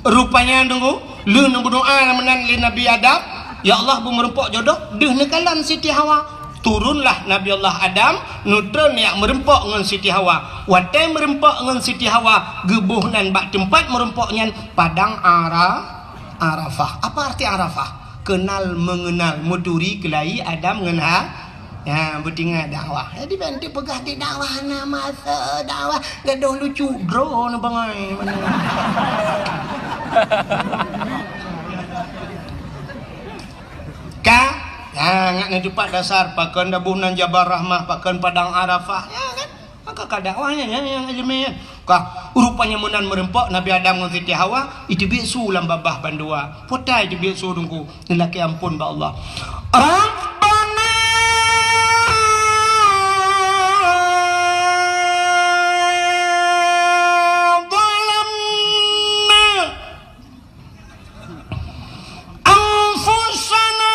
Rupanya, Teungku, lheueh neubeudoa meunan lé Nabi Adam, "Ya Allah, beu meureumpok jodoh," deuh neukalon Siti Hawa. Turunlah Nabi Allah Adam, neutron jak meureumpok ngon Siti Hawa. Watée meureumpok ngon Siti Hawa, geuboh nan bak teumpat meureumpok nyan Padang Ara-, Arafah. Apa arti Arafah? Kenal mengenal, meuturi keulayi Adam ngon Ha-, Ya, beutingat dakwah. Jadi, ban teupeugah di dakwah, na masa dakwah, gadoh lucu, droe na bangai. Ka? Ya, ngat na teupat dasar, pakon daboh nan Jabal Rahmah, pakon Padang Arafah. Ya, kan? Maka ka dakwah nyan, nyan, nyan, ileumé nyan. Ka, rupanya meunan meureumpok Nabi Adam ngon Siti Hawa, iteubiet su lam babah bandua. Peue ta iteubiet su, Teungku? Neulakée amphon bak Allah. Rabbana zalamna anfusana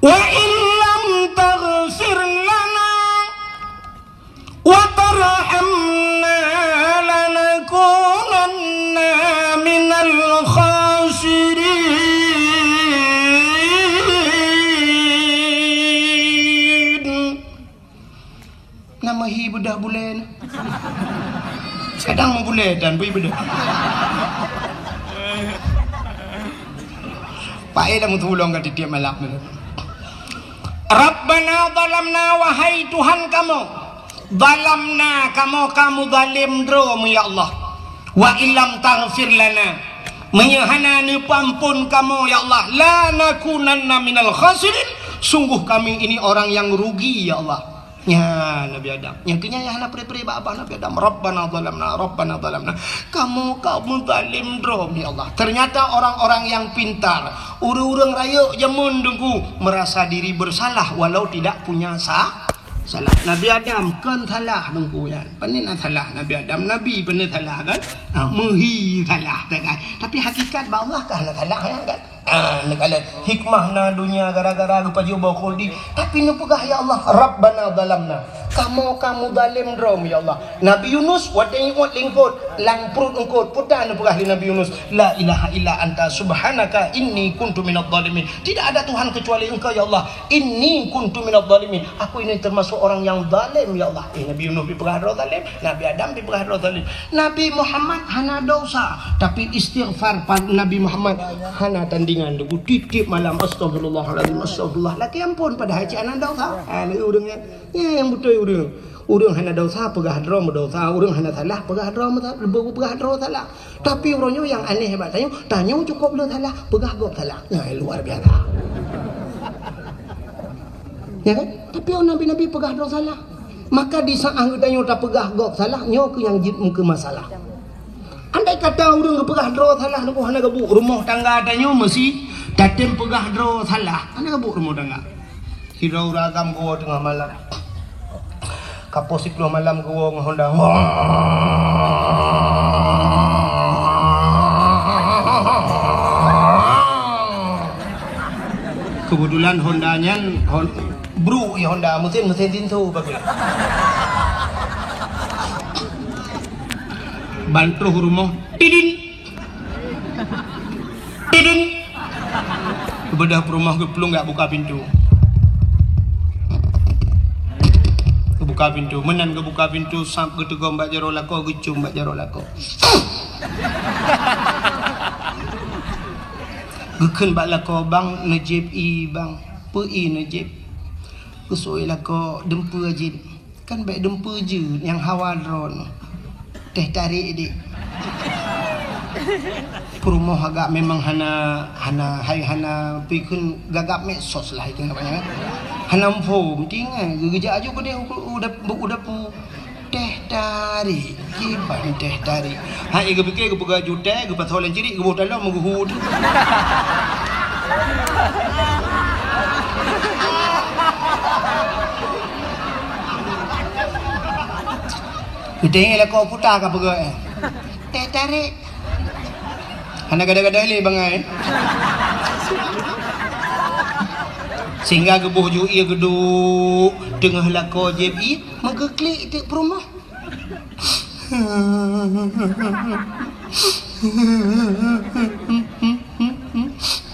wa illam taghfir lana wa tarhamna lanakunanna minal khasirin. Na meuhi beudoh bulée na. Kadang meubulée dan bui beudoh. Paéh lam tulông ka tiep-tiep malam. Rabbana zalamna, wahai Tuhan kamoe, zalamna, kamoe ka meuzalem droe, ya Allah. Wa illam taghfir lana, meunyoe hana neupeuamphon kamoe, ya Allah, lanakunanna minal khasirin, sungguh kami ini orang yang rugi, ya Allah. Nyan Nabi Adam. Nyang keu nyan nyang hana pré-pré bak babah Nabi Adam. Rabbana zalamna, Rabbana zalamna. Kamoe ka meuzalem droe, ya Allah. Ternyata orang-orang yang pintar, ureuëng-ureuëng rayeuk jameun, Teungku, merasa diri bersalah walau tidak punya sa-, salah. Nabi Adam kon salah, Teungku, nyan. Pane na salah Nabi Adam? Nabi pane salah, kan? Ha, meuhi salah, kan? Tapi hakikat bak Allah ka hana salah, ya, kan? Ah, neukalon hikmah na donya gara-gara geupajoh boh khuldi. Tapi neupeugah, "Ya Allah, Rabbana zalamna." Kamoe ka meuzalem droe, ya Allah. Nabi Yunus watée jiuet lé eungkôt, lam pruet eungkôt, peue ta neupeugah lé Nabi Yunus, "La ilaha illa anta subhanaka inni kuntu minadh dhalimin." Tidak ada Tuhan kecuali Engkau, ya Allah. Inni kuntu minadh dhalimin. Aku ini termasuk orang yang zalim, ya Allah. Eh, Nabi Yunus dipeugah droe zalim, Nabi Adam dipeugah droe zalim. Nabi Muhammad hana dosa, tapi istighfar pa-, Nabi Muhammad hana tandingan. Teungku, tiep-tiep malam, "Astagfirullahalazim, astagfirullah." Lakée amphon padahai cit hana dosa. Ha, lagée ureuëng nyan. Nyan nyang beutôi ureuëng. Ureuëng hana dosa peugah droe meudosa, ureuëng hana salah peugah droe meusa-, peugah droe salah. Tapi uroe nyoe nyang aneh bak tanyoe, tanyoe cukôp le salah, peugah gob salah. Nyan luar biasa. Ya kan? Tapi nabi-nabi peugah droe salah. Maka di saat geutanyoe tapeugah gob salah, nyoe keuh nyang jeuet keu masalah. Andai kata ureuëng geupeugah droe salah, Teungku, hana geubuet rumoh tangga tanyoe, meusi tatem peugah droe salah, hana geubuet rumoh tangga. Sidroe ureuëng agam geuwoe teungoh malam. Ka poh siplôh malam geuwoe ngon honda. Keubeutulan Honda nyan, Hon-, bruk ya Honda, meusén, meusén tinso pakai. Ban troh rumoh, tidin. Tidin. Geubeudôh peurumoh geuplueng jak buka pintoe. Geubuka pintoe, meunan geubuka pintoe, sab geuteugom bak jaroe lakoe, geucôm bak jaroe lakoe. Geukheun bak lakoe, "Bang, neujieb ie, Bang." "Peue ie neujieb?" Geuseuôt lakoe, "Dumpeue jieb." "Kan bèk dumpeue jeuet, nyang hawa droeneuh. Teh tarék dik." Peurumoh agak memang hana, hana, hai hana pikheun gagap medsos lah itu namanya, kan? Hana muphom, tinggai geugeujak aju keudeh u, u, u dapu. "Teh tarék, kiban teh tarék." Hai geupike geupeugah jutée, geupasoe lam cirik, geuboh talom, geuhue. Geutanyoe lakoe puta ka peugah, eh. Teh tarék. Hana gada-gada lé bangai. Sehingga geuboh ju ie geuduek teungoh lakoe jieb ie, meugeuklik teuk peurumoh.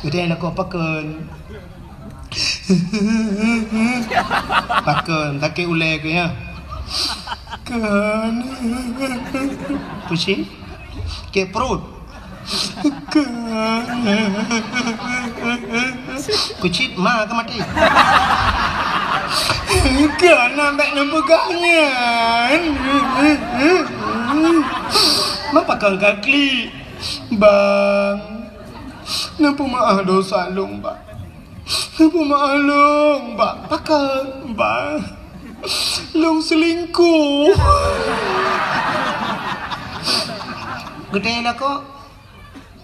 Geutanyoe lakoe pakon. Pakon, sakét ulée keuh nyan. Kon. Pusing. Sakét pruet. Kon. Kucit ma ka maté. Kon, na bèk neupeugah nyan. Ma pakon ka klik. Bang, neupeumaáh dosa lôn, Bang. Neupeumaáh lôn, Bang. Pakon, Bang? Lôn seulingkoh. Geutanyoe lakoe,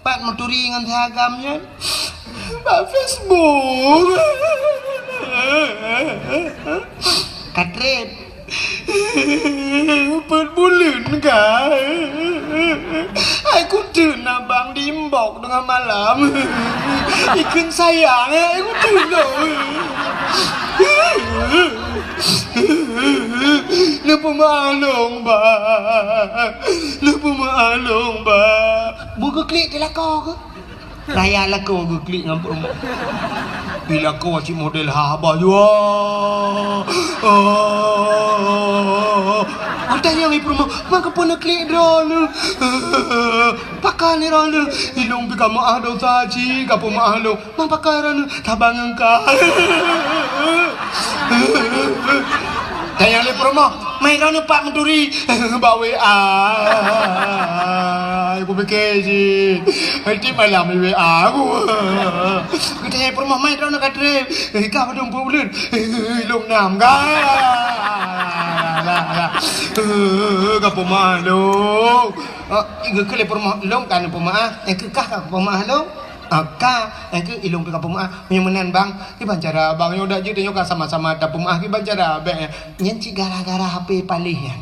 pat meuturi ngon si agam nyan? Bak Facebook. Ka treb. Peuet buleuen ka. Hai kuteun abang di inbox teungoh malam. Ikheun sayang, hai kuteun lôn. Neupeumaáh lôn, Bang. Neupeumaáh lôn, Bang. Beu geuklik di lakoe keuh. Raya lakoe geuklik ngon peurumoh. Di lakoe cit model haba jua. Oh. Watèe nyan di peurumoh, "Ma kapeue neuklik droeneuh? Pakon droeneuh?" "Ilôn pih ka meuáh dosa cit, kapeumeuáh lôn." "Ma pakon droeneuh?" "Saban ngon ka." Tanyong lé peurumoh, "Ma droeneuh pat meuturi?" "Bak W A." Kupike cit. Tiep malam di W A ku. Geutanyong peurumoh, "Ma droeneuh ka treb?" "Ka padum peuet buleuen." "Lôn nam ka." Ka peumaáh lôn. Oh, geukheun lé peurumoh, "Lôn ka neupeumaáh." "Eh, keu kah ka peumaáh lôn?" "Ah, ka." "Eh, keu ilôn pih ka peumaáh." "Meunyoe meunan, Bang, kiban cara, Bang, nyoe dak jeuet nyoe ka sama-sama tapeumaáh, kiban cara bèk nyan?" "Nyan cit gara-gara H P paléh nyan."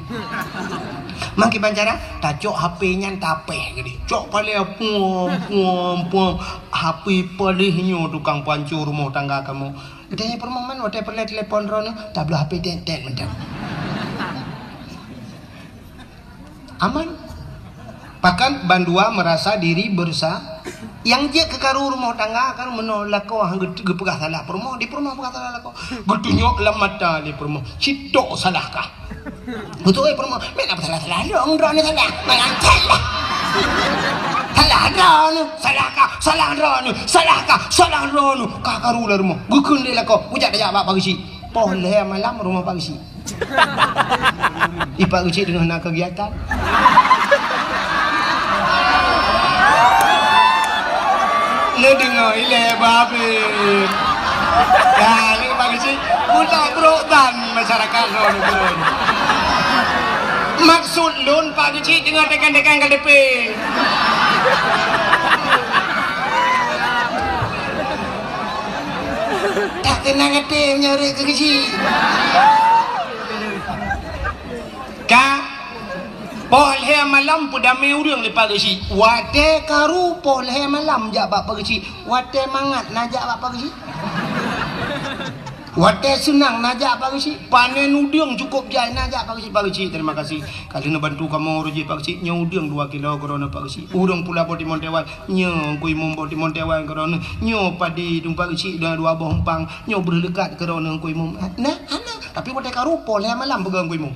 "Ma kiban cara?" "Tacok H P nyan tapéh keudéh. Cok paléh puom, puom, puom. H P paléh nyoe tukang panco rumoh tangga kamoe." Geutanyong peurumoh, "Man watèe peureulèe telepon droeneuh?" "Tabloe H P tét-tét mantong." Aman. Pakon bandua meurasa diri beureusa. Nyang jeuet keu karu rumoh tangga kan meunoe lakoe han geu-, geupeugah salah peurumoh, di peurumoh peugah salah lakoe. Geutunyok lam mata lé peurumoh, "Cit tok salah kah?" Beutôi peurumoh, "Meunan salah-salah lôn, droeneuh salah. Meunan salah. Salah droeneuh, salah kah, salah droeneuh, salah kah, salah droeneuh." Ka karu lam rumoh. Geukheun lé lakoe, "Kujak tajak bak Pak Geuchik." Poh lhèe malam rumoh Pak Geuchik. Di Pak Geuchik teungoh na keugiatan. Neudeungoe ilèe babeh. Ka lé Pak Geuchik, mutak brok tan masyarakat lôn. Maksud lôn Pak Geuchik teungoh tekan-tekan K T P. Tak tenang até meunyoe rhot keu Geuchik. Ka poh lhèe malam peudamé ureueng lé Pak Geuchik. Watèe karu poh lhèe malam jak bak Pak Geuchik. Watèe mangat na jak bak Pak Geuchik. Watée seunang na jak Pak Geuchik, panen udeueng cukôp jai na jak Pak Geuchik, Pak Geuchik, terima kasih. Ka lheueh neubantu kamoe reuji Pak Geuchik, nyoe udeueng dua kilo keudroe Pak Geuchik. Ureueng pula boh timon tewan, nyoe Teungku Imum boh timon tewan keudroe, nyoe padi dum Pak Geuchik dua, dua boh umpang, nyoe breuh leukat keudroe Teungku Imum. Nah, hana, tapi watée ka rupoh lhée malam peugah Teungku Imum.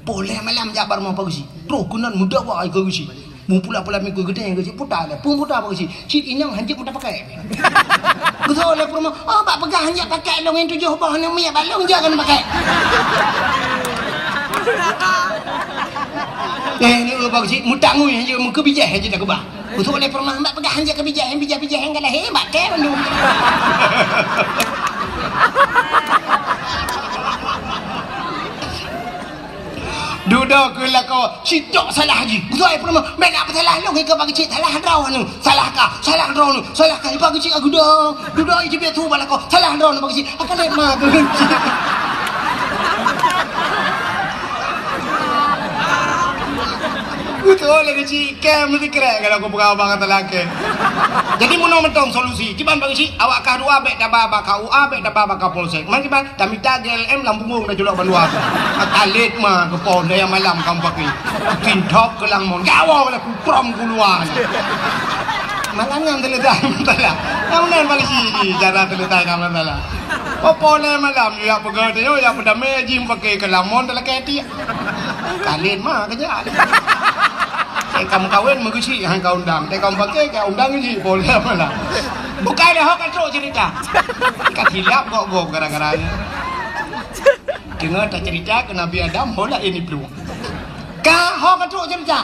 Poh lhée malam jak bak rumoh Pak Geuchik. Troh keunan meudawa keu Geuchik. Meupula-pula mikui geutanyoe Geuchik puta lé. Peue puta Pak Geuchik? Cit inong hanjeuet meuta pakai. Geutanyoe lé peurumoh, "Oh, bak peugah hanjeuet pakai lôn nyan tujoh boh aneuk miet bak lôn jak keuneuk pakai." Eh, ni Pak Geuchik meutangui hanjeuet meukeubijéh hanjeuet takeubah. Geutanyoe lé peurumoh, "Bak peugah hanjeuet keubijéh, bijéh-bijéh nyang galak, he, bak kée bandum." Dudoe keu lakoe, sitok salah jih. Beutôi peurumoh, meunan peusalah lôn, ikeu Pak Geuchik salah droeneuh. Salah kah, salah droeneuh, salah kah. Pak Geuchik ka geudoe, dudoe jih biet su bak lakoe, salah droeneuh Pak Geuchik. Apa lé ma Pak Geuchik? Beutôi lé Geuchik, kém meusikrek kalau kupeugah bang kata lagée. Jadi meunoe mantong solusi. Kiban Pak Geuchik, awak kah dua bék taba bak K U A, bék taba bak Kapolsek. Man kiban? Tamita G L M lam punggong taculok bandua. Akalét ma keupoh daya malam kamoe pakai. Tintop keu lam mon. Gawoe lah kukrom keuluwa. Malam nyan teuletai masalah. Nyang meunan polisi jih cara teuletai ka masalah. Poh-poh lhée malam, ya peugah teuh, ya peudamé jih pakai keu lam mon talakée tiek. Kalét ma keujak. Teuka meukawen Meugeuchik han ka undang. Teuka meupaké ka undang jih, poh lhée malam. Bukai lé ho ka trok cerita. Ka silap gob-gob gara-gara nyan. Teungoh tacerita keu Nabi Adam, ho laén iplueng. Ka ho ka trok cerita.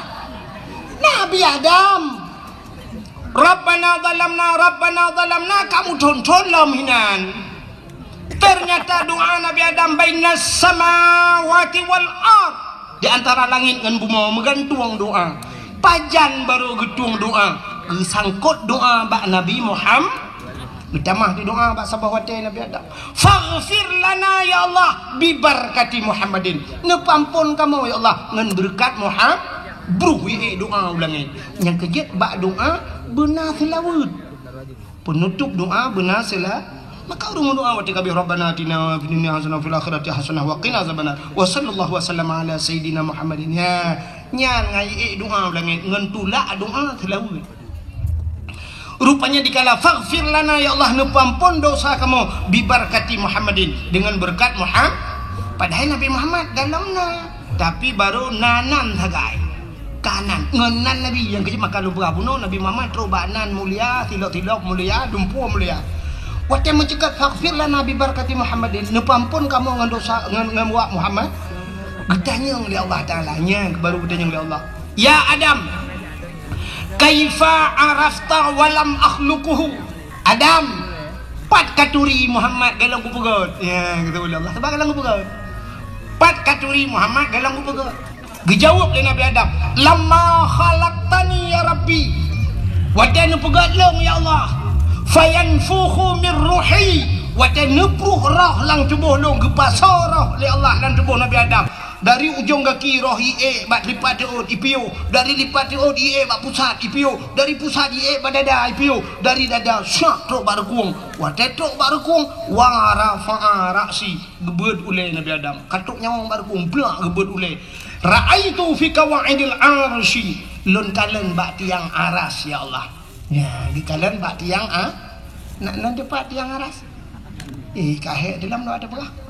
Nabi Adam. Rabbana zalamna, Rabbana zalamna, ka meuthon-thon lom hinan. Ternyata doa Nabi Adam bainas samawati wal ard, di antara langét ngon bumoe meugantueng doa. Pajan barô geutueng doa, geusangkot doa bak Nabi Muham-, geutamah di doa bak saboh watée Nabi Adam. Faghfir lana ya Allah bibarakati Muhammadin. Neupeuampon kamoe ya Allah ngon beureukat Muham-, bruh ié doa u langét. Nyang keujeuet bak doa beuna seulaweuet. Peunutôp doa beuna seula-, maka ureuëng meudoa watée ka abéh, "Rabbana atina fid dunya hasanah wa fil akhirati hasanah wa qina azabannar." Wa sallallahu wa sallama ala sayyidina Muhammadin. Nya, nyan ngai ék doa u langét ngon tulak doa seulaweuet. Rupanya dikala, "Faghfir lana, ya Allah, neupeuampon dosa kamoe, bibarakati Muhammadin, dengan berkat Muham-," padahai Nabi Muhammad galom na, tapi barô na nan sagai. Ka nan, ngon nan Nabi nyang keujeuet maka lôn peugah bunoe Nabi Muhammad trok bak nan mulia, tilok-tilok mulia, dumpeue mulia. Watée meuceukat, "Faghfir lana bi barakati Muhammadin," neupeuampon kamoe ngon dosa, ngon, ngon wak Muhammad. Geutanyong lé Allah Taala, nyan baru geutanyong lé Allah, "Ya Adam, kaifa arafta wa lam akhluquhu?" Adam, pat katuri Muhammad golom kupeugét? Ya, geutanyong lé Allah, sabab golom kupeugét. Pat katuri Muhammad golom kupeugét? Geujaweueb lé Nabi Adam, "Lamma khalaqtani ya Rabbi," watée neupeugét lôn ya Allah, "fayanfukhu min ruhi," watée neupruh roh lam tuboh lôn, geupasoe roh lé Allah lam tuboh Nabi Adam. Dari ujong gaki roh ié bak lipat teuôt ipiôh, dari lipat teuôt ié bak pusat ipiôh, dari pusat ié bak dada ipiôh, dari dada syak trok bak reukung. Watée trok bak reukung, wa rafa'a ra'si, geubeuet ulée Nabi Adam. Ka trok nyawöng bak reukung, blak geubeuet ulée. Ra'aitu fi qawaidil arsy, lôn kalon bak tiang aras, ya Allah. Ya, geukalon bak tiang a-, na, na dipat tiang aras? Eh, ka hék dilam doa teupeugah.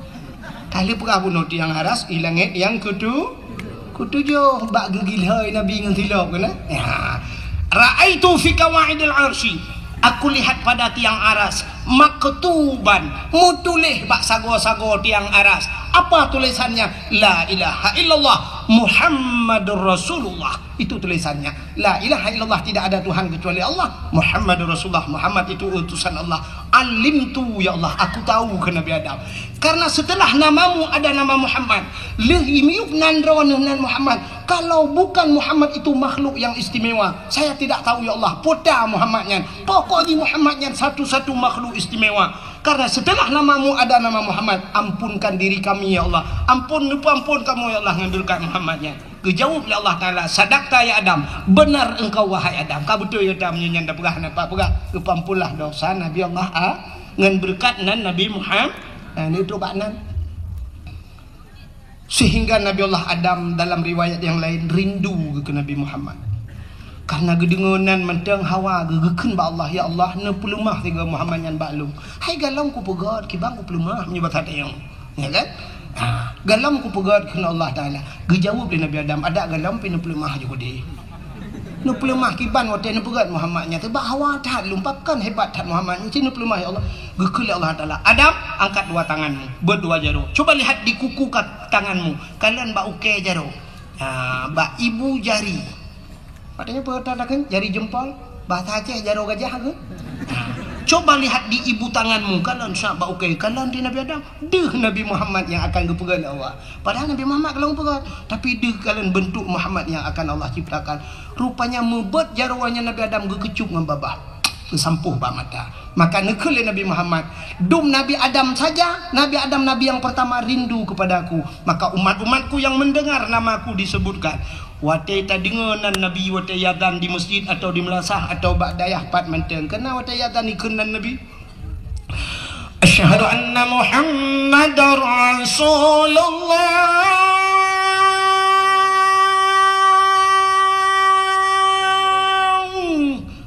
Ka lheueh peugah bunoe tiang aras, i langét nyang keutu-, keutujoh, bak geugilhôi Nabi ngon silop keunan. Ya. Ra'aitu fi qawaidil arsy, aku lihat pada tiang aras, maktuban, meutuléh bak sagoe-sagoe tiang aras. Apa tulisannya? La ilaha illallah Muhammadur Rasulullah. Itu tulisannya. La ilaha illallah, tidak ada Tuhan kecuali Allah. Muhammadur Rasulullah, Muhammad itu utusan Allah. Alimtu, ya Allah, aku tahu, kheun Nabi Adam. Karena setelah namamu ada nama Muhammad, lheueh miyueb nan droeneuh nan Muhammad. Kalau bukan Muhammad itu makhluk yang istimewa, saya tidak tahu, ya Allah, peue ta Muhammad nyan. Pokok jih Muhammad nyan satu-satu makhluk istimewa. Karena setelah namamu ada nama Muhammad, ampunkan diri kami, ya Allah. Ampun, neupeuampon kamoe, ya Allah, ngon beureukat Muhammad nyan. Geujaweueb lé Allah Taala, "Sadaqta ya Adam, benar engkau wahai Adam." Ka beutôi gata meunyoe nyan tapeugah, na pat peugah, geupeuampunlah dosa Nabi Allah A-, Ngon beureukat nan Nabi Muhammad, nah, neutrok bak nan. Sehingga Nabi Allah Adam dalam riwayat yang lain rindu keu Nabi Muhammad. Karena geudeungoe nan mantong hawa geu-, geukheun bak Allah, "Ya Allah, neupeuleumah sigoe Muhammad nyan bak lôn." Hai galom kupeugét, kiban kupeuleumah meunyoe basa tayong. Ya kan? Ha, galom kupeugét kheun Allah Taala. Geujaweueb lé Nabi Adam, "Adak galom pih neupeuleumah ju keudeh." Neupeuleumah kiban watée neupeugét Muhammad nyan, teubak hawa that lôn, pakon hebat that Muhammad nyan, ci neupeuleumah, ya Allah. Geukheun lé Allah Taala, "Adam, angkat dua tanganmu, beuet dua jaroe. Coba lihat di kuku ka-, tanganmu, kalon bak ukée jaroe. Ha, bak ibu jari." Padahal peue kata takheun, jari jempol, bahasa Aceh jaroe gajah ke? Ha. Coba lihat di ibu tanganmu, kalon sab bak ukée, kalon di Nabi Adam. Deuh Nabi Muhammad nyang akan geupeugét lé Allah. Padahal Nabi Muhammad ka lheueh geupeugét, tapi deuh kalon beuntuk Muhammad nyang akan Allah ciptakan. Rupanya meubeuet jaroe nyan Nabi Adam geukeucup ngon babah, geusampôh bak mata. Maka neukheun lé Nabi Muhammad, "Dum Nabi Adam saja, Nabi Adam nabi yang pertama rindu kepada aku. Maka umat-umatku yang mendengar namaku disebutkan." Watée tadeungoe nan Nabi, watée azan di masjid atau di meulasah atau bak dayah pat mantong, keunan watée azan ikheun nan Nabi, "Asyhadu anna Muhammadar Rasulullah."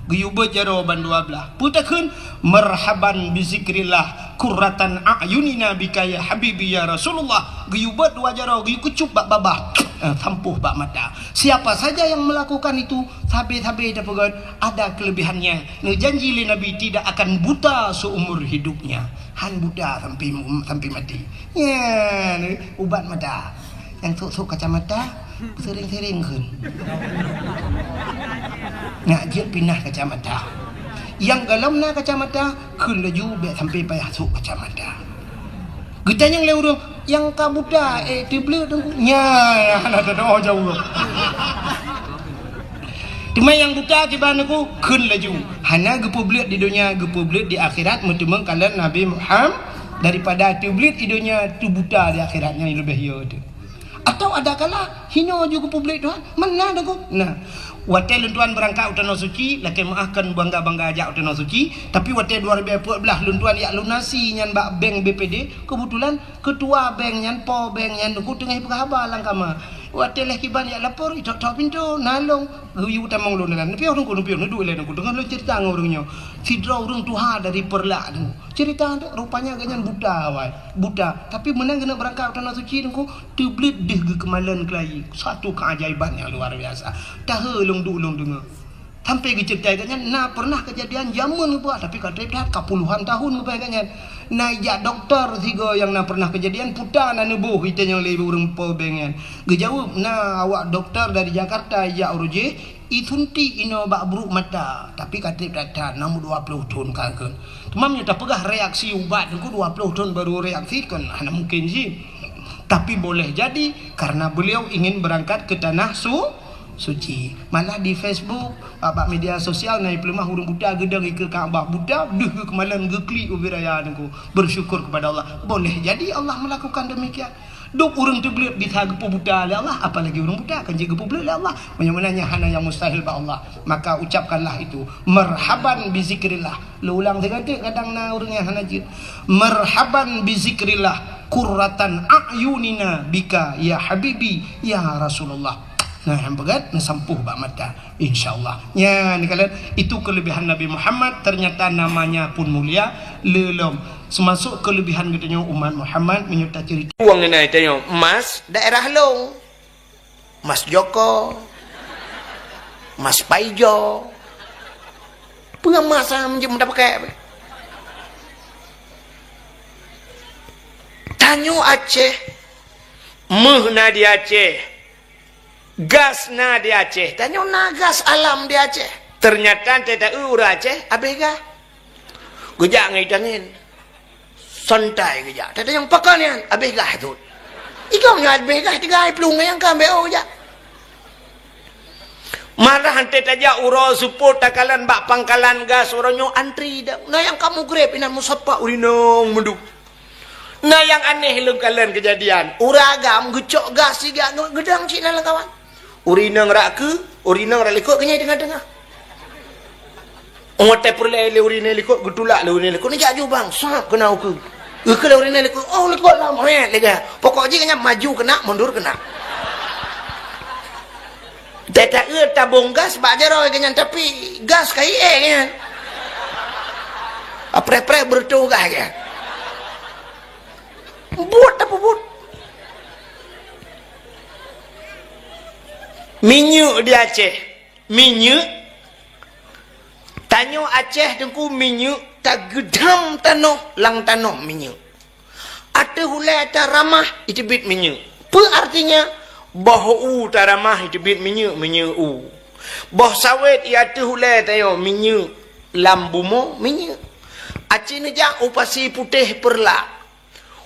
Geuyue beuet jaroe bandua blaih. Peue takheun? "Marhaban bi zikrillah, qurratan a'yunina bika ya habibi ya Rasulullah." Geuyue beuet dua jaroe, geuyue keucup bak babah, eh, sampôh bak mata. Siapa saja yang melakukan itu, sabe-sabe tapeugét ada kelebihannya. Neujanji lé Nabi tidak akan buta seumur hidupnya. Han buta sampai, sampai mati. Nyan, ubat mata. Nyang sôk-sôk kacamata, sering-sering kheun. Nak jeuet pinah kacamata. Nyang galom na kacamata, kheun laju bék sampai payah sôk kacamata. Geutanyong lé ureuëng, "Nyang ka buta, eh, teubleuet Teungku?" Nyan, hana teudoa jaweueb. Teuma nyang buta kiban Teungku, kheun laju. Hana geupeubleuet di donya, geupeubleuet di akhirat, meuteumé kalon Nabi Muhammad, daripada teubleuet di donya, teubuta di akhirat, nyan leubeh yo teuh. Atawa ada kala hino ju geupeubleuet Tuhan, meunan Teungku. Nah, watée lôn tuan beurangkat u Tanoh Suci, lakée meuáh kon bangga-bangga jak u Tanoh Suci, tapi watée dua ribu empat belas lôn tuan jak lunasi nyan bak bank B P D, keubeutulan keutua bank nyan, po bank nyan Teungku teungoh peugah haba lam kama. Watée lheueh kiban jak lapor, itok-tok pintoe, na lôn, geuyue tamong lôn dalam. Neupiôh Teungku, neupiôh, neuduek ilée Teungku, teungoh lôn ceurita ngon ureuëng nyoe. Sidroe ureuëng tuha dari Peureulak Teungku. Ceurita Teungku, rupanya gobnyan buta awai, buta. Tapi meunan geuneuk beurangkat u Tanoh Suci Teungku, teubleuet deuh geukeumalon keulayi. Satu keajaiban nyang luar biasa. Tahe lôn duek lôn deungoe. Sampai geuceurita gobnyan na pernah keujadian jameun geupeugah, tapi ka treb that ka puluhan tahun geupeugah gobnyan. Na ijak dokto sigoe nyang na pernah keujadian, peue na neuboh itanyong lé ureuëng po bank nyan. Geujaweueb, na awak dokto dari Jakarta ijak uroe jih, isuntik inoe bak brok mata, tapi ka treb that-that, na meuet dua ploh thon ka kheun. Teuma meunyoe tapeugah reaksi ubat Teungku dua ploh thon baru reaksi, kon hana mungkin jih. Tapi boleh jadi karena beliau ingin berangkat ke tanah su-, suci. Malah di Facebook, ah, bak media sosial na ipeuleumah ureuëng buta geudong ikeue Ka'bah buta, deuh geukeumalon geuklik ubit raya Teungku. Bersyukur kepada Allah. Boleh jadi Allah melakukan demikian. Dum ureuëng teubleuet bisa geupeubuta lé Allah, apalagi ureuëng buta kan jeuet geupeubleuet lé Allah. Meunyoe meunan nyan hana nyang mustahil bak Allah, maka ucapkanlah itu, "Marhaban bi zikrillah." Lôn ulang sigoe teuk, kadang na ureuëng nyang hana jeuet. "Marhaban bi zikrillah, qurratan a'yunina bika ya habibi ya Rasulullah." Nah, nyang peugét, neusampôh bak mata. Insya Allah. Nyan, kalon, itu kelebihan Nabi Muhammad, ternyata namanya pun mulia, lé lom. Seumasok kelebihan geutanyoe umat Muhammad, meunyoe taceurita. Uang ngenai tanyoe, emas daerah lôn. Emas Joko. Emas Paijo. Peue emas nyang meunjeuet meudapeukek? Tanyoe Aceh, méuh na di Aceh. Gas na di Aceh. Tanyoe na gas alam di Aceh. Ternyata teuta ureuëng Aceh habéh gas. Geujak ngon itangen. Santai geujak. Teuta nyang pakon nyan habéh gas tu. Igom nyan habéh gas tiga hari plueng nyang ka B O geujak. Malah hante tajak uroe seupôt takalon bak pangkalan gas uroe nyoe antri dak. Na nyang ka mugreb inan musapa urinong meuduk. Na nyang aneh lôn kalon keujadian. Ureuëng agam geucok gas siga ngon geudang cit na lam kawan. Urinong rak keu, urinong rak likot keunyai teungoh-teungoh. Watèe peureulèe lé ureueng inong likot, geutulak lé ureueng inong likot, neujak ju bang, sab keunan ukeue. Ukeue lé ureueng inong likot, oh likot lam, rèt lé gaya. Pokok jih nyan maju keunan, mundur keunan. Teuka tabông gas bak jaroe geuh nyan, tapi gas ka ié geuh nyan. Apreh-preh beureutoh gas geuh nyan. Buet tapeubuet. Minyeuk di Aceh. Minyeuk. Tanyoe Aceh teungku minyeuk tageudam tanoh, lam tanoh minyeuk. Ateueh ulèe taramah, iteubiet minyeuk. Peue artinya? Boh u taramah, iteubiet minyeuk, minyeuk u. Boh sawét i ateueh ulèe tanyoe minyeuk, lam bumoe minyeuk. Aci neujak u Pasi Putéh Peureulak.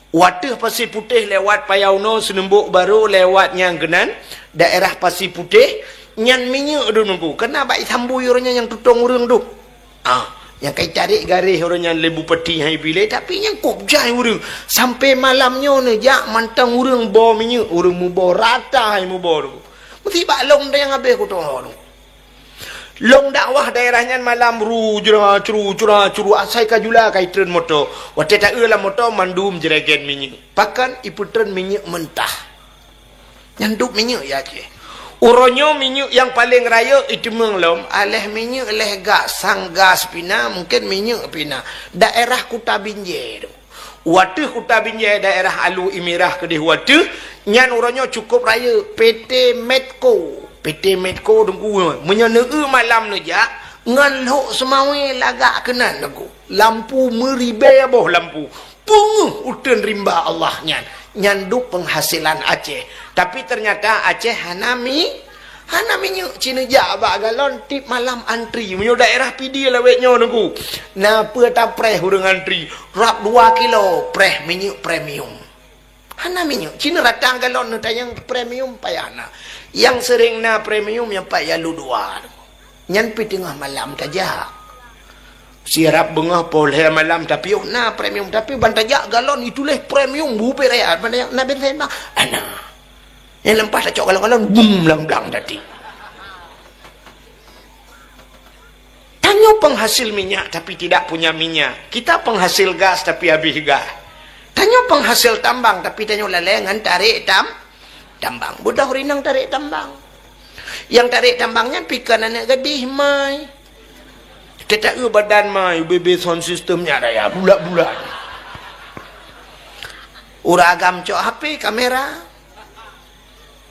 Watèe Pasi Putéh lewat Payau noe, Seuneumbok Barô lewat nyang keunan, daerah Pasi Putéh, nyan minyeuk dum nunggu. Keunan bak isambui ureueng nyan nyang tutong ureueng dum. Ah, nyang ka itarek garéh ureueng nyan lé bupati hai bilé, tapi nyang kôb jai ureueng. Sampai malam nyoe neujak mantong ureueng boh minyeuk, ureueng muboh rata hai muboh dum. Meusti bak lôn deh nyang habéh kutong lôn. Lôn dakwah daerah nyan malam ru jura curu cura curu asai ka jula ka itreun moto. Watèe taeu lam moto mandum jeregen minyeuk. Pakon ipeutreun minyeuk mentah. Nyan dum minyeuk ya Aceh. Uroe nyoe minyeuk nyang paleng rayeuk iteumeung lom, aléh minyeuk leh gas, sang gas pih na, mungken minyeuk pih na. Daerah Kuta Binjai tu. Watèe Kuta Binjai daerah Alu Imirah keudeh watèe, nyan uroe nyoe cukôp rayeuk, P T Medco. P T Medco teungku, meunyoe neueu malam neujak, ngon lhok seumawé lagak keunan teungku. Lampu meuribèe boh lampu. Peungeuh uteuen rimba Allah nyan. Nyan dum peunghasilan Aceh. Tapi teunyata Aceh hana mi Hana minyeuk, ci neujak bak galon tiep malam antri. Meunyoe daerah Pidie lawét nyoe teungku, na peue tapreh ureueng antri, rab dua kilo preh minyeuk premium. Hana minyeuk, ci neuratang galon neutanyong premium payah na. Nyang seuréng na premium nyang pat ya lu dua. Nyan pih teungoh malam tajak. Sirab beungoh poh lhèe malam tapi oh na premium, tapi ban tajak galon ituléh premium bubé raya ban tajak na bensin bang. Ana. Nyang leumpah tacok galon-galon, bum, blang-blang tadi. Tanyoe penghasil minyak tapi tidak punya minyak. Kita penghasil gas tapi habis gas. Tanyoe penghasil tambang tapi tanyoe lalai ngon tarek tam-, tambang. Beudôh rinong tarek tambang. Nyang tarek tambang nyan pih kon aneuk gadih mai. Teuta-eu badan mai, bebe sound system nyan raya, bulat-bulat. Ureueng agam cok H P, kamera.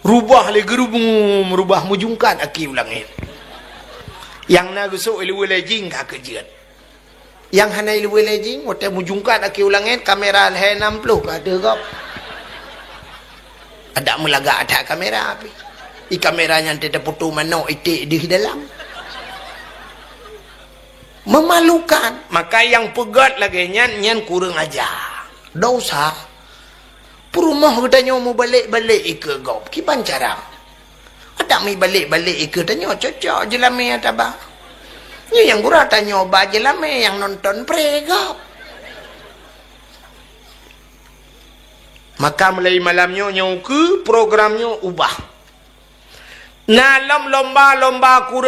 Rubah lé geurubum, rubah meujungkat aki u langét. Nyang na geusok ileue lejing ka keujeuet. Nyang hana ileue lejing, watèe meujungkat aki u langét, kamera lhèe nam ploh ka deuh gob. Adak meulagak that kamera pih. I kamera nyan teuta foto manok iték deuh dalam. Memalukan. Maka nyang peugöt lagèe nyan, nyan kureueng aja. Dosa. Peurumoh geutanyoe mubalek-balek ikeue gob, kiban cara? Adak mibalek-balek ikeue tanyoe cocok jeulamé taba. Nyoe nyang gura tanyoe ba jeulamé nyang nonton pré gob. Maka mulai malam nyoe, nyoe ukeue program nyoe ubah. Na lom lomba-lomba kureueng